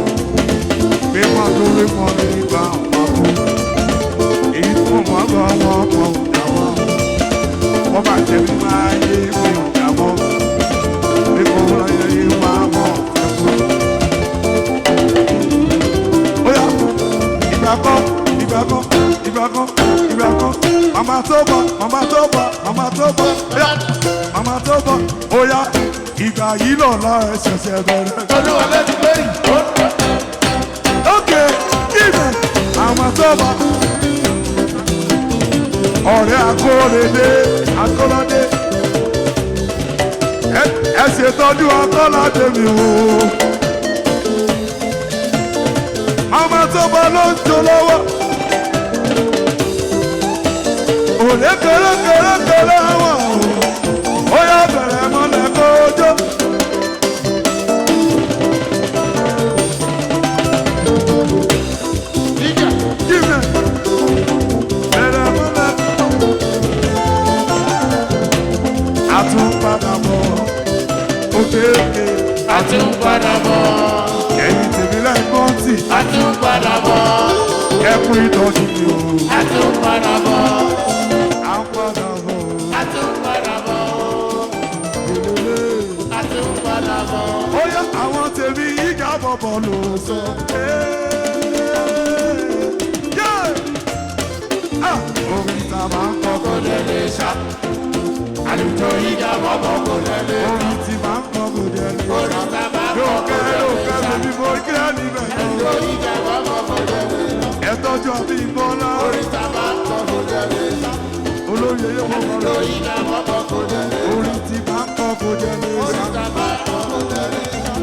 Pé wọ́n lórí wọn nígbà wọn kú. Èyí tó wọ́n gbọ́ wọn kọ̀ ò jà mọ́. Wọ́n bá jẹ mí máa yé mi ò jà mọ́. Bí mo rán yé wá mọ́ fẹ́ kú. Oya, ìgbà kan, ìgbà kan, ìgbà kan, ìgbà kan, màmá tó bọ̀, màmá tó bọ̀, màmá tó bọ̀, oya, màmá tó bọ̀, oya, ìgbà yìí lọ́la ẹ ṣẹ̀ṣẹ̀ bẹ̀rẹ̀. Olúwa ló ti gbé yìí. Ok, ibẹ̀, màmá tó bọ̀. Ọ̀rẹ́ Akóredé, Akọ́ládé, ẹ ṣètọ́jú Akọ́ládé mi o. Màmá tó bọ̀ ló ń jó lọ́wọ́. Òlé kéré kéré kéré wọn o. Ó yá bẹ̀rẹ̀ mọ́lẹ̀ kójó. Jíjẹ bẹ̀rẹ̀ mọ́lẹ̀. Àtúnpadà bọ̀ òkè òkè. Àtúnpadà bọ̀. Ẹ̀yin tèmi lẹ́gbọ́n tì. Àtúnpadà bọ̀. Ẹ kú ìtọ́jú mi o. Àtúnpadà bọ̀. À ń padà bọ̀. Àtúnpadà bọ̀. Àtúnpadà bọ̀. Ó yá àwọn tèmi ìjà bọ̀bọ̀ ló sọ. Orin tá a máa ń kọ́ kò lè lè ṣá. Àlùjọ ìjà bọ̀bọ̀ kò lè lè ṣá. Orin tí máa ń kọ́ kò lè lè ṣá. Orin tá a máa ń kọ́ kò Lókè lè lè lókè ṣá. bèbí mo kí á níbẹ̀ yẹn. Àlùjọ ìjà bọ̀bọ̀ kò lè lè ṣá. Ẹ tọ́jú àbí bọ́lá. Orin tá a máa ń kọ́ kò lè lè ṣá. Olórí eyé wọn kọ́ Àlùjọ lọ. ìjà bọ̀bọ̀ kò lè lè ṣá. Orin tí máa ń kọ́ kò lè lè ṣá. Orin tá a máa ń kọ́ kò lè lè ṣá.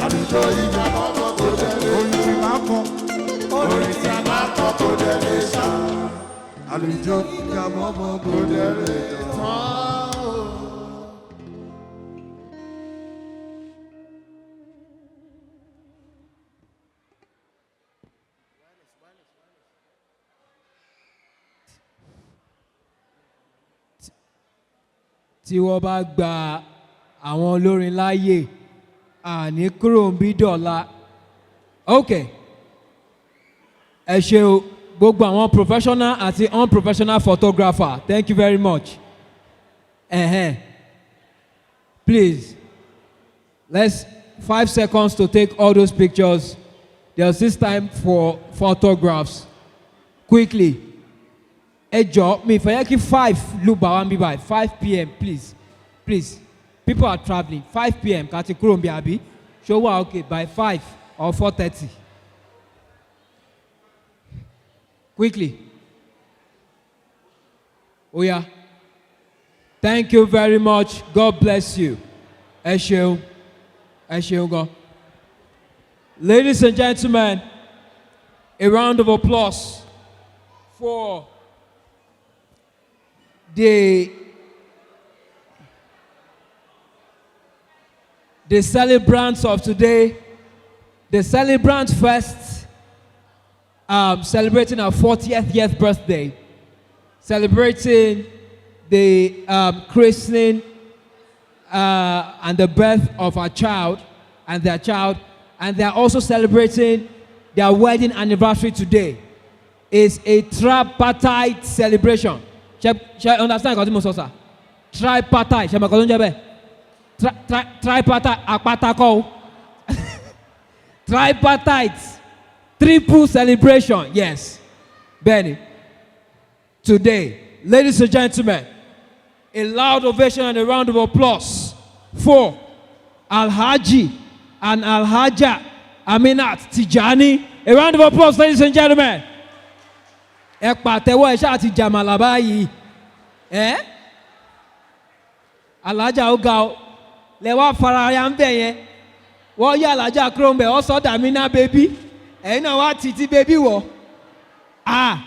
Àlùjọ ìjà bọ̀bọ̀ kò lè lè ṣá. Orin tí máa ń kọ́. Orin tí a máa ń kọ́ kò lè lè ṣá. Àlùjọ ìjà bọ̀bọ̀ kò lè lè ṣá. Tí wọ́n bá gba àwọn olórin láàyè àní kúrò ń bí dọ̀la. Ok, ẹ ṣe o gbogbo àwọn professional àti unprofessional photographer, thank you very much. Please, let's 5 seconds to take all those pictures. There's this time for photographs. Quickly. Ẹ jọ, mi fẹ́ yẹ kí 5 lù bá wa ń bí báyìí, 5 p.m., please, please. People are travelling. 5 p.m. ká ti kúrò ń bí, àbí? Ṣó wà okay by 5 or 4:30? Quickly. Oya. Thank you very much. God bless you. Ẹ ṣeun. Ẹ ṣeun gan. Ladies and gentlemen, a round of applause for the celebrants of today, the celebrant first, celebrating our 40th year birthday, celebrating the christening and the birth of our child and their child, and they are also celebrating their wedding anniversary today. It's a tripartite celebration. Ṣé ṣé understand nǹkan tí mo sọ sà? Tripartite, ṣe mọ̀ nǹkan tó ń jẹ́ bẹ́ẹ̀? Tripartite, àpáta kọ́ o. Tripartite, triple celebration, yes. Bẹ́ẹ̀ni, today, ladies and gentlemen, a loud ovation and a round of applause for Alhaji and Alhaja Aminat Tijani. A round of applause, ladies and gentlemen. Ẹ pàtẹ́wọ́, ẹ ṣáà ti jàmàlà báyìí. Ẹ́ Alhaja, ó ga o, lẹ wá fara ya ń bẹ̀ yẹn. Wọ́n yí Alhaja kúrò ń bẹ̀, ọ́ sọ́dà Amina baby. Ẹ̀yin náà wá títí baby wọ̀. Ah,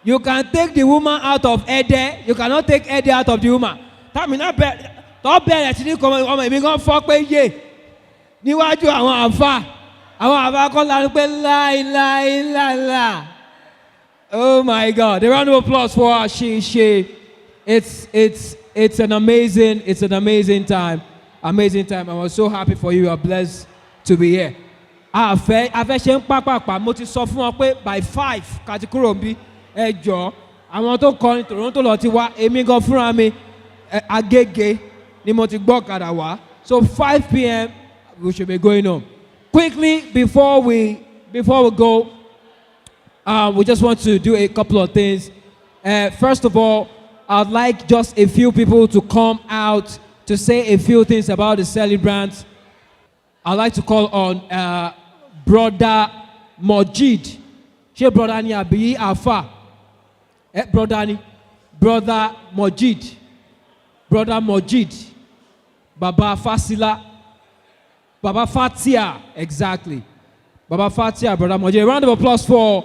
you can take the woman out of Ede, you cannot take Ede out of the woman. Tamina bẹ tọ́ bẹ̀rẹ̀ sí ní kọ́ ọmọ èmi kan fọ́ pé yé níwájú àwọn àfa, àwọn àfa kọ́ lanu pé láìláìláìlá. Oh my God! A round of applause for her. She, it's an amazing time, amazing time. I was so happy for you. You are blessed to be here. Àfẹ́ afẹ́ ṣe ń pápápá, mo ti sọ fún wọn pé by 5 ká ti kúrò níbí. Ẹ jọ, àwọn tó kọrin Toronto lọ ti wá, èmi gan fúnra mi ẹ, Agége ni mo ti gbọ́ ọ̀kadà wá, so 5 p.m. we should be going home. Quickly, before we go, we just want to do a couple of things. First of all, I'd like just a few people to come out to say a few things about the celebrants. I'd like to call on Brother Mojid. Ṣé brother ni àbí àfà? Eh, brother ni. Brother Mojid. Brother Mojid. Baba Fasila. Baba Fatia, exactly. Baba Fatia, Brother Mojid. A round of applause for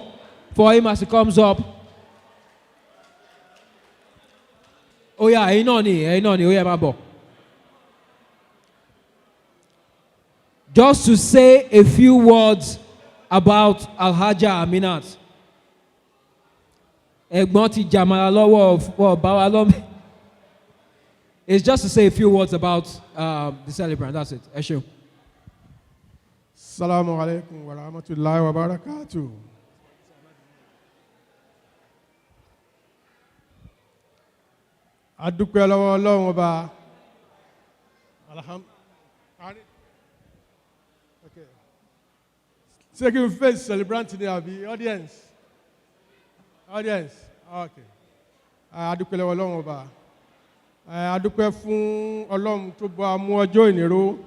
him as he comes up. Oh yeah, ẹ̀yin náà ni, ẹ̀yin náà ni, ó yẹ, máa bọ̀. Just to say a few words about Alhaja Aminat. Ẹ̀gbọ́n ti jàmàlà lọ́wọ́ ọ̀ bá wa lọ́mọ. It's just to say a few words about the celebrant. That's it. Ẹ ṣeun. Salamu alaikum wa rahmatullahi wa barakatuh. A dúpẹ́ lọ́wọ́ Ọlọ́run Ọba. Okay. Ṣé kí n face celebrant ni àbí audience? Audience. Okay. A dúpẹ́ lọ́wọ́ Ọlọ́run Ọba. A dúpẹ́ fún Ọlọ́run tó bá mú ọjọ́ ìníró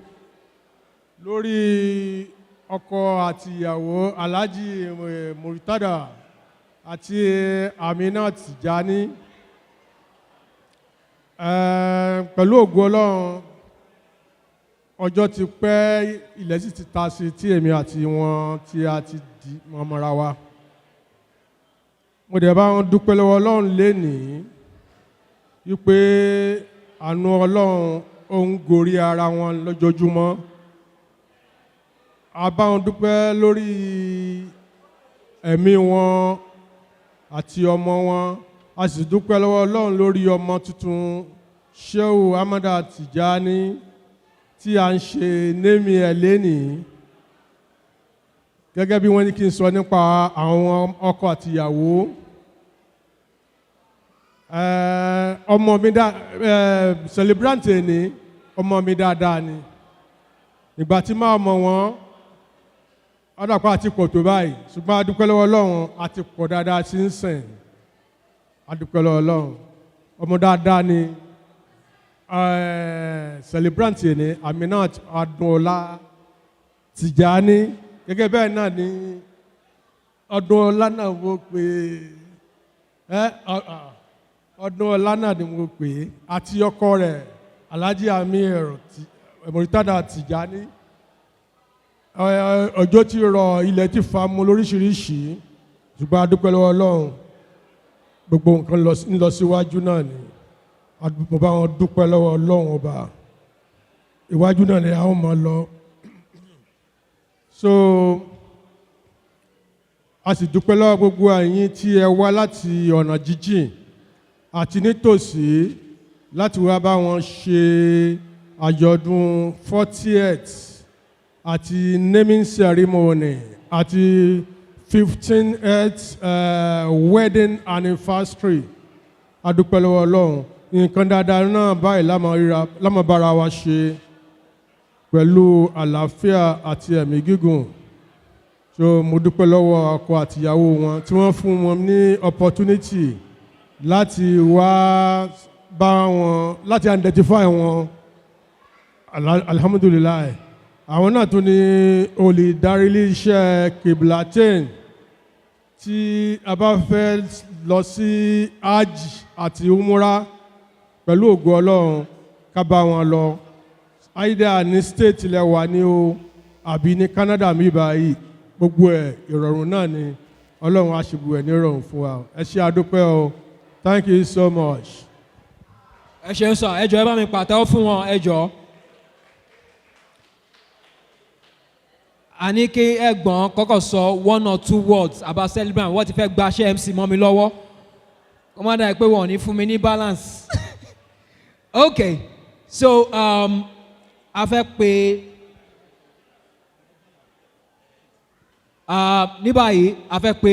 lórí ọkọ àti ìyàwó, Alhaji Murtada àti Aminat Tijani. Pẹ̀lú ògo Ọlọ́run, ọjọ́ ti pẹ́, ilẹ̀ sì ti ta sí tí èmi àti wọn tí a ti di mọ́mọ́ra wa. Mo dẹ̀ bá wọn dúpẹ́ lọ́wọ́ Ọlọ́run lénìí wípé àánú Ọlọ́run ó ń gorí ara wọn lójoojúmọ́. A bá wọn dúpẹ́ lórí ẹ̀mí wọn àti ọmọ wọn. A sì dúpẹ́ lọ́wọ́ Ọlọ́run lórí ọmọ tuntun, Shehu Amada Tijani, tí a ń ṣe némi ẹ̀ lénìí. Gẹ́gẹ́ bí wọ́n ní kí n sọ nípa àwọn ọkọ àtìyàwó, ọmọ mi dá celebrant ni, ọmọ mi dáadáa ni. Ìgbà tí máa mọ̀ wọ́n, ọ̀dàpọ̀ àti pọ̀ tó báyìí, ṣùgbọ́n a dúpẹ́ lọ́wọ́ Ọlọ́run, àti pọ̀ dáadáa sí ń sìn. Adúpẹ́ lọ́wọ́ Ọlọ́run. Ọmọ dáadáa ni celebrant yìí ni Aminat Adunola Tijani. Gẹ́gẹ́ bẹ́ẹ̀ náà ni Ọdúnọlá náà mo pè é, Ọdúnọlá náà ni mo pè é, àti ọkọ rẹ̀ Alhaji Amir Muritada Tijani. Ọjọ́ ti rọ̀, ilẹ̀ ti fa mu lóríṣiríṣi, ṣùgbọ́n a dúpẹ́ lọ́wọ́ Ọlọ́run, gbogbo nǹkan ń lọ síwájú náà ni. Mo bá wọn dúpẹ́ lọ́wọ́ Ọlọ́run ọba, iwájú náà ni a ó máa lọ. So a sì dúpẹ́ lọ́wọ́ gbogbo ẹ̀yin tí ẹ wá láti ọ̀nà jíjìn àti nítòsí láti wá bá wọn ṣe àjọ̀dún 40th àti naming ceremony àti 15th wedding anniversary. A dúpẹ́ lọ́wọ́ Ọlọ́run, nǹkan dáadáa náà báyìí lámọ̀ bára wa ṣe pẹ̀lú àlàáfíà àti ẹ̀mí gígùn. So mo dúpẹ́ lọ́wọ́ ọkọ àtìyàwó wọn tí wọ́n fún wọn ní opportunity láti wá bá wọn, láti identify wọn. Alhamdulillahi, àwọn náà tún ní olùdarí iléeṣẹ́ Kiblatin tí a bá fẹ́ lọ sí hajj àti umura, pẹ̀lú ògo Ọlọ́run, ká bá wọn lọ, either ní state ilẹ̀ wa ní o àbí ní Canada mi báyìí, gbogbo ẹ̀ ìrọ̀rùn náà ni. Ọlọ́run á ṣe gbogbo ẹ̀ ní ìrọ̀rùn fún wa. Ẹ ṣé, àdúpẹ́ o. Thank you so much. Ẹ ṣeun sir. Ẹ jọ̀ọ́, ẹ bá mi pàtẹ́wọ́ fún wọn, ẹ jọ̀ọ́. A ní kí ẹ̀gbọ́n kọ́kọ́ sọ one or two words about celebrant. Wọ́n ti fẹ́ gbaṣẹ́ MC mọ́ mi lọ́wọ́, kó má dàbí pé wọ́n ò ní fún mi ní balance. Okay, so a fẹ́ pe ní báyìí, a fẹ́ pe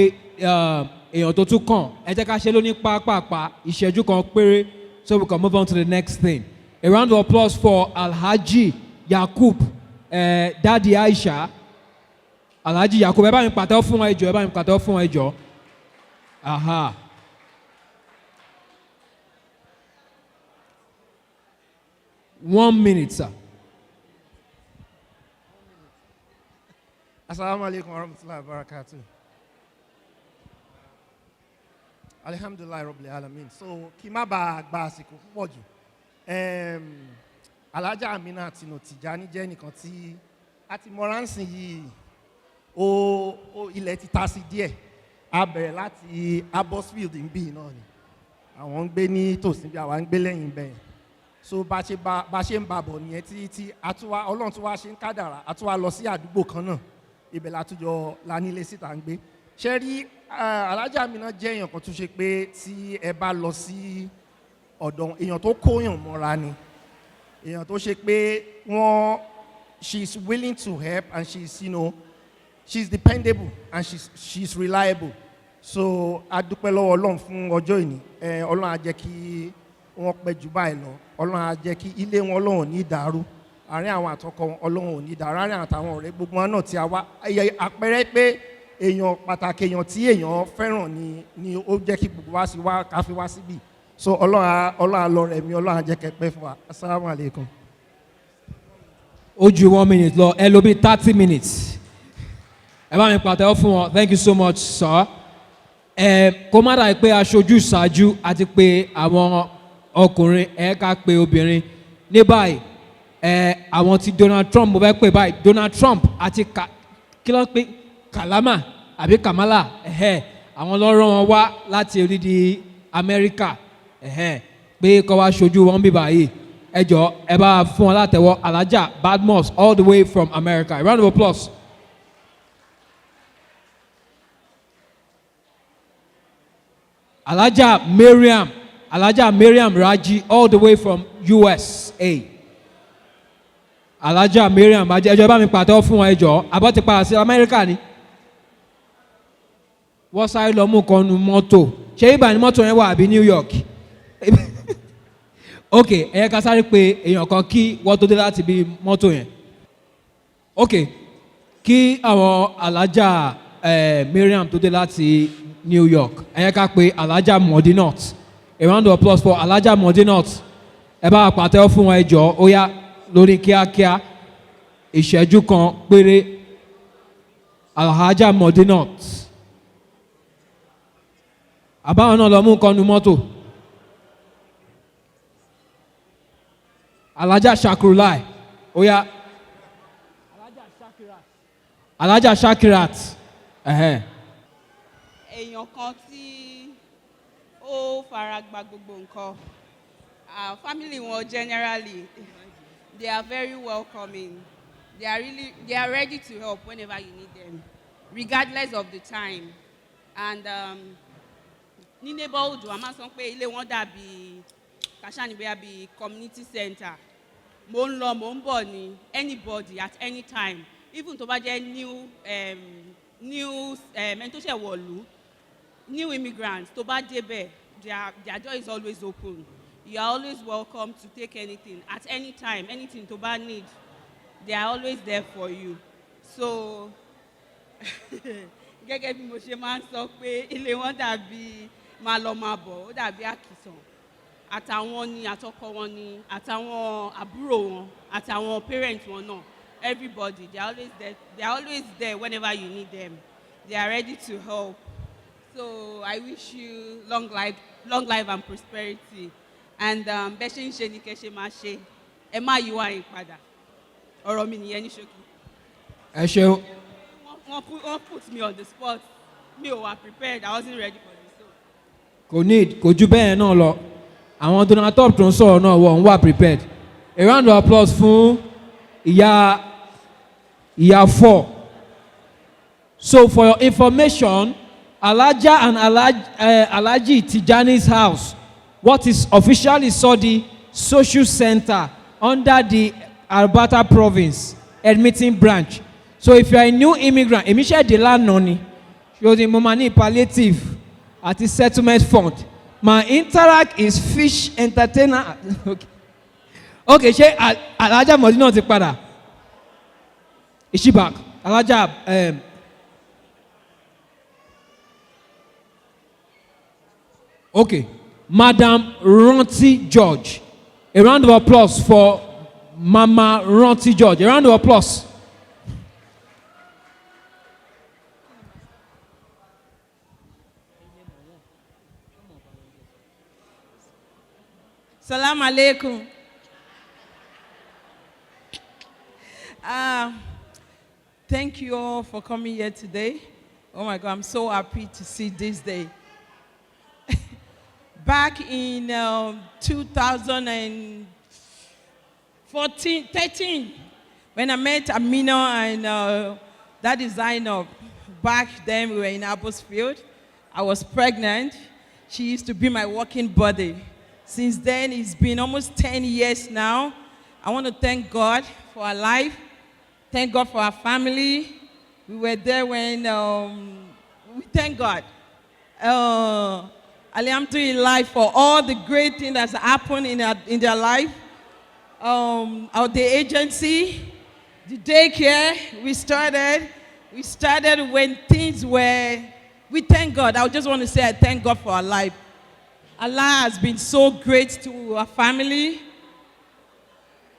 èèyàn tó tún kàn. Ẹ jẹ́ ká ṣe lóní pápápá, ìṣẹ́jú kan péré, so we can move on to the next thing. A round of applause for Alhaji Yakub, Daddy Aisha. Alhaji Yakub, ẹ bá mi pàtẹ́wọ́ fún wọn, ẹ jọ̀ọ́. Ẹ bá mi pàtẹ́wọ́ fún wọn, ẹ jọ̀ọ́. Aha. One minute, sir. Assalamu alaikum wa rahmatullahi wa barakatuh. Alhamdulillahi Rabbil Alamin. So, kí má bàa gba àsìkò púpọ̀ jù. Alhaja Amina Tino Tijani jẹ́ nìkan tí a ti mọra ń sìn yìí, ó ilẹ̀ ti ta sí díẹ̀. A bẹ̀rẹ̀ láti Abbotsfield ń bí náà ni. Àwọn ń gbé ní tòsí bí àwa ń gbé lẹ́yìn bẹ́ẹ̀. So bá ṣe ń ba bọ̀ nìyẹn tí a tún wá, Ọlọ́run tún wá ṣe ń kádàrá, a tún wá lọ sí àdúgbò kan náà, ibẹ̀ la tún jọ la nílé síta ń gbé. Ṣe rí, Alhaja Amina jẹ́ èèyàn kan tó ṣe pé tí ẹ bá lọ sí ọ̀dọ̀, èèyàn tó kóyàn mọ́ra ni, èèyàn tó ṣe pé wọ́n, she is willing to help and she is you know she is dependable and she is reliable. So a dúpẹ́ lọ́wọ́ Ọlọ́run fún ọjọ́ ìní. Ọlọ́run á jẹ́ kí wọ́n pẹ́ jù báyìí lọ. Ọlọ́run á jẹ́ kí ilé wọn, Ọlọ́run ò ní dàrú àárín àwọn àtọkọ wọn, Ọlọ́run ò ní dàrú àárín àtàwọn ọ̀rẹ́ gbogbo wọn náà tí a wá. Àpẹẹrẹ pé èèyàn pàtàkì, èèyàn tí èèyàn fẹ́ràn ni ó jẹ́ kí gbogbo wa sì wá ká fi wá síbí. So Ọlọ́run á lọ rẹ̀ mí, Ọlọ́run á jẹ́ kẹ́ pẹ́ fún wa. Asalaamu alaykum. Ó ju one minute lọ, ẹ lò bí 30 minutes. Ẹ bá mi pàtẹ́wọ́ fún wọn. Thank you so much, sir. Ẹ kó má dàbí pé aṣojú ṣáájú àti pé àwọn ọkùnrin, ẹ ká pé obìnrin ní báyìí. Ẹ àwọn tí Donald Trump, mo fẹ́ pè báyìí, Donald Trump àti kí ló ń pè, Kalama àbí Kamala, ẹ̀hẹ́, àwọn ló rán wọn wá láti orílẹ̀ Amẹ́ríkà, ẹ̀hẹ́, pé kó wá ṣojú wọn bí báyìí. Ẹ jọ, ẹ bá fún wọn látẹ̀wọ́. Alhaja Badmus, all the way from America. A round of applause. Alhaja Mariam, Alhaja Mariam Raji, all the way from USA. Alhaja Mariam Raji, ẹ jọ̀ọ́, ẹ bá mi pàtẹ́wọ́ fún wọn, ẹ jọ̀ọ́. Àbọ̀ ti padà sí Amẹ́ríkà ni. Wọ́n sáré lọ mú kan nu mọ́tò. Ṣé ibà ni mọ́tò yẹn wà àbí New York? Ok, ẹ yẹ ká sáré pé èèyàn kan kí wọ́n tó dé láti bí mọ́tò yẹn. Ok, kí àwọn Alhaja Mariam tó dé láti New York. Ẹ yẹ ká pe Alhaja Modinat. A round of applause for Alhaja Modinat. Ẹ bá wa pàtẹ́wọ́ fún wọn, ẹ jọ̀ọ́. Ó yá, lórí kíákíá, ìṣẹ́jú kan péré, Alhaja Modinat. Àbáwọn náà lọ mú nǹkan nu mọ́tò. Alhaja Shakrulai, ó yá, Alhaja Shakirat. Ẹ̀hẹ́n. Èèyàn kan tí ó fara gba gbogbo nǹkan, family wọn generally, they are very welcoming. They are ready to help whenever you need them, regardless of the time. And ní neighborhood wa, máa ń sọ pé ilé wọn dàbí kàṣánì, bóyá bíi community center. Mo ń lọ, mo ń bọ̀ ní anybody at any time, even tó bá jẹ́ new ẹni tó ṣẹ̀ wọ̀lú, new immigrants tó bá débẹ̀, their door is always open. You are always welcome to take anything at any time. Anything tó bá need, they are always there for you. So gẹ́gẹ́ bí mo ṣe máa ń sọ pé ilé wọn dàbí máa lọ máa bọ̀, ó dàbí àkìtàn. Àtàwọn ni àtọkọ wọn ni, àtàwọn àbúrò wọn, àtàwọn parents wọn náà, everybody, they are always there. They are always there whenever you need them. They are ready to help. So I wish you long life, long life and prosperity. And bẹ́ẹ̀ ṣe ń ṣe ni kẹ́ ṣe máa ṣe. Ẹ má yíwá yín padà. Ọ̀rọ̀ mi nìyẹn ní ṣókí. Ẹ ṣeun. Wọ́n put me on the spot. Mi ò wà prepared. I wasn't ready for this. So. Kò need, kò ju bẹ́ẹ̀ náà lọ. Àwọn Donald Trump tó ń sọ̀rọ̀ náà, wọ́n ń wà prepared. A round of applause fún ìyá four. So for your information, Alhaja and Alhaji Tijani's house, what is officially Saudi Social Center under the Alberta Province Edmonton branch. So if you are a new immigrant, èmi ṣe dé lánàá ni, ṣé o mo máa ní palliative àti settlement fund. My Interac is fish entertainer. Okay, ṣé Alhaja Modina ti padà? Is she back? Alhaja, okay, Madam Ranti George. A round of applause for Mama Ranti George. A round of applause. Salam alaikum. Thank you all for coming here today. Oh my God, I'm so happy to see this day. Back in 2014, 13, when I met Amina and that designer, back then we were in Abbotsfield. I was pregnant. She used to be my working buddy. Since then, it's been almost 10 years now. I want to thank God for our life. Thank God for our family. We were there when, we thank God. Alhamdulillah for all the great things that's happened in their life. The agency, the daycare, we started. We started when things were, we thank God. I just want to say I thank God for our life. Allah has been so great to our family.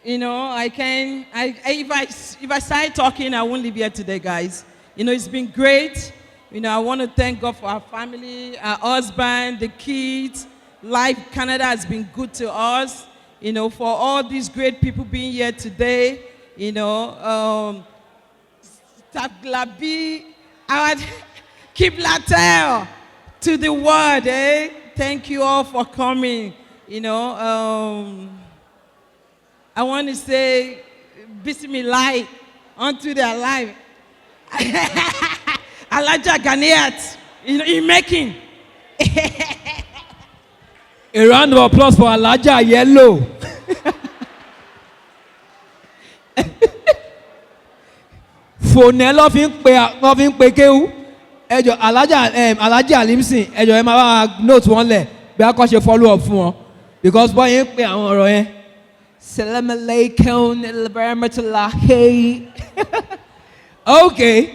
You know, I can, I if I start talking, I won't leave here today, guys. You know, it's been great. You know, I want to thank God for our family, our husband, the kids. Life, Canada has been good to us. You know, for all these great people being here today, you know, Taglabi, our Kiblatel to the world, eh? Thank you all for coming. You know, I want to say, Bismillah unto their life. Alhaja Ganiat, you know, in making. A round of applause for Alhaja Yellow. Fònẹ́ ló fi ń pe, ló fi ń pe kéwú. Ẹ jọ̀ọ́, Alhaja Alimsin, ẹ jọ̀ọ́, ẹ máa bá wa note wọn lẹ̀ bí a kọ́ ṣe follow up fún wọn, because bọ́ yẹn ń pe àwọn ọ̀rọ̀ yẹn. Salam alaikum warahmatullahi. Okay.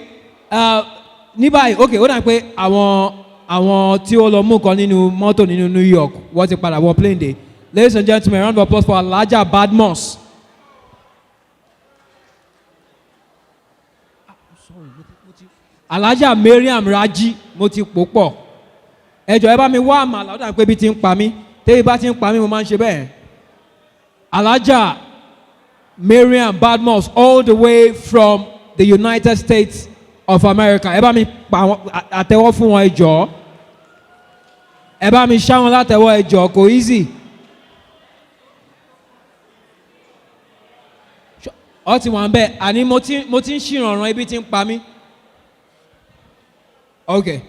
Ní báyìí, okay, ó dà pé àwọn Àwọn tí ó lọ mú nǹkan nínú mọ́tò nínú New York, wọ́n ti padà wọ plane dé. Ladies and gentlemen, round of applause for Alhaja Badmus. Alhaja Mariam Raji, mo ti pò pọ̀. Ẹ jọ̀ọ́, ẹ bá mi wá àmàlà, ó dà pé ebi ti ń pa mí. Tébi bá ti ń pa mí, mo máa ń ṣe bẹ́ẹ̀. Alhaja Mariam Badmus, all the way from the United States of America. Ẹ bá mi pa àtẹ́wọ́ fún wọn, ẹ jọ̀ọ́. Ẹ bá mi ṣá wọn látẹ́wọ́, ẹ jọ̀ọ́, kò easy. Ọ ti wà ń bẹ́ẹ̀, àní mo ti ń ṣìrànràn, ebi ti ń pa mí. Okay.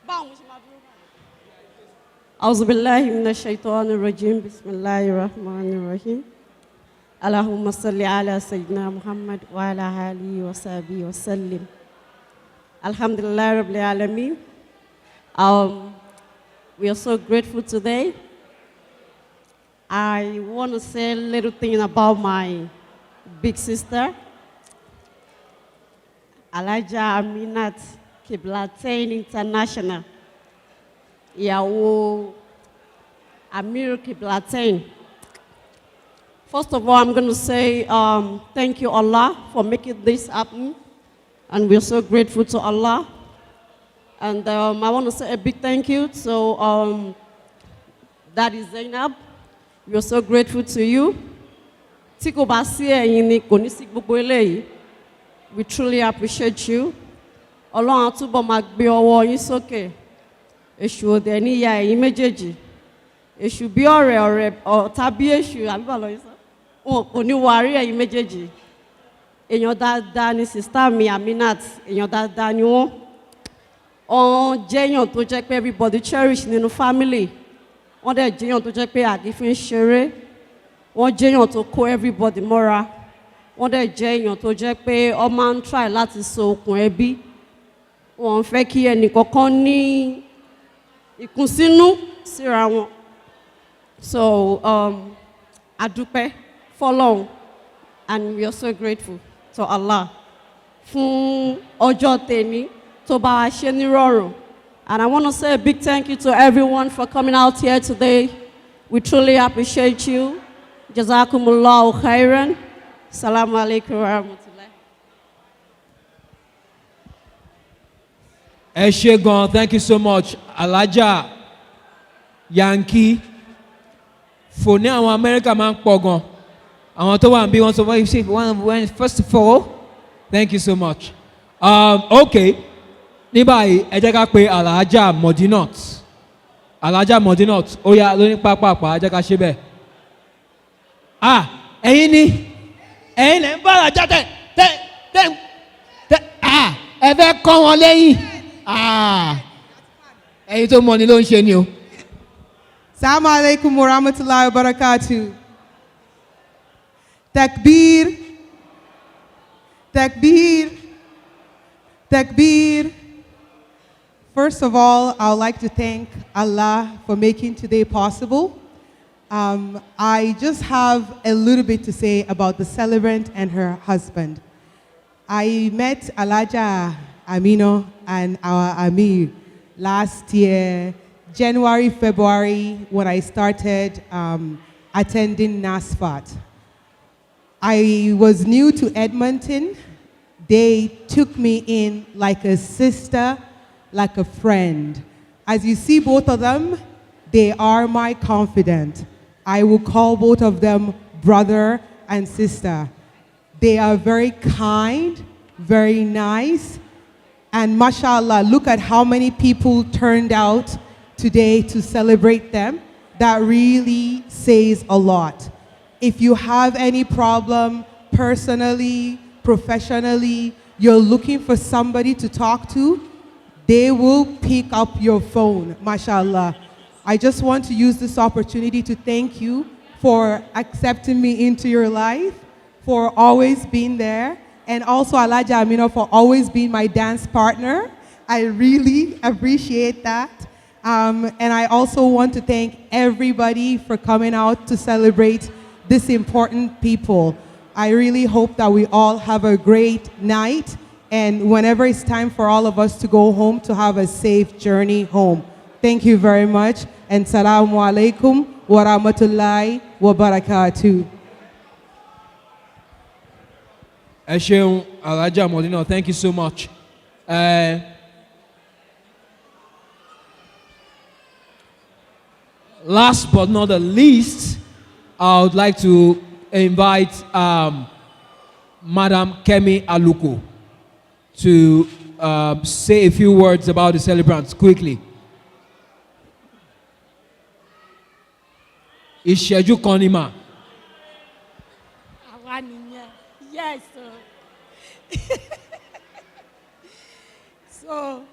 Báwo mo ṣe máa dúró báyìí? أعوذ بالله من الشيطان الرجيم بسم الله الرحمن الرحيم اللهم صل على سيدنا محمد وعلى آله وصحبه وسلم الحمد لله رب العالمين. We are so grateful today. I want to say a little thing about my big sister, Alhaja Aminat Kiblatain International, ìyàwó Amir Kiblatain. First of all, I'm going to say thank you, Allah, for making this happen. And we're so grateful to Allah. And I want to say a big thank you to Daddy Zainab. We're so grateful to you. Tí kò bá sí ẹ̀yin ni kò ní sí gbogbo eléyìí. We truly appreciate you. Ọlọ́run á túbọ̀ máa gbé ọwọ́ yín sókè. Èṣù ò dẹ̀ ní ya ẹ̀yin méjèèjì. Èṣù bí ọ̀rẹ́ ọ̀rẹ́ ọ̀tá bí èṣù àbí bàlọ́ yín sọ. Wọn kò ní wọ àárí ẹ̀yin méjèèjì. Èèyàn dáadáa ni sister mi Aminat. Èèyàn dáadáa ni wọ́n. Wọ́n jẹ́ èèyàn tó jẹ́ pé everybody cherish nínú family. Wọ́n dẹ̀ jẹ́ èèyàn tó jẹ́ pé àgí fi ń ṣeré. Wọ́n jẹ́ èèyàn tó kó everybody mọ́ra. Wọ́n dẹ̀ jẹ́ èèyàn tó jẹ́ pé ọ máa ń try láti so okùn ẹbí. Wọ́n ń fẹ́ kí ẹnìkankan ní ìkùnsínú síra wọn. So a dúpẹ́ fọlọ́run and we are so grateful to Allah fún ọjọ́ tèmi tó bá wa ṣe nírọ̀rùn. And I want to say a big thank you to everyone for coming out here today. We truly appreciate you. Jazakumullahu khairan. Salamu alaikum wa rahmatullah. Ẹ ṣe gan, thank you so much, Alhaja Yankee. Fò ní àwọn Amẹ́ríkà máa ń pọ̀ gan. Àwọn tó wà níbí wọ́n sọ fún ṣe one. First of all, thank you so much. Okay, ní báyìí, ẹ jẹ́ ká pe Alhaja Modinot. Alhaja Modinot, ó yá lóní pápápá, ẹ jẹ́ ká ṣe bẹ́ẹ̀. Ah, ẹ̀yin ni, ẹ̀yin lẹ́ ń bá Alhaja tẹ̀ tẹ̀ tẹ̀ tẹ̀. Ah, ẹ fẹ́ kọ́ wọn lẹ́yìn. Ah, ẹ̀yin tó mọ̀ ni ló ń ṣe ni o. Assalamu alaikum wa rahmatullahi wa barakatuh. Takbir. Takbir. Takbir. First of all, I would like to thank Allah for making today possible. I just have a little bit to say about the celebrant and her husband. I met Alhaja Amino and our Amir last year, January, February, when I started attending NASFAT. I was new to Edmonton. They took me in like a sister, like a friend. As you see both of them, they are my confidant. I will call both of them brother and sister. They are very kind, very nice, and mashallah, look at how many people turned out today to celebrate them. That really says a lot. If you have any problem personally, professionally, you're looking for somebody to talk to, they will pick up your phone, mashallah. I just want to use this opportunity to thank you for accepting me into your life, for always being there, and also Alhaja Amino for always being my dance partner. I really appreciate that. And I also want to thank everybody for coming out to celebrate these important people. I really hope that we all have a great night, and whenever it's time for all of us to go home, to have a safe journey home. Thank you very much, and salamu alaikum wa rahmatullahi wa barakatuh. Ẹ ṣeun, Alhaja Modina, thank you so much. Last but not the least, I would like to invite Madam Kemi Aluko to say a few words about the celebrants quickly. Ìṣẹ́jú kan ni mà. Àwa nìyẹn, yes o. So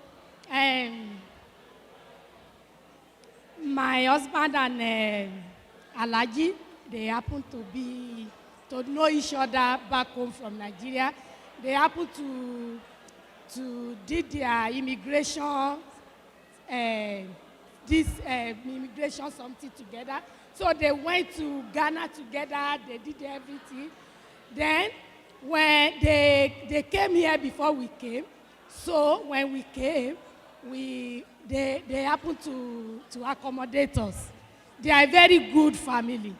my husband and Alhaji, they happen to know each other back home from Nigeria. They happen to did their immigration, this immigration something together. So they went to Ghana together, they did everything. Then when they came here before we came, so when we came, they happened to accommodate us. They are a very good family.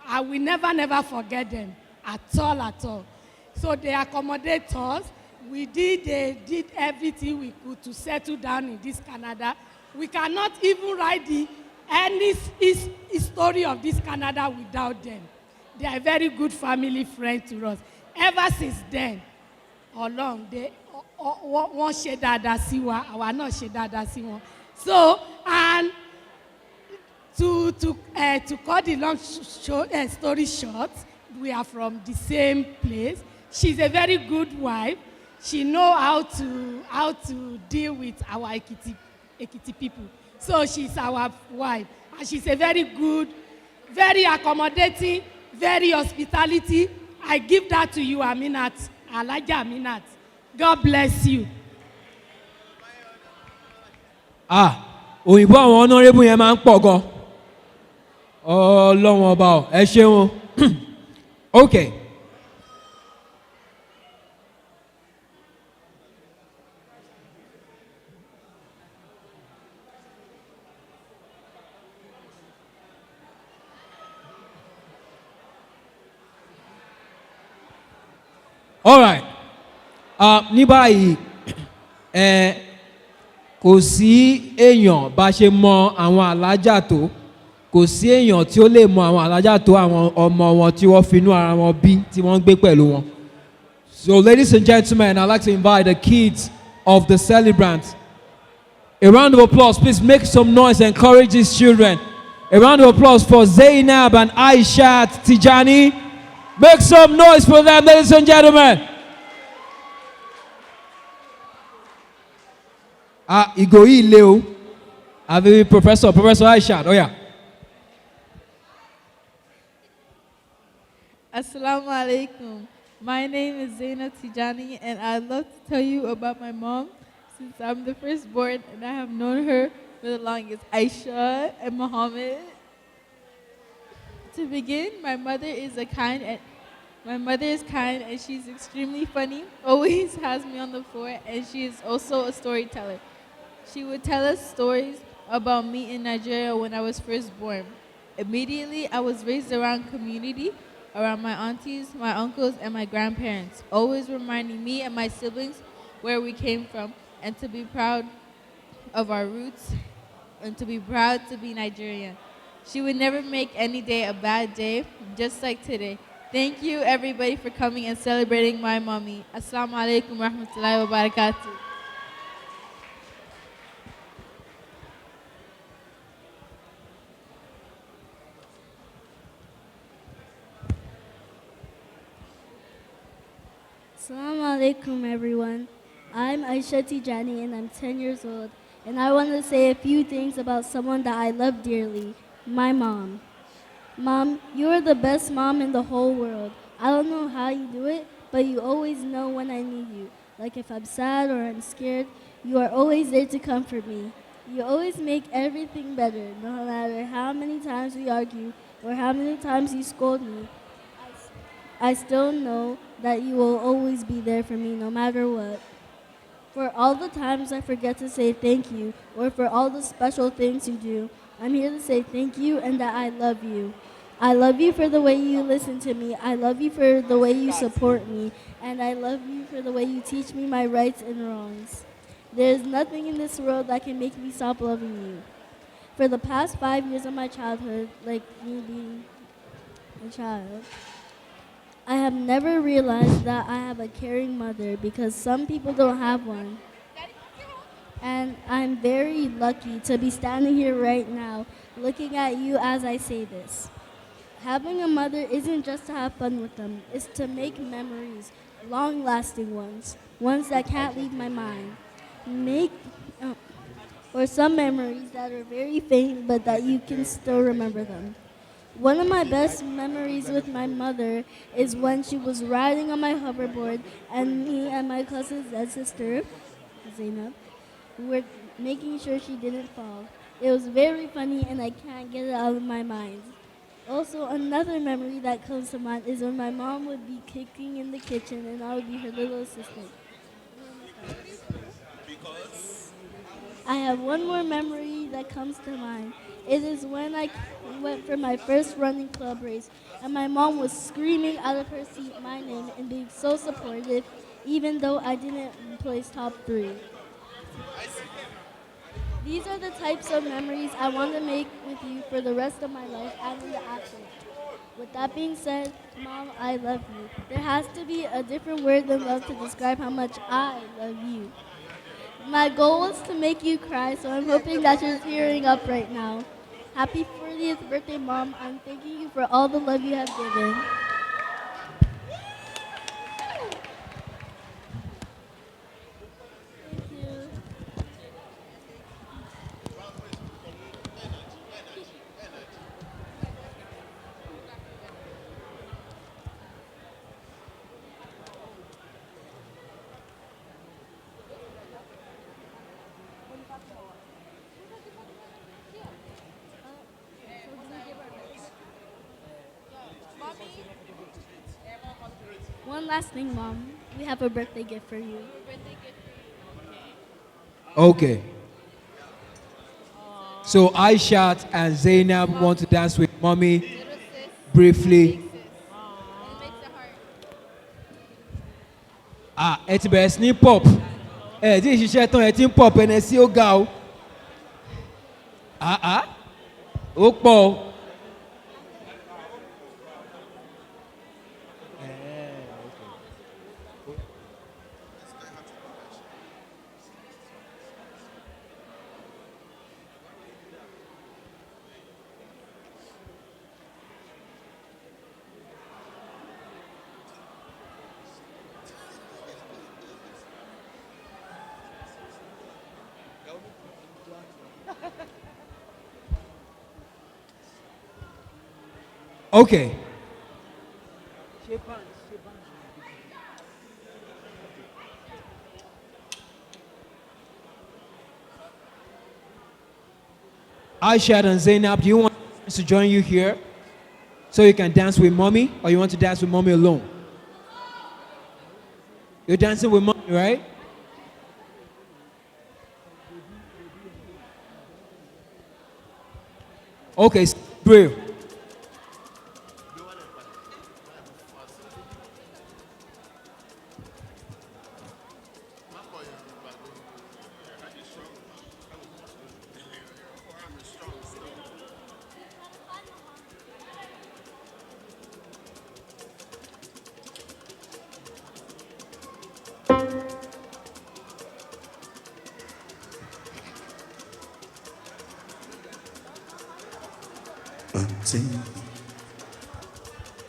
I will never, never forget them at all, at all. So they accommodate us. They did everything we could to settle down in this Canada. We cannot even write the any story of this Canada without them. They are a very good family friend to us. Ever since then, Ọlọ́run they wọ́n ṣe dáadáa sí wa, àwa náà ṣe dáadáa sí wọn. So, and to cut the long story short, we are from the same place. She's a very good wife. She know how to deal with our Ekiti people. So she's our wife, and she's a very good, very accommodating, very hospitality. I give that to you, Aminat, Alhaja Aminat. God bless you. Ah, òyìnbó àwọn honourable yẹn máa ń pọ̀ gan. Ọlọ́run ọba ọ̀, ẹ ṣeun. Okay. All right. Ní báyìí, ẹ kò sí èèyàn bá ṣe mọ àwọn alájà tó, kò sí èèyàn tí ó lè mọ àwọn alájà tó àwọn ọmọ wọn tí wọ́n finú ara wọn bí, tí wọ́n ń gbé pẹ̀lú wọn. So ladies and gentlemen, I'd like to invite the kids of the celebrants. A round of applause, please make some noise, encourage these children. A round of applause for Zainab and Aishat Tijani. Make some noise for them, ladies and gentlemen. Ah, ìgò yìí le o. Àbí Professor Aishat, oh yeah. Assalamu alaikum. My name is Zainab Tijani, and I'd love to tell you about my mom since I'm the firstborn and I have known her for the longest, Aisha and Muhammad. To begin, my mother is kind and she's extremely funny, always has me on the floor, and she is also a storyteller. She would tell us stories about me in Nigeria when I was first born. Immediately, I was raised around community, around my aunties, my uncles, and my grandparents, always reminding me and my siblings where we came from and to be proud of our roots and to be proud to be Nigerian. She would never make any day a bad day, just like today. Thank you, everybody, for coming and celebrating my mommy. Assalamu alaikum warahmatullahi wabarakatuh. Assalamu alaikum, everyone. I'm Aisha Tijani, and I'm 10 years old. And I want to say a few things about someone that I love dearly, my mom. Mom, you are the best mom in the whole world. I don't know how you do it, but you always know when I need you. Like if I'm sad or I'm scared, you are always there to comfort me. You always make everything better, no matter how many times we argue or how many times you scold me. I still know that you will always be there for me no matter what. For all the times I forget to say thank you, or for all the special things you do, I'm here to say thank you and that I love you. I love you for the way you listen to me. I love you for the way you support me. And I love you for the way you teach me my rights and wrongs. There is nothing in this world that can make me stop loving you. For the past 5 years of my childhood, like me being a child, I have never realized that I have a caring mother because some people don't have one. And I'm very lucky to be standing here right now looking at you as I say this. Having a mother isn't just to have fun with them, it's to make memories, long lasting ones, ones that can't leave my mind. Or some memories that are very faint but that you can still remember them. One of my best memories with my mother is when she was riding on my hoverboard and me and my cousins and sister, Zainab, were making sure she didn't fall. It was very funny and I can't get it out of my mind. Also, another memory that comes to mind is when my mom would be cooking in the kitchen and I would be her little assistant. I have one more memory that comes to mind. It is when I went for my first running club race, and my mom was screaming out of her seat my name and being so supportive, even though I didn't place top 3. These are the types of memories I want to make with you for the rest of my life and in the afterlife. With that being said, Mom, I love you. There has to be a different word than love to describe how much I love you. My goal was to make you cry, so I'm hoping that you're tearing up right now. Happy 40th birthday, Mom. I'm thanking you for all the love you have given. Thank you. One last thing, Mom. We have a birthday gift for you. Okay. So Aishat and Zainab want to dance with Mommy briefly. Ah, ẹ ti bẹ̀rẹ̀ sí ní pop. Ẹ ti ṣiṣẹ́ tán, ẹ ti ń pop ẹni sí ó ga o. Ah ah, ó pọ̀ o. Okay. Aisha and Zainab, do you want us to join you here so you can dance with Mommy, or you want to dance with Mommy alone? You're dancing with Mommy, right? Okay, Brill.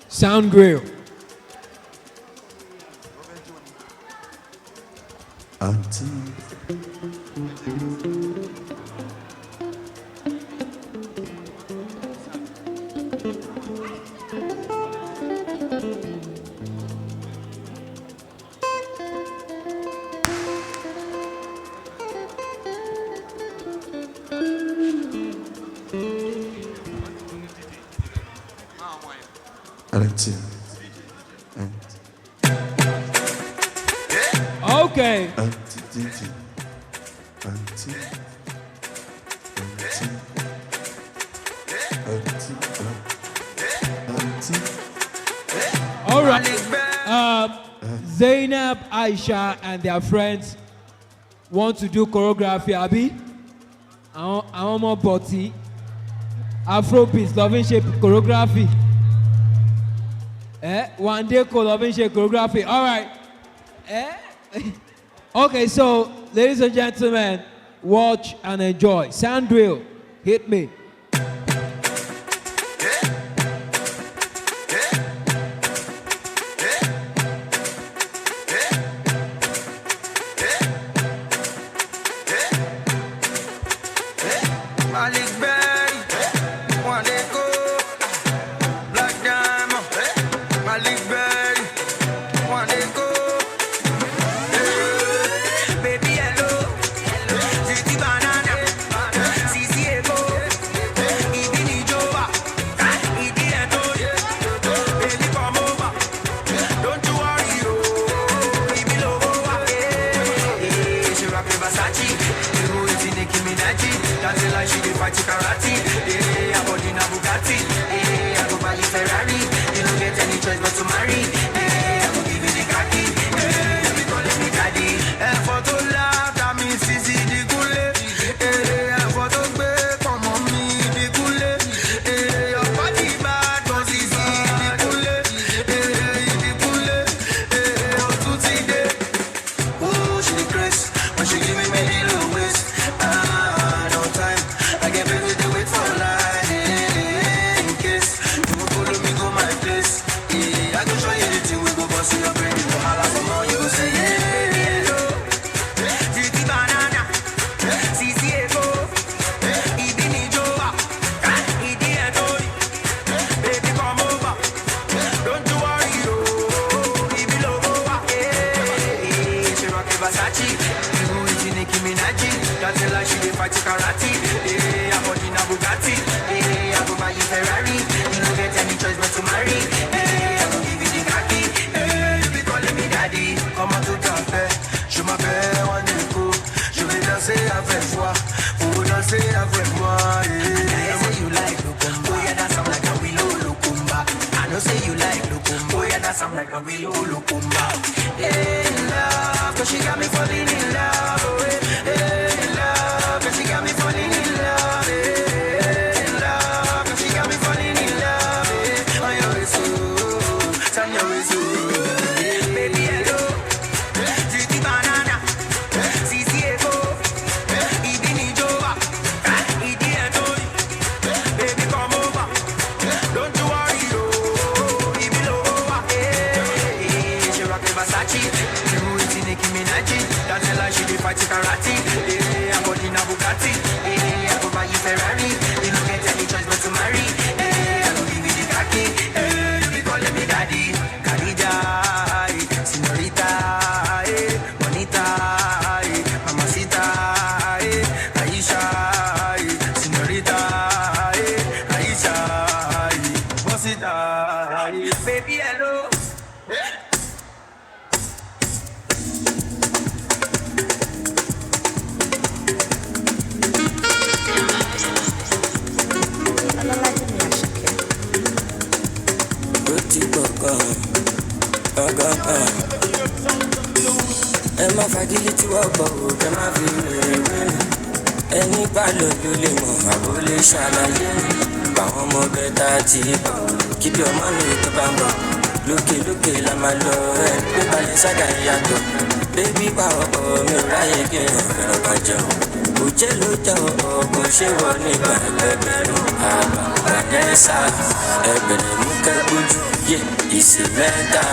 Sound Grill. Auntie. Auntie. Okay. All right. Zainab, Aisha, and their friends want to do choreography, abi? Àwọn ọmọ bọ̀tí Afrobeat ló fi ń ṣe choreography. Eh? Wandeko ló fi ń ṣe choreography. All right. Eh? Okay, so ladies and gentlemen, watch and enjoy. Sandwill, hit me. Malik Berry, Wandeko, Black Diamond, Malik Berry, Wandeko. Baby, hello, Titi Banana, Sisi Ego, Ibi Nijoba, Ibi Eto, baby come over, don't you worry, oh, Ibi Lobowa, eh, she rock the Versace, you it's Nicki Minaj, dancing like she dey fight karate, eh, her body na Bugatti, eh, I go buy you Ferrari, you no get any choice but to marry, eh, I go give you the khaki, eh, you be calling me daddy. Ẹ̀fọ́ tó láta mi sisi dìgúnlé, eh, ẹ̀fọ́ tó gbé pọ̀nmọ́ mi dìgúnlé, eh, your body bad gan sisi dìgúnlé, eh, ìdìgúnlé, eh, òtún ti dé. Ooh, she dey craze when she giving me the little waist. Ah, no time, I get busy dey wait for line. Eh, in case you go follow me go my place. Eh, I go show you the thing we go bust in your brain. You go holla for more, you go say yeah. Baby, hello, Titi banana, Sisi Ego, Ibi Nijoba, Idi Etori, baby come over, don't you worry, oh, Ibi Lobowa, eh, she rock the Versace, you it's Nicki Minaj, dancing like she dey fight karate, eh, her body na Bugatti, eh, I go buy you Ferrari, you no get any choice but to marry, eh, I go give you the khaki, eh, you be calling me daddy, comment tout à fait, je m'appelle Wandeko, je vais danser avec toi, faut danser avec moi, eh. I say you like Lukumba, oh yeah, dance I'm like a willow Lukumba. I know say you like Lukumba, oh yeah, dance I'm like a willow Lukumba. Hey, love, 'cause she got me falling in love, oh, eh. Hey, love, 'cause she got me falling in love, eh. Hey, love, 'cause she got me falling in love, eh. On your way, so, turn your way, so. Baby, hello, Titi banana, Sisi Ego, Ibi Nijoba, Idi Etori, baby come over, don't you worry, oh, Ibi Lobowa, eh, eh, she rock the Versace, you it's Nicki Minaj, dancing like she dey fight karate, eh, her body na Bugatti, eh, I go buy you Ferrari, you no get any choice but to marry, eh, I go give you the khaki, eh, you be calling me daddy, Khadija, eh, senorita, eh, bonita, eh, mamacita, eh, Aisha, eh, senorita, eh, Aisha, eh, Bosita, eh. Baby, hello. Ó ti gbọ̀ngàn gbọ̀ngàn ẹ má fagilé tí wọ́n gbọ́ ò kẹ́ má fi rèrè wé mi ẹni bá lò ló lè mọ̀ àbó lè ṣàlàyé mi báwọn ọmọ bẹ́tà ti bọ̀ kí bí ọmọ mi tó bá ń bọ̀ lókè lókè la máa lọ ẹ pé balẹ̀ ságà yàtọ̀ bébí bá ọkọ̀ mi ò ráyè kí n fẹ́ràn kan jẹun kò jẹ́ ló jẹ́ ọkọ̀ ṣé wọ nígbà ẹgbẹ̀rún àbá Vanessa ẹgbẹ̀rún mú kẹ́gbójú yé ìsìnmẹ́ta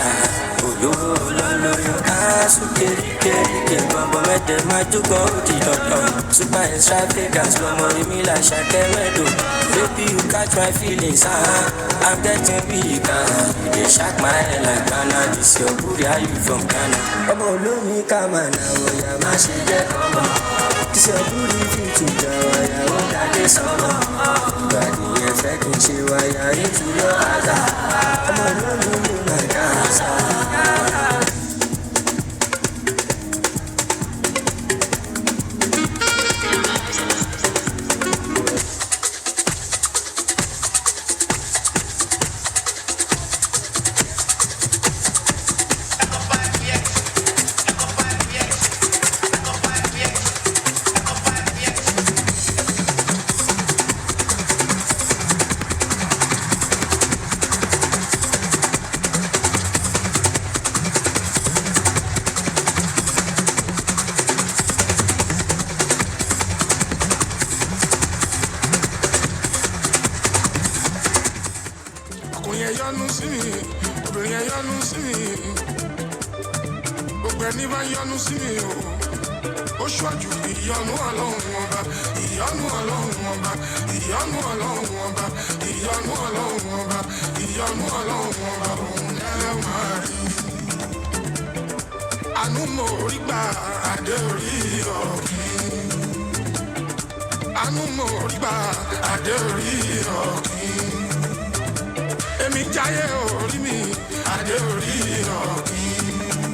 olówó lọ́lọ́yọ̀ káàsù kéríkéríkè gbọ̀ngbọ̀n mẹ́tẹ̀ máa jókòó ó di dandan super extravagance lọmọ èmi là ṣàkẹ́mẹ́dò baby you catch my feelings ah I'm getting weak ah you dey shock my head like Ghana this your booty how you from Ghana ọmọ olómi ká máa nà wọ̀yà má ṣe jẹ́ ọmọ this your booty fit to jà wáyà ó dàdé sọ́mọ ìgbà nìyẹn fẹ́ kí n ṣe wáyà ètò yọ àzà ọmọ olómi lè má dá àṣà. yọ́nú sí mi, obìnrin ẹ yọ́nú sí mi. Gbogbo ẹni bá yọ́nú sí mi o. Ó ṣọ́jú ìyọ́nú Ọlọ́run ọba, ìyọ́nú Ọlọ́run ọba, ìyọ́nú Ọlọ́run ọba, ìyọ́nú Ọlọ́run ọba, ìyọ́nú Ọlọ́run ọba, òun lẹ́ẹ̀ máa rí. Àánú mo rí gbà adé orí ọ̀kìn. Àánú mo rí gbà adé orí ọ̀kìn. Èmi jáyé orí mi adé orí ọ̀kìn.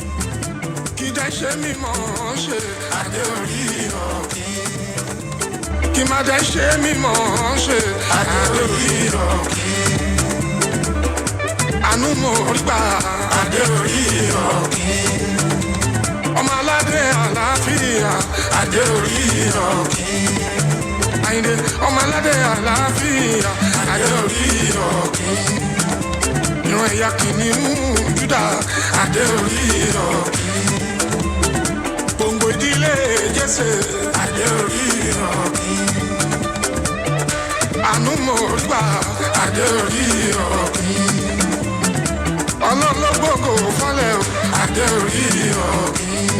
Kí dẹ́ ṣe mí mọ̀ ọ́n ṣe adé orí ọ̀kìn. Kí má dẹ́ ṣe mí mọ̀ ọ́n ṣe adé orí ọ̀kìn. Àánú mo rí gbà adé orí ọ̀kìn. Ọmọ aládé àlàáfíà adé orí ọ̀kìn. Àyìndé ọmọ aládé àlàáfíà adé orí ọ̀kìn. Ìran ẹ̀yà kìnìún Júdà adé orí ọ̀kìn. Gbòǹgbò ìdílé Jésè adé orí ọ̀kìn. Àánú mo rí gbà adé orí ọ̀kìn. Ọlọ́run ló gbòǹgò fọ́lẹ̀ o adé orí ọ̀kìn.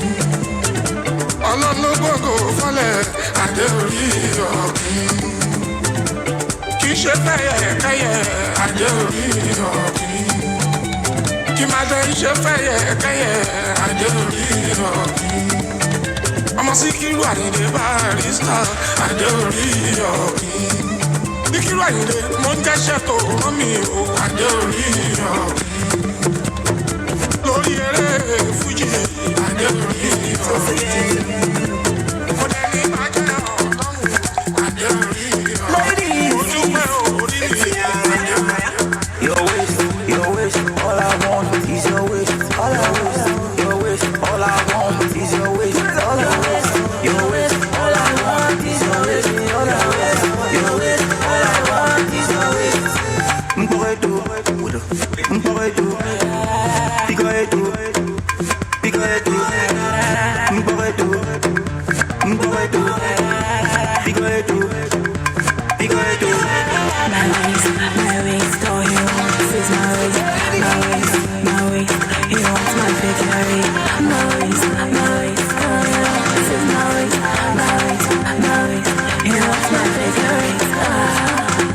Ọlọ́run ló gbòǹgò fọ́lẹ̀ adé orí ọ̀kìn. Kì í ṣe fẹ́yẹ̀kẹ́yẹ̀ adé orí ọ̀kìn. Kì má dẹ́ ṣe fẹ́yẹ̀kẹ́yẹ̀ adé orí ọ̀kìn. Ọmọ Síkírù Àyìndé Barrister adé orí ọ̀kìn. Síkírù Àyìndé mo ń jẹ́ṣẹ́ tó rán mi o adé orí ọ̀kìn. Lórí eré fújì adé orí ọ̀kìn. Mo dẹ̀ ní bàjẹ́ ọlọ́run adé orí ọ̀kìn. Mo dúpẹ́ orí mi adé orí ọ̀kìn. Your waist, your waist, all I want is your waist, all I want. Your waist, all I want is your waist, all I want. Your waist, all I want is your waist, all I want. Your waist, all I want is your waist. Mporeto, mporeto, picoreto, picoreto, mporeto, mporeto, picoreto, picoreto. My waist, all he wants is my waist, my waist, my waist. He wants my figure eight. My waist, all he wants is my waist, my waist, my waist. He wants my figure eight.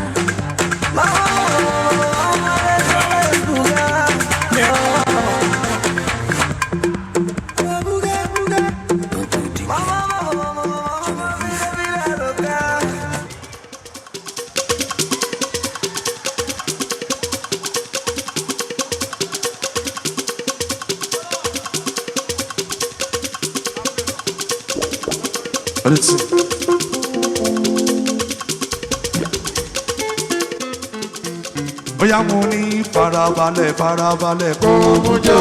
Bóyá mo ní farabalẹ̀ farabalẹ̀ kó mú jó.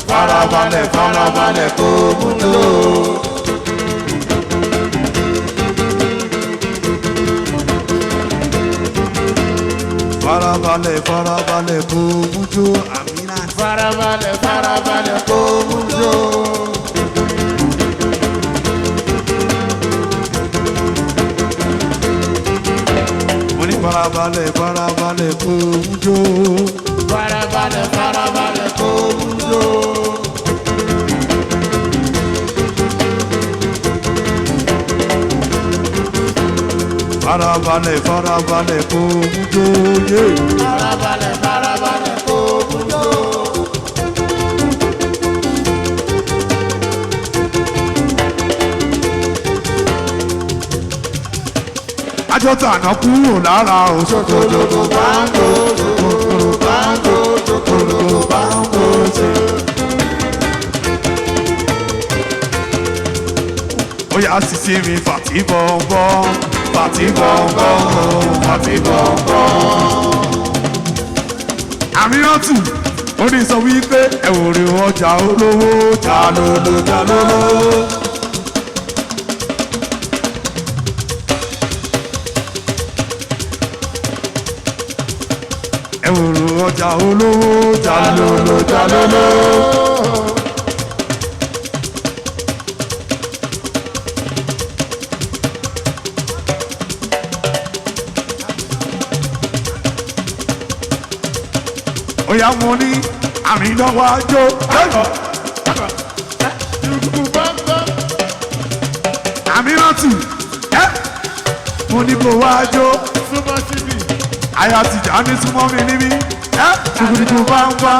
Farabalẹ̀ farabalẹ̀ kó mú jó. Farabalẹ̀ farabalẹ̀ kó mú jó. Àmínà. Farabalẹ̀ farabalẹ̀ kó mú jó. Mo ní farabalẹ̀ farabalẹ̀ kó mú jó. Farabalẹ̀ farabalẹ̀ kó mú jó. Farabalẹ̀ farabalẹ̀ kó mú jó. Yé. Farabalẹ̀ farabalẹ̀ kó mú jó. Aṣọ tànà kúrò lára òṣòkòlòkò báńkò ṣòkòlòkò báńkò ṣòkòlòkò báńkò ṣe. Ó yá sisi mi fàtí bọ̀m̀bọ̀ fàtí bọ̀m̀bọ̀ fàtí bọ̀m̀bọ̀. Àmíràtù ó ní sọ wípé ẹ̀wòrì ọjà olówó jalolo jalolo. Ẹ̀wòrò ọjà olówó jalolo jalolo. Oya mo ní àmì náà wá jó. Àmì náà tù ẹ́ mo ní kó wá jó. Àyà Tìjàní súnmọ́ mi níbí. Ẹ́ ṣùkùrùkù bá ń bá.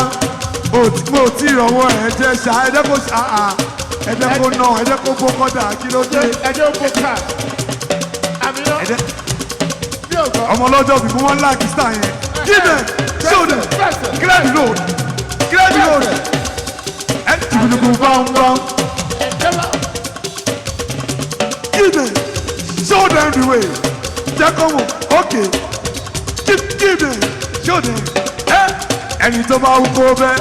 Mo ti rọwọ́ ẹ jẹ́ ṣá ẹ jẹ́ kó ṣá ẹ jẹ́ kó ná ẹ jẹ́ kó bó kọ́dà kí ló dé. Ẹ jẹ́ kó kà. Àmì náà. Ọmọ ọlọ́jọ́ bí mo wọ́n láàkì star yẹn. Give them, show them, clear the road, clear the road. Ẹ ṣùkùrùkù bá ń bá. Give them, show them the way. Jẹ́ kó mọ̀, okay. Give them, show them. Ẹni tó bá wú kó bẹ́ẹ̀.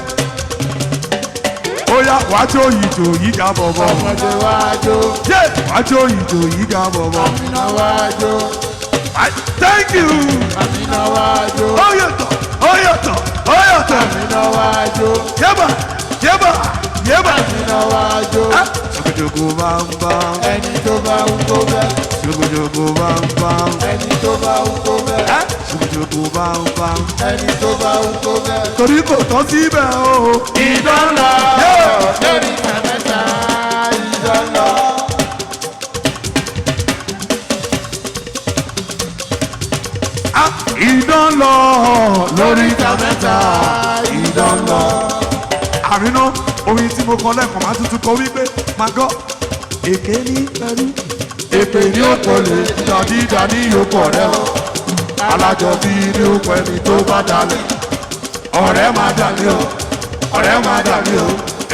Ó yá wàá jó ìjò yìí ga bọ̀bọ̀. Ọmọdé wá jó. Yé wàá jó ìjò yìí ga bọ̀bọ̀. Àmìnà wá jó. Thank you. Àmìnà wá jó. Ó yàtọ̀, ó yàtọ̀, ó yàtọ̀. Àmìnà wá jó. Yébà, yébà, yébà. Àmìnà wá jó. Ṣokoṣoko bá ń bá. Ẹni tó bá wú kó bẹ́ẹ̀. Ṣokoṣoko bá ń bá. Ẹni tó bá wú kó bẹ́ẹ̀. Ṣokoṣoko bá ń bá. Ẹni tó bá wú kó bẹ́ẹ̀. Torí kò tán síbẹ̀ o. Idán lọ lórí kàmẹ́ta idán lọ. Idán lọ lórí kàmẹ́ta idán lọ. Àrínà orin tí mo kọ lẹ́ẹ̀kan máa tuntun kọ wípé máa gọ́. Èké ní pẹ̀lú. Èpè ní òpòlè dàdídà ní òpò rẹ o. Alájọbí ní òpò ẹni tó bá dalẹ̀. Ọ̀rẹ́ máa dalẹ̀ o, ọ̀rẹ́ máa dalẹ̀ o.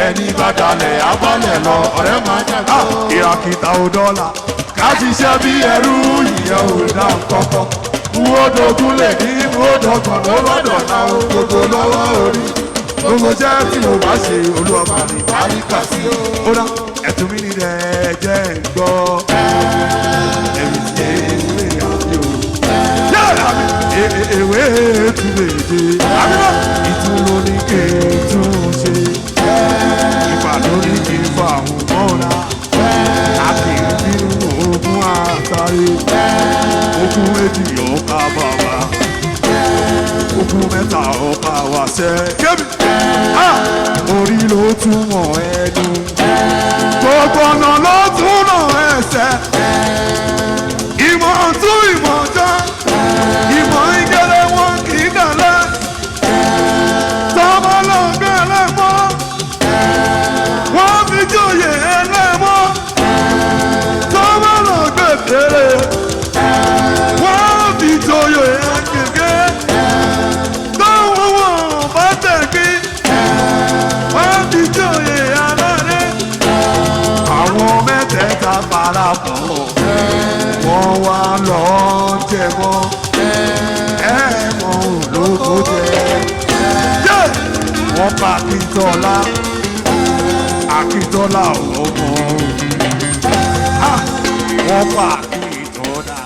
Ẹni bá dalẹ̀ abálẹ̀ lọ, ọ̀rẹ́ máa dalẹ̀ o. Ìràkìtà ò dọ́là, ká ṣiṣẹ́ bí ẹrú ìyẹn ò dá kọ́kọ́. Wúódogún lè ní wúódọgbọ̀n ló lọ́dọ̀ náà gbogbo lọ́wọ́ orí. Gbogbo jẹ́ tí mo bá ṣe olúwa máa ní báríkà sí. Ó dá ẹ̀tún mi nílẹ̀ jẹ́ ń gbọ́. Ẹ̀rù ti ewé àbí o. Yára mi ewé tún lè dé. Àbíbọ̀ ìtún ló ní kí n tún ṣe. Ìfà ló ní kí n fa àwọn mọ́ra. A kì í bínú ogún àtàrí. Ogún méjì ọ̀ka bàbá. Ogún mẹ́ta ọ̀ka wàṣẹ. Kébì orí ló túmọ̀ ẹnu. Gbogbo ọ̀nà ló túnà ẹsẹ̀. Ìmọ̀ tún ìmọ̀ jẹ́. Ìmọ̀ ìgẹ̀lẹ̀ wọn kì í dàlẹ́. Tọ́mọ ló ń gbẹ̀lẹ̀ mọ́. Wọ́n fi jóyè ẹlẹ́mọ́. Tọ́mọ ló ń gbẹ̀dẹ̀rẹ̀. Wọ́n fi jóyè ẹgẹ̀gẹ̀. Tọ́wọ́ wọn bá tẹ̀gbí. Wọ́n fi jóyè alárẹ̀. Àwọn mẹ́tẹ̀ẹ̀ta parapọ̀. Wọ́n wá lọ jẹ̀mọ́. Ẹ mọ olóko jẹ. Wọ́n pa Akíntọ́lá. Akíntọ́lá ọmọ. Wọ́n pa Akíntọ́lá.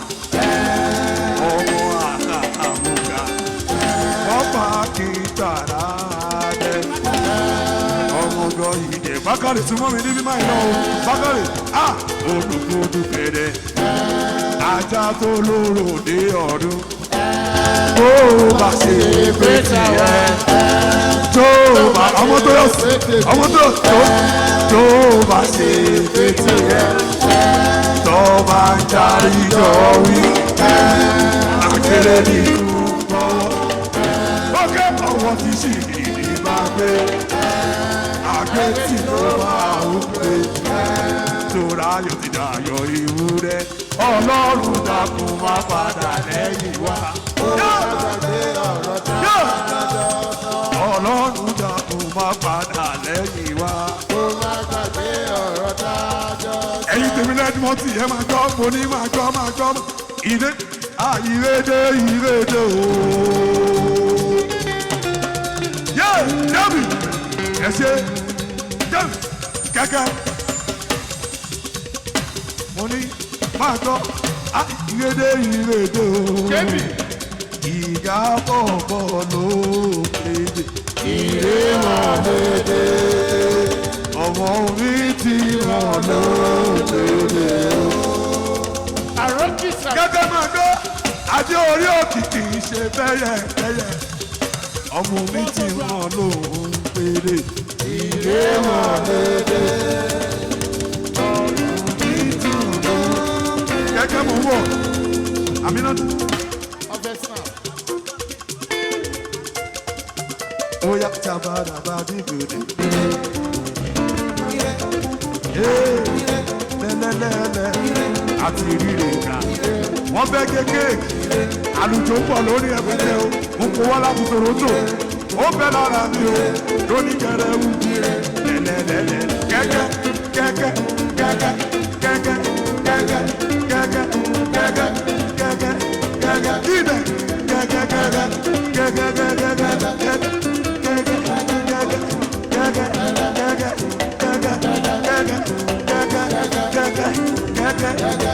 Ọmọ àkàmúga. Wọ́n pa Akíntàrà jẹ. Ọmọ gan ìdè. Bákàrè súnmọ́ mi níbí máa ń lọ o. Bákàrè olùkúdù fèrè. Ajá tó lóró dé ọdún. Tó o bá ṣe pété ẹ. Tó o bá ọmọ tó yọ sí. Ọmọ tó yọ tó. Tó o bá ṣe pété ẹ. Tó o bá ń darí jọ wí. Àkèrè ní ikú bọ́. Ọkẹ́ ọwọ́ ti ṣì ní bá gbé. Àgbẹ̀tì ló máa ń gbé. Tóra yóò ti dayọ̀ ìwúrẹ́. Ọlọ́run dákun má padà lẹ́yìn wa. Ọlọ́run dákun má padà lẹ́yìn wa. Ẹ̀yin tèmi lẹ́dùnmọ́tì ẹ máa gbọ́ mo ní máa gbọ́ máa gbọ́. Ìrè ìrèdè ìrèdè ooo. Yé Jẹ́mi ẹ ṣe Jẹ́mi kẹ́kẹ́. Mo ní máa gbọ́ ìrèdè ìrèdè ooo. Jẹ́mi. Ìyá bọ̀bọ̀ ló kéde. Ìrè wọn lédè. Ọmọ mi ti mọ̀ ló lédè o. Àròkìsà. Gẹ́gẹ́ máa gbọ́, adé orí òkì kì í ṣe bẹ́yẹ̀ bẹ́yẹ̀. Ọmọ mi ti mọ̀ lóhùn péré. Ìrè wọlé dé. Kẹ́kẹ́ mò ń wọ̀, àmì náà. Oya tabaraba dìbòdì. Lẹ́lẹ́lẹ́lẹ́ àti rírè gbà. Wọ́n fẹ́ gé kéèkì. Àlùjọ pọ̀ lórí ẹ̀pẹ̀tẹ̀ o. Mo kó wá láti Toronto. Ó bẹ́ lára mi o. Lóní kẹrẹ́wù. Lẹ́lẹ́lẹ́lẹ́ kẹ́kẹ́ kẹ́kẹ́ kẹ́kẹ́ kẹ́kẹ́ kẹ́kẹ́ kẹ́kẹ́ kẹ́kẹ́ kẹ́kẹ́ kẹ́kẹ́ kíbẹ̀ kẹ́kẹ́ kẹ́kẹ́ kẹ́kẹ́ kẹ́kẹ́ kẹ́kẹ́.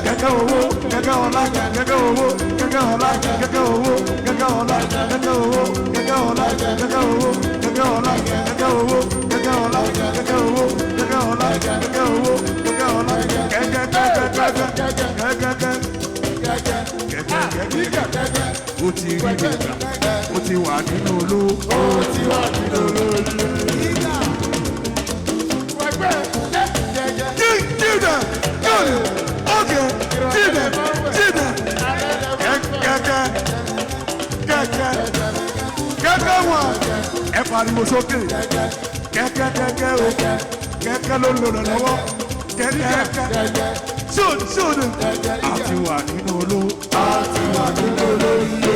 Kẹ̀kẹ́ owó, kẹ̀kẹ́ ọlá, kẹ̀kẹ́ owó, kẹ̀kẹ́ ọlá, kẹ̀kẹ́ owó, kẹ̀kẹ́ ọlá, kẹ̀kẹ́ owó, kẹ̀kẹ́ ọlá, kẹ̀kẹ́ owó, kẹ̀kẹ́ ọlá, kẹ̀kẹ́ owó, kẹ̀kẹ́ ọlá, kẹ̀kẹ́ owó, kẹ̀kẹ́ ọlá, kẹ̀kẹ́ owó, kẹ̀kẹ́ ọlá, kẹ̀kẹ́ kẹ̀kẹ́ kẹ̀kẹ́ kẹ̀kẹ́ kẹ̀kẹ́ kẹ̀kẹ́. Ó ti rí mi gbà, ó ti wà nínú olówó. Ó ti wà nínú olówó. Kẹ́kẹ́ wọn ẹ pariwo sókè kẹ́kẹ́ kẹ́kẹ́ o kẹ́kẹ́ ló ń lò lọ́wọ́ kẹ́kẹ́ kẹ́kẹ́ sóòdù sóòdù àti wà nínú olówó àti wà nínú olówó.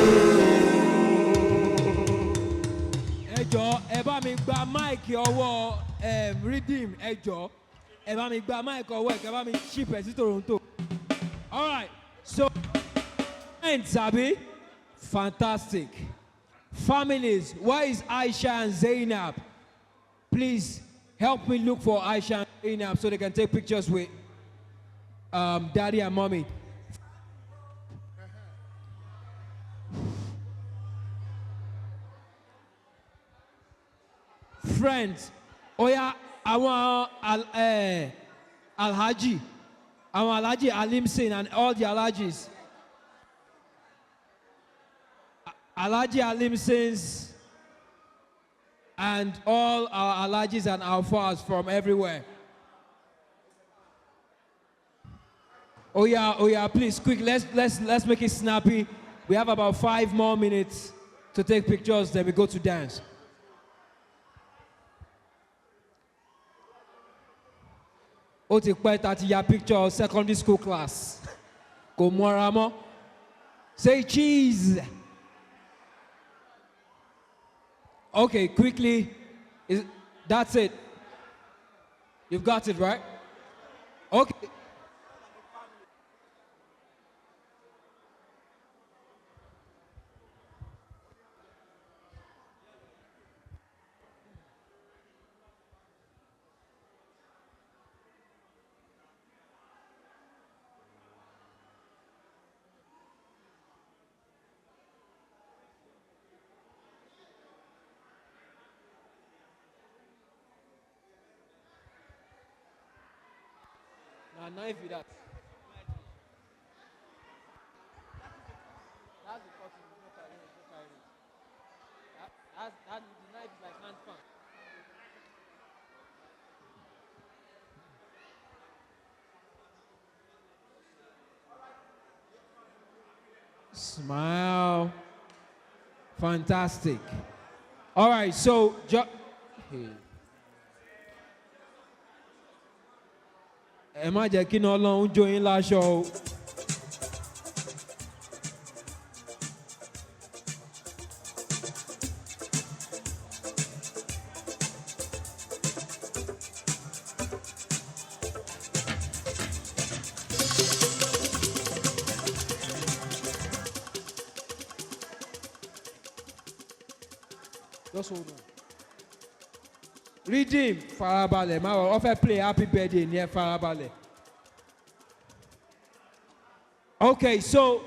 Ẹ jọ, ẹ bá mi gba máìkì ọwọ́ Redeem. Ẹ jọ, ẹ bá mi gba máìkì ọwọ́ ẹ kẹ bá mi ship ẹ sí Toronto. Alright, so friends abi, fantastic families, where is Aisha and Zainab? Please help me look for Aisha and Zainab so they can take pictures with daddy and mommy. Friends, oya, àwọn Alhaji, àwọn Alhaji Alimsin and all the Alhajis. Alhaji Alimsins and all our Alhajis and Alfas from everywhere. Oh yeah, please, quick, let's make it snappy. We have about 5 more minutes to take pictures, then we go to dance. Ó ti pẹ́ tá ti ya picture secondary school class. Kò mọ́ra mọ́. Say cheese. Okay, quickly. That's it. You've got it, right? Okay. Na knife be that. That's the cutting, no carry it, no carry it. That the knife is like hand fan. Smile. Fantastic. All right, so hey. Ẹ má jẹ́ kí iná Ọlọ́run jó yín láṣọ o. Just hold on. Redeem, farabalẹ̀, má wọ̀, ó fẹ́ play happy birthday ní ẹ farabalẹ̀. Okay, so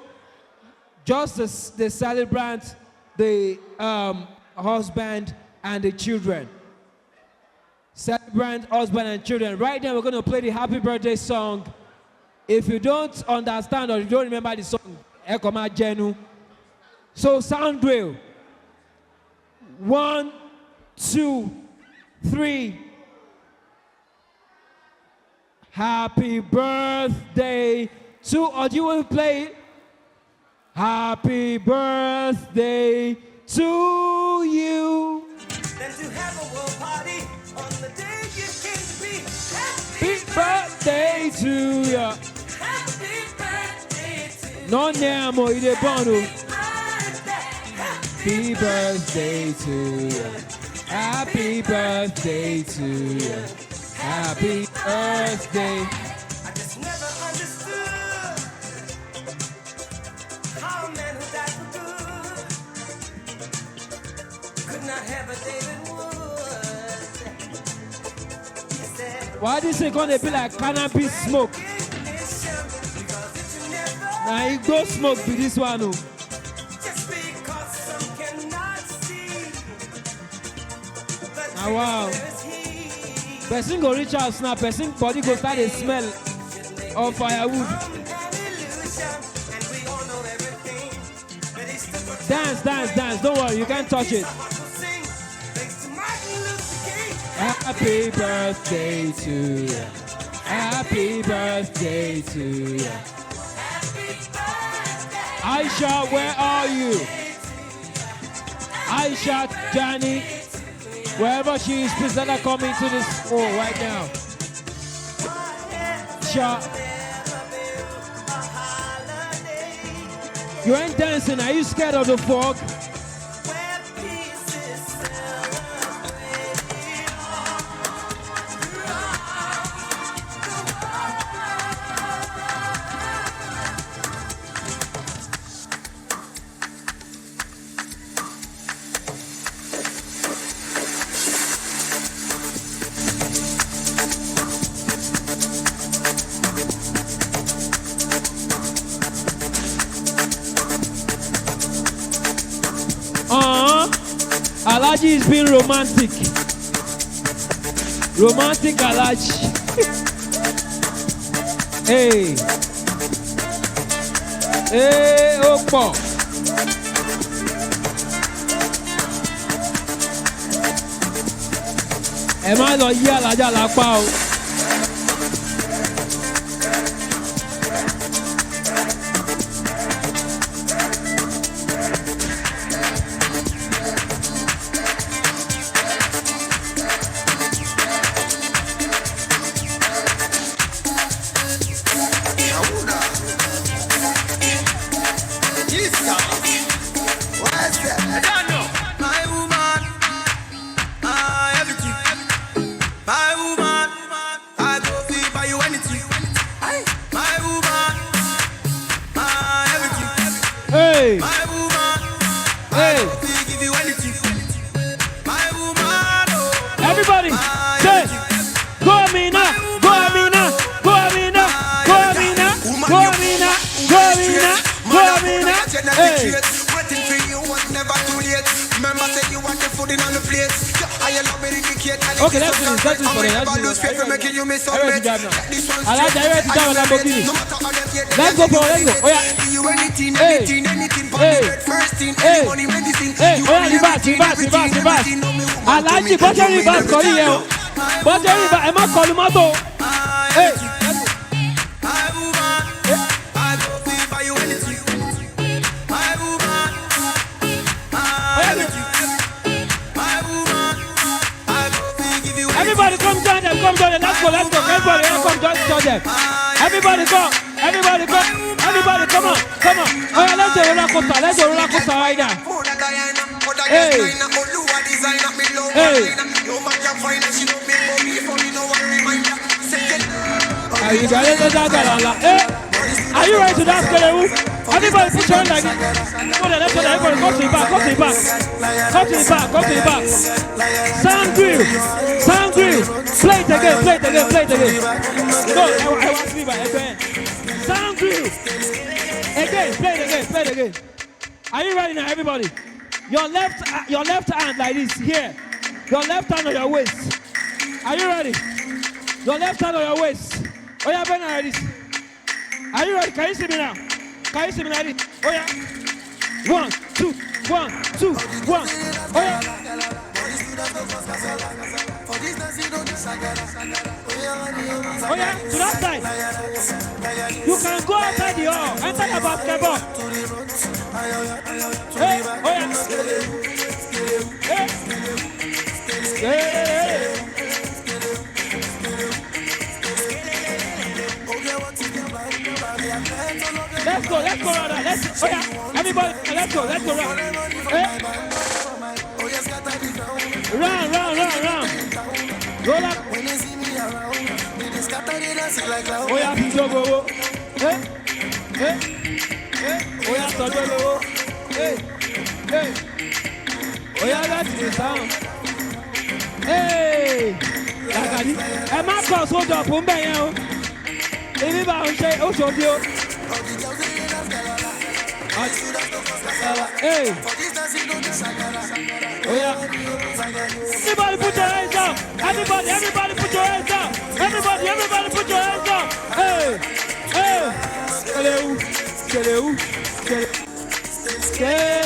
just the celebrant, the husband, and the children. Celebrant, husband, and children. Right now, we're going to play the happy birthday song. If you don't understand or you don't remember the song, ẹ kàn máa jẹnu. So, sound drill. 1, 2, 3. Happy birthday to, or do you want to play it? Happy birthday to you. Then to have a world party on the day you came to be. Happy birthday to you. Happy birthday to No nemo ide bono. Happy birthday to you. Happy birthday to you. Happy birthday. I just never understood how a man who died for good could not have a David Wood. He said, Why this thing gonna be like cannabis smoke? Now it go smoke be this one. Oh. Just because some cannot see the Ah, wow. Person go reach house now, person body go start a smell of firewood. Dance, dance, dance. Don't worry, you can't touch it. Happy birthday to you. Happy birthday to you. Aisha, where are you? Aisha, Johnny, wherever she is, please let her come into this hall right now. Aisha, you ain't dancing. Are you scared of the fog? Alhaji is being romantic. Romantic Alhaji. Hey. Hey, ó pọ̀. Ẹ má lọ yí Alhaja lápá o. My woman, my everything. My woman, I go see buy you anything. My woman, my everything. Hey. My woman, hey. I go see give you anything. My woman, oh. Everybody, say, go Amina, go Amina, go Amina, go Amina, go Amina, go Amina, go Amina. Hey. Waiting for you was never too late. Remember say you want the food in on the plate. Yeah, I love me indicate. Okay, let's do this. Let's do this for them. Let's do Lose this. faith for making you miss Are you ready to drive now? Alhaji, are you ready to drive a Lamborghini? Let's go, bro. Let's go. Oh yeah. You anything, Hey. anything, anything. Hey. First thing, Hey. any money, medicine. Hey, You oh yeah, want reverse, everything, reverse, reverse, everything, reverse. everything. No, me woman to Alhaji, me, bọ́jẹ́ me reverse kọ́ everything. yìí o. Bọ́jẹ́ reverse, ẹ má kọlu mọ́tò. Hey. My woman, I go see buy you anything. My woman, my everything. My woman, I go see give you anything. Everybody come join them, come join them. Let's go, let's go. Everybody, come join them. Everybody come, everybody come, everybody come on, come on. Oh yeah, let's do roller coaster, let's do roller coaster right now. Hey. Hey. Are you ready to dance? Hey. Are you ready to dance, Kelewu? Everybody put your hand like this. Go there, let's go there. Everybody go to the back, go to the back. Go to the back, go to the back. Sound grill, sound grill. Play it again, play it again, play it again. No, I want to be by again. Sound grill. Again, play it again, play it again. Are you ready now, everybody? Your left hand like this, here. Your left hand on your waist. Are you ready? Your left hand on your waist. Oh yeah, Ben, like this. Are you ready? Can you see me now? Can you see me like this? Oh yeah. 1, 2, 1, 2, 1. Oh yeah. Oh yeah, to that side. You can go outside the hall. Enter the basketball. Hey, oh yeah. Hey. Hey, hey, hey. Let's go, Rada. Let's, oh yeah, everybody, let's go round. Hey. Round, round, round, round. Roll up. Oh yeah, fi jó gbowó. Hey, hey, hey. Oh yeah, sọjọ́ lówó. Hey, hey. Oh yeah, let's be sound. Hey, Lagadi, ẹ má kọ̀ sódò fún bẹ́ẹ̀ yẹn o. Ibi bá ń ṣe oṣooṣi o. Hey. Oh yeah. Everybody put your hands up. Everybody, everybody put your hands up. Everybody, everybody put your hands up. Hey, hey. Skelewu, skelewu, skelewu.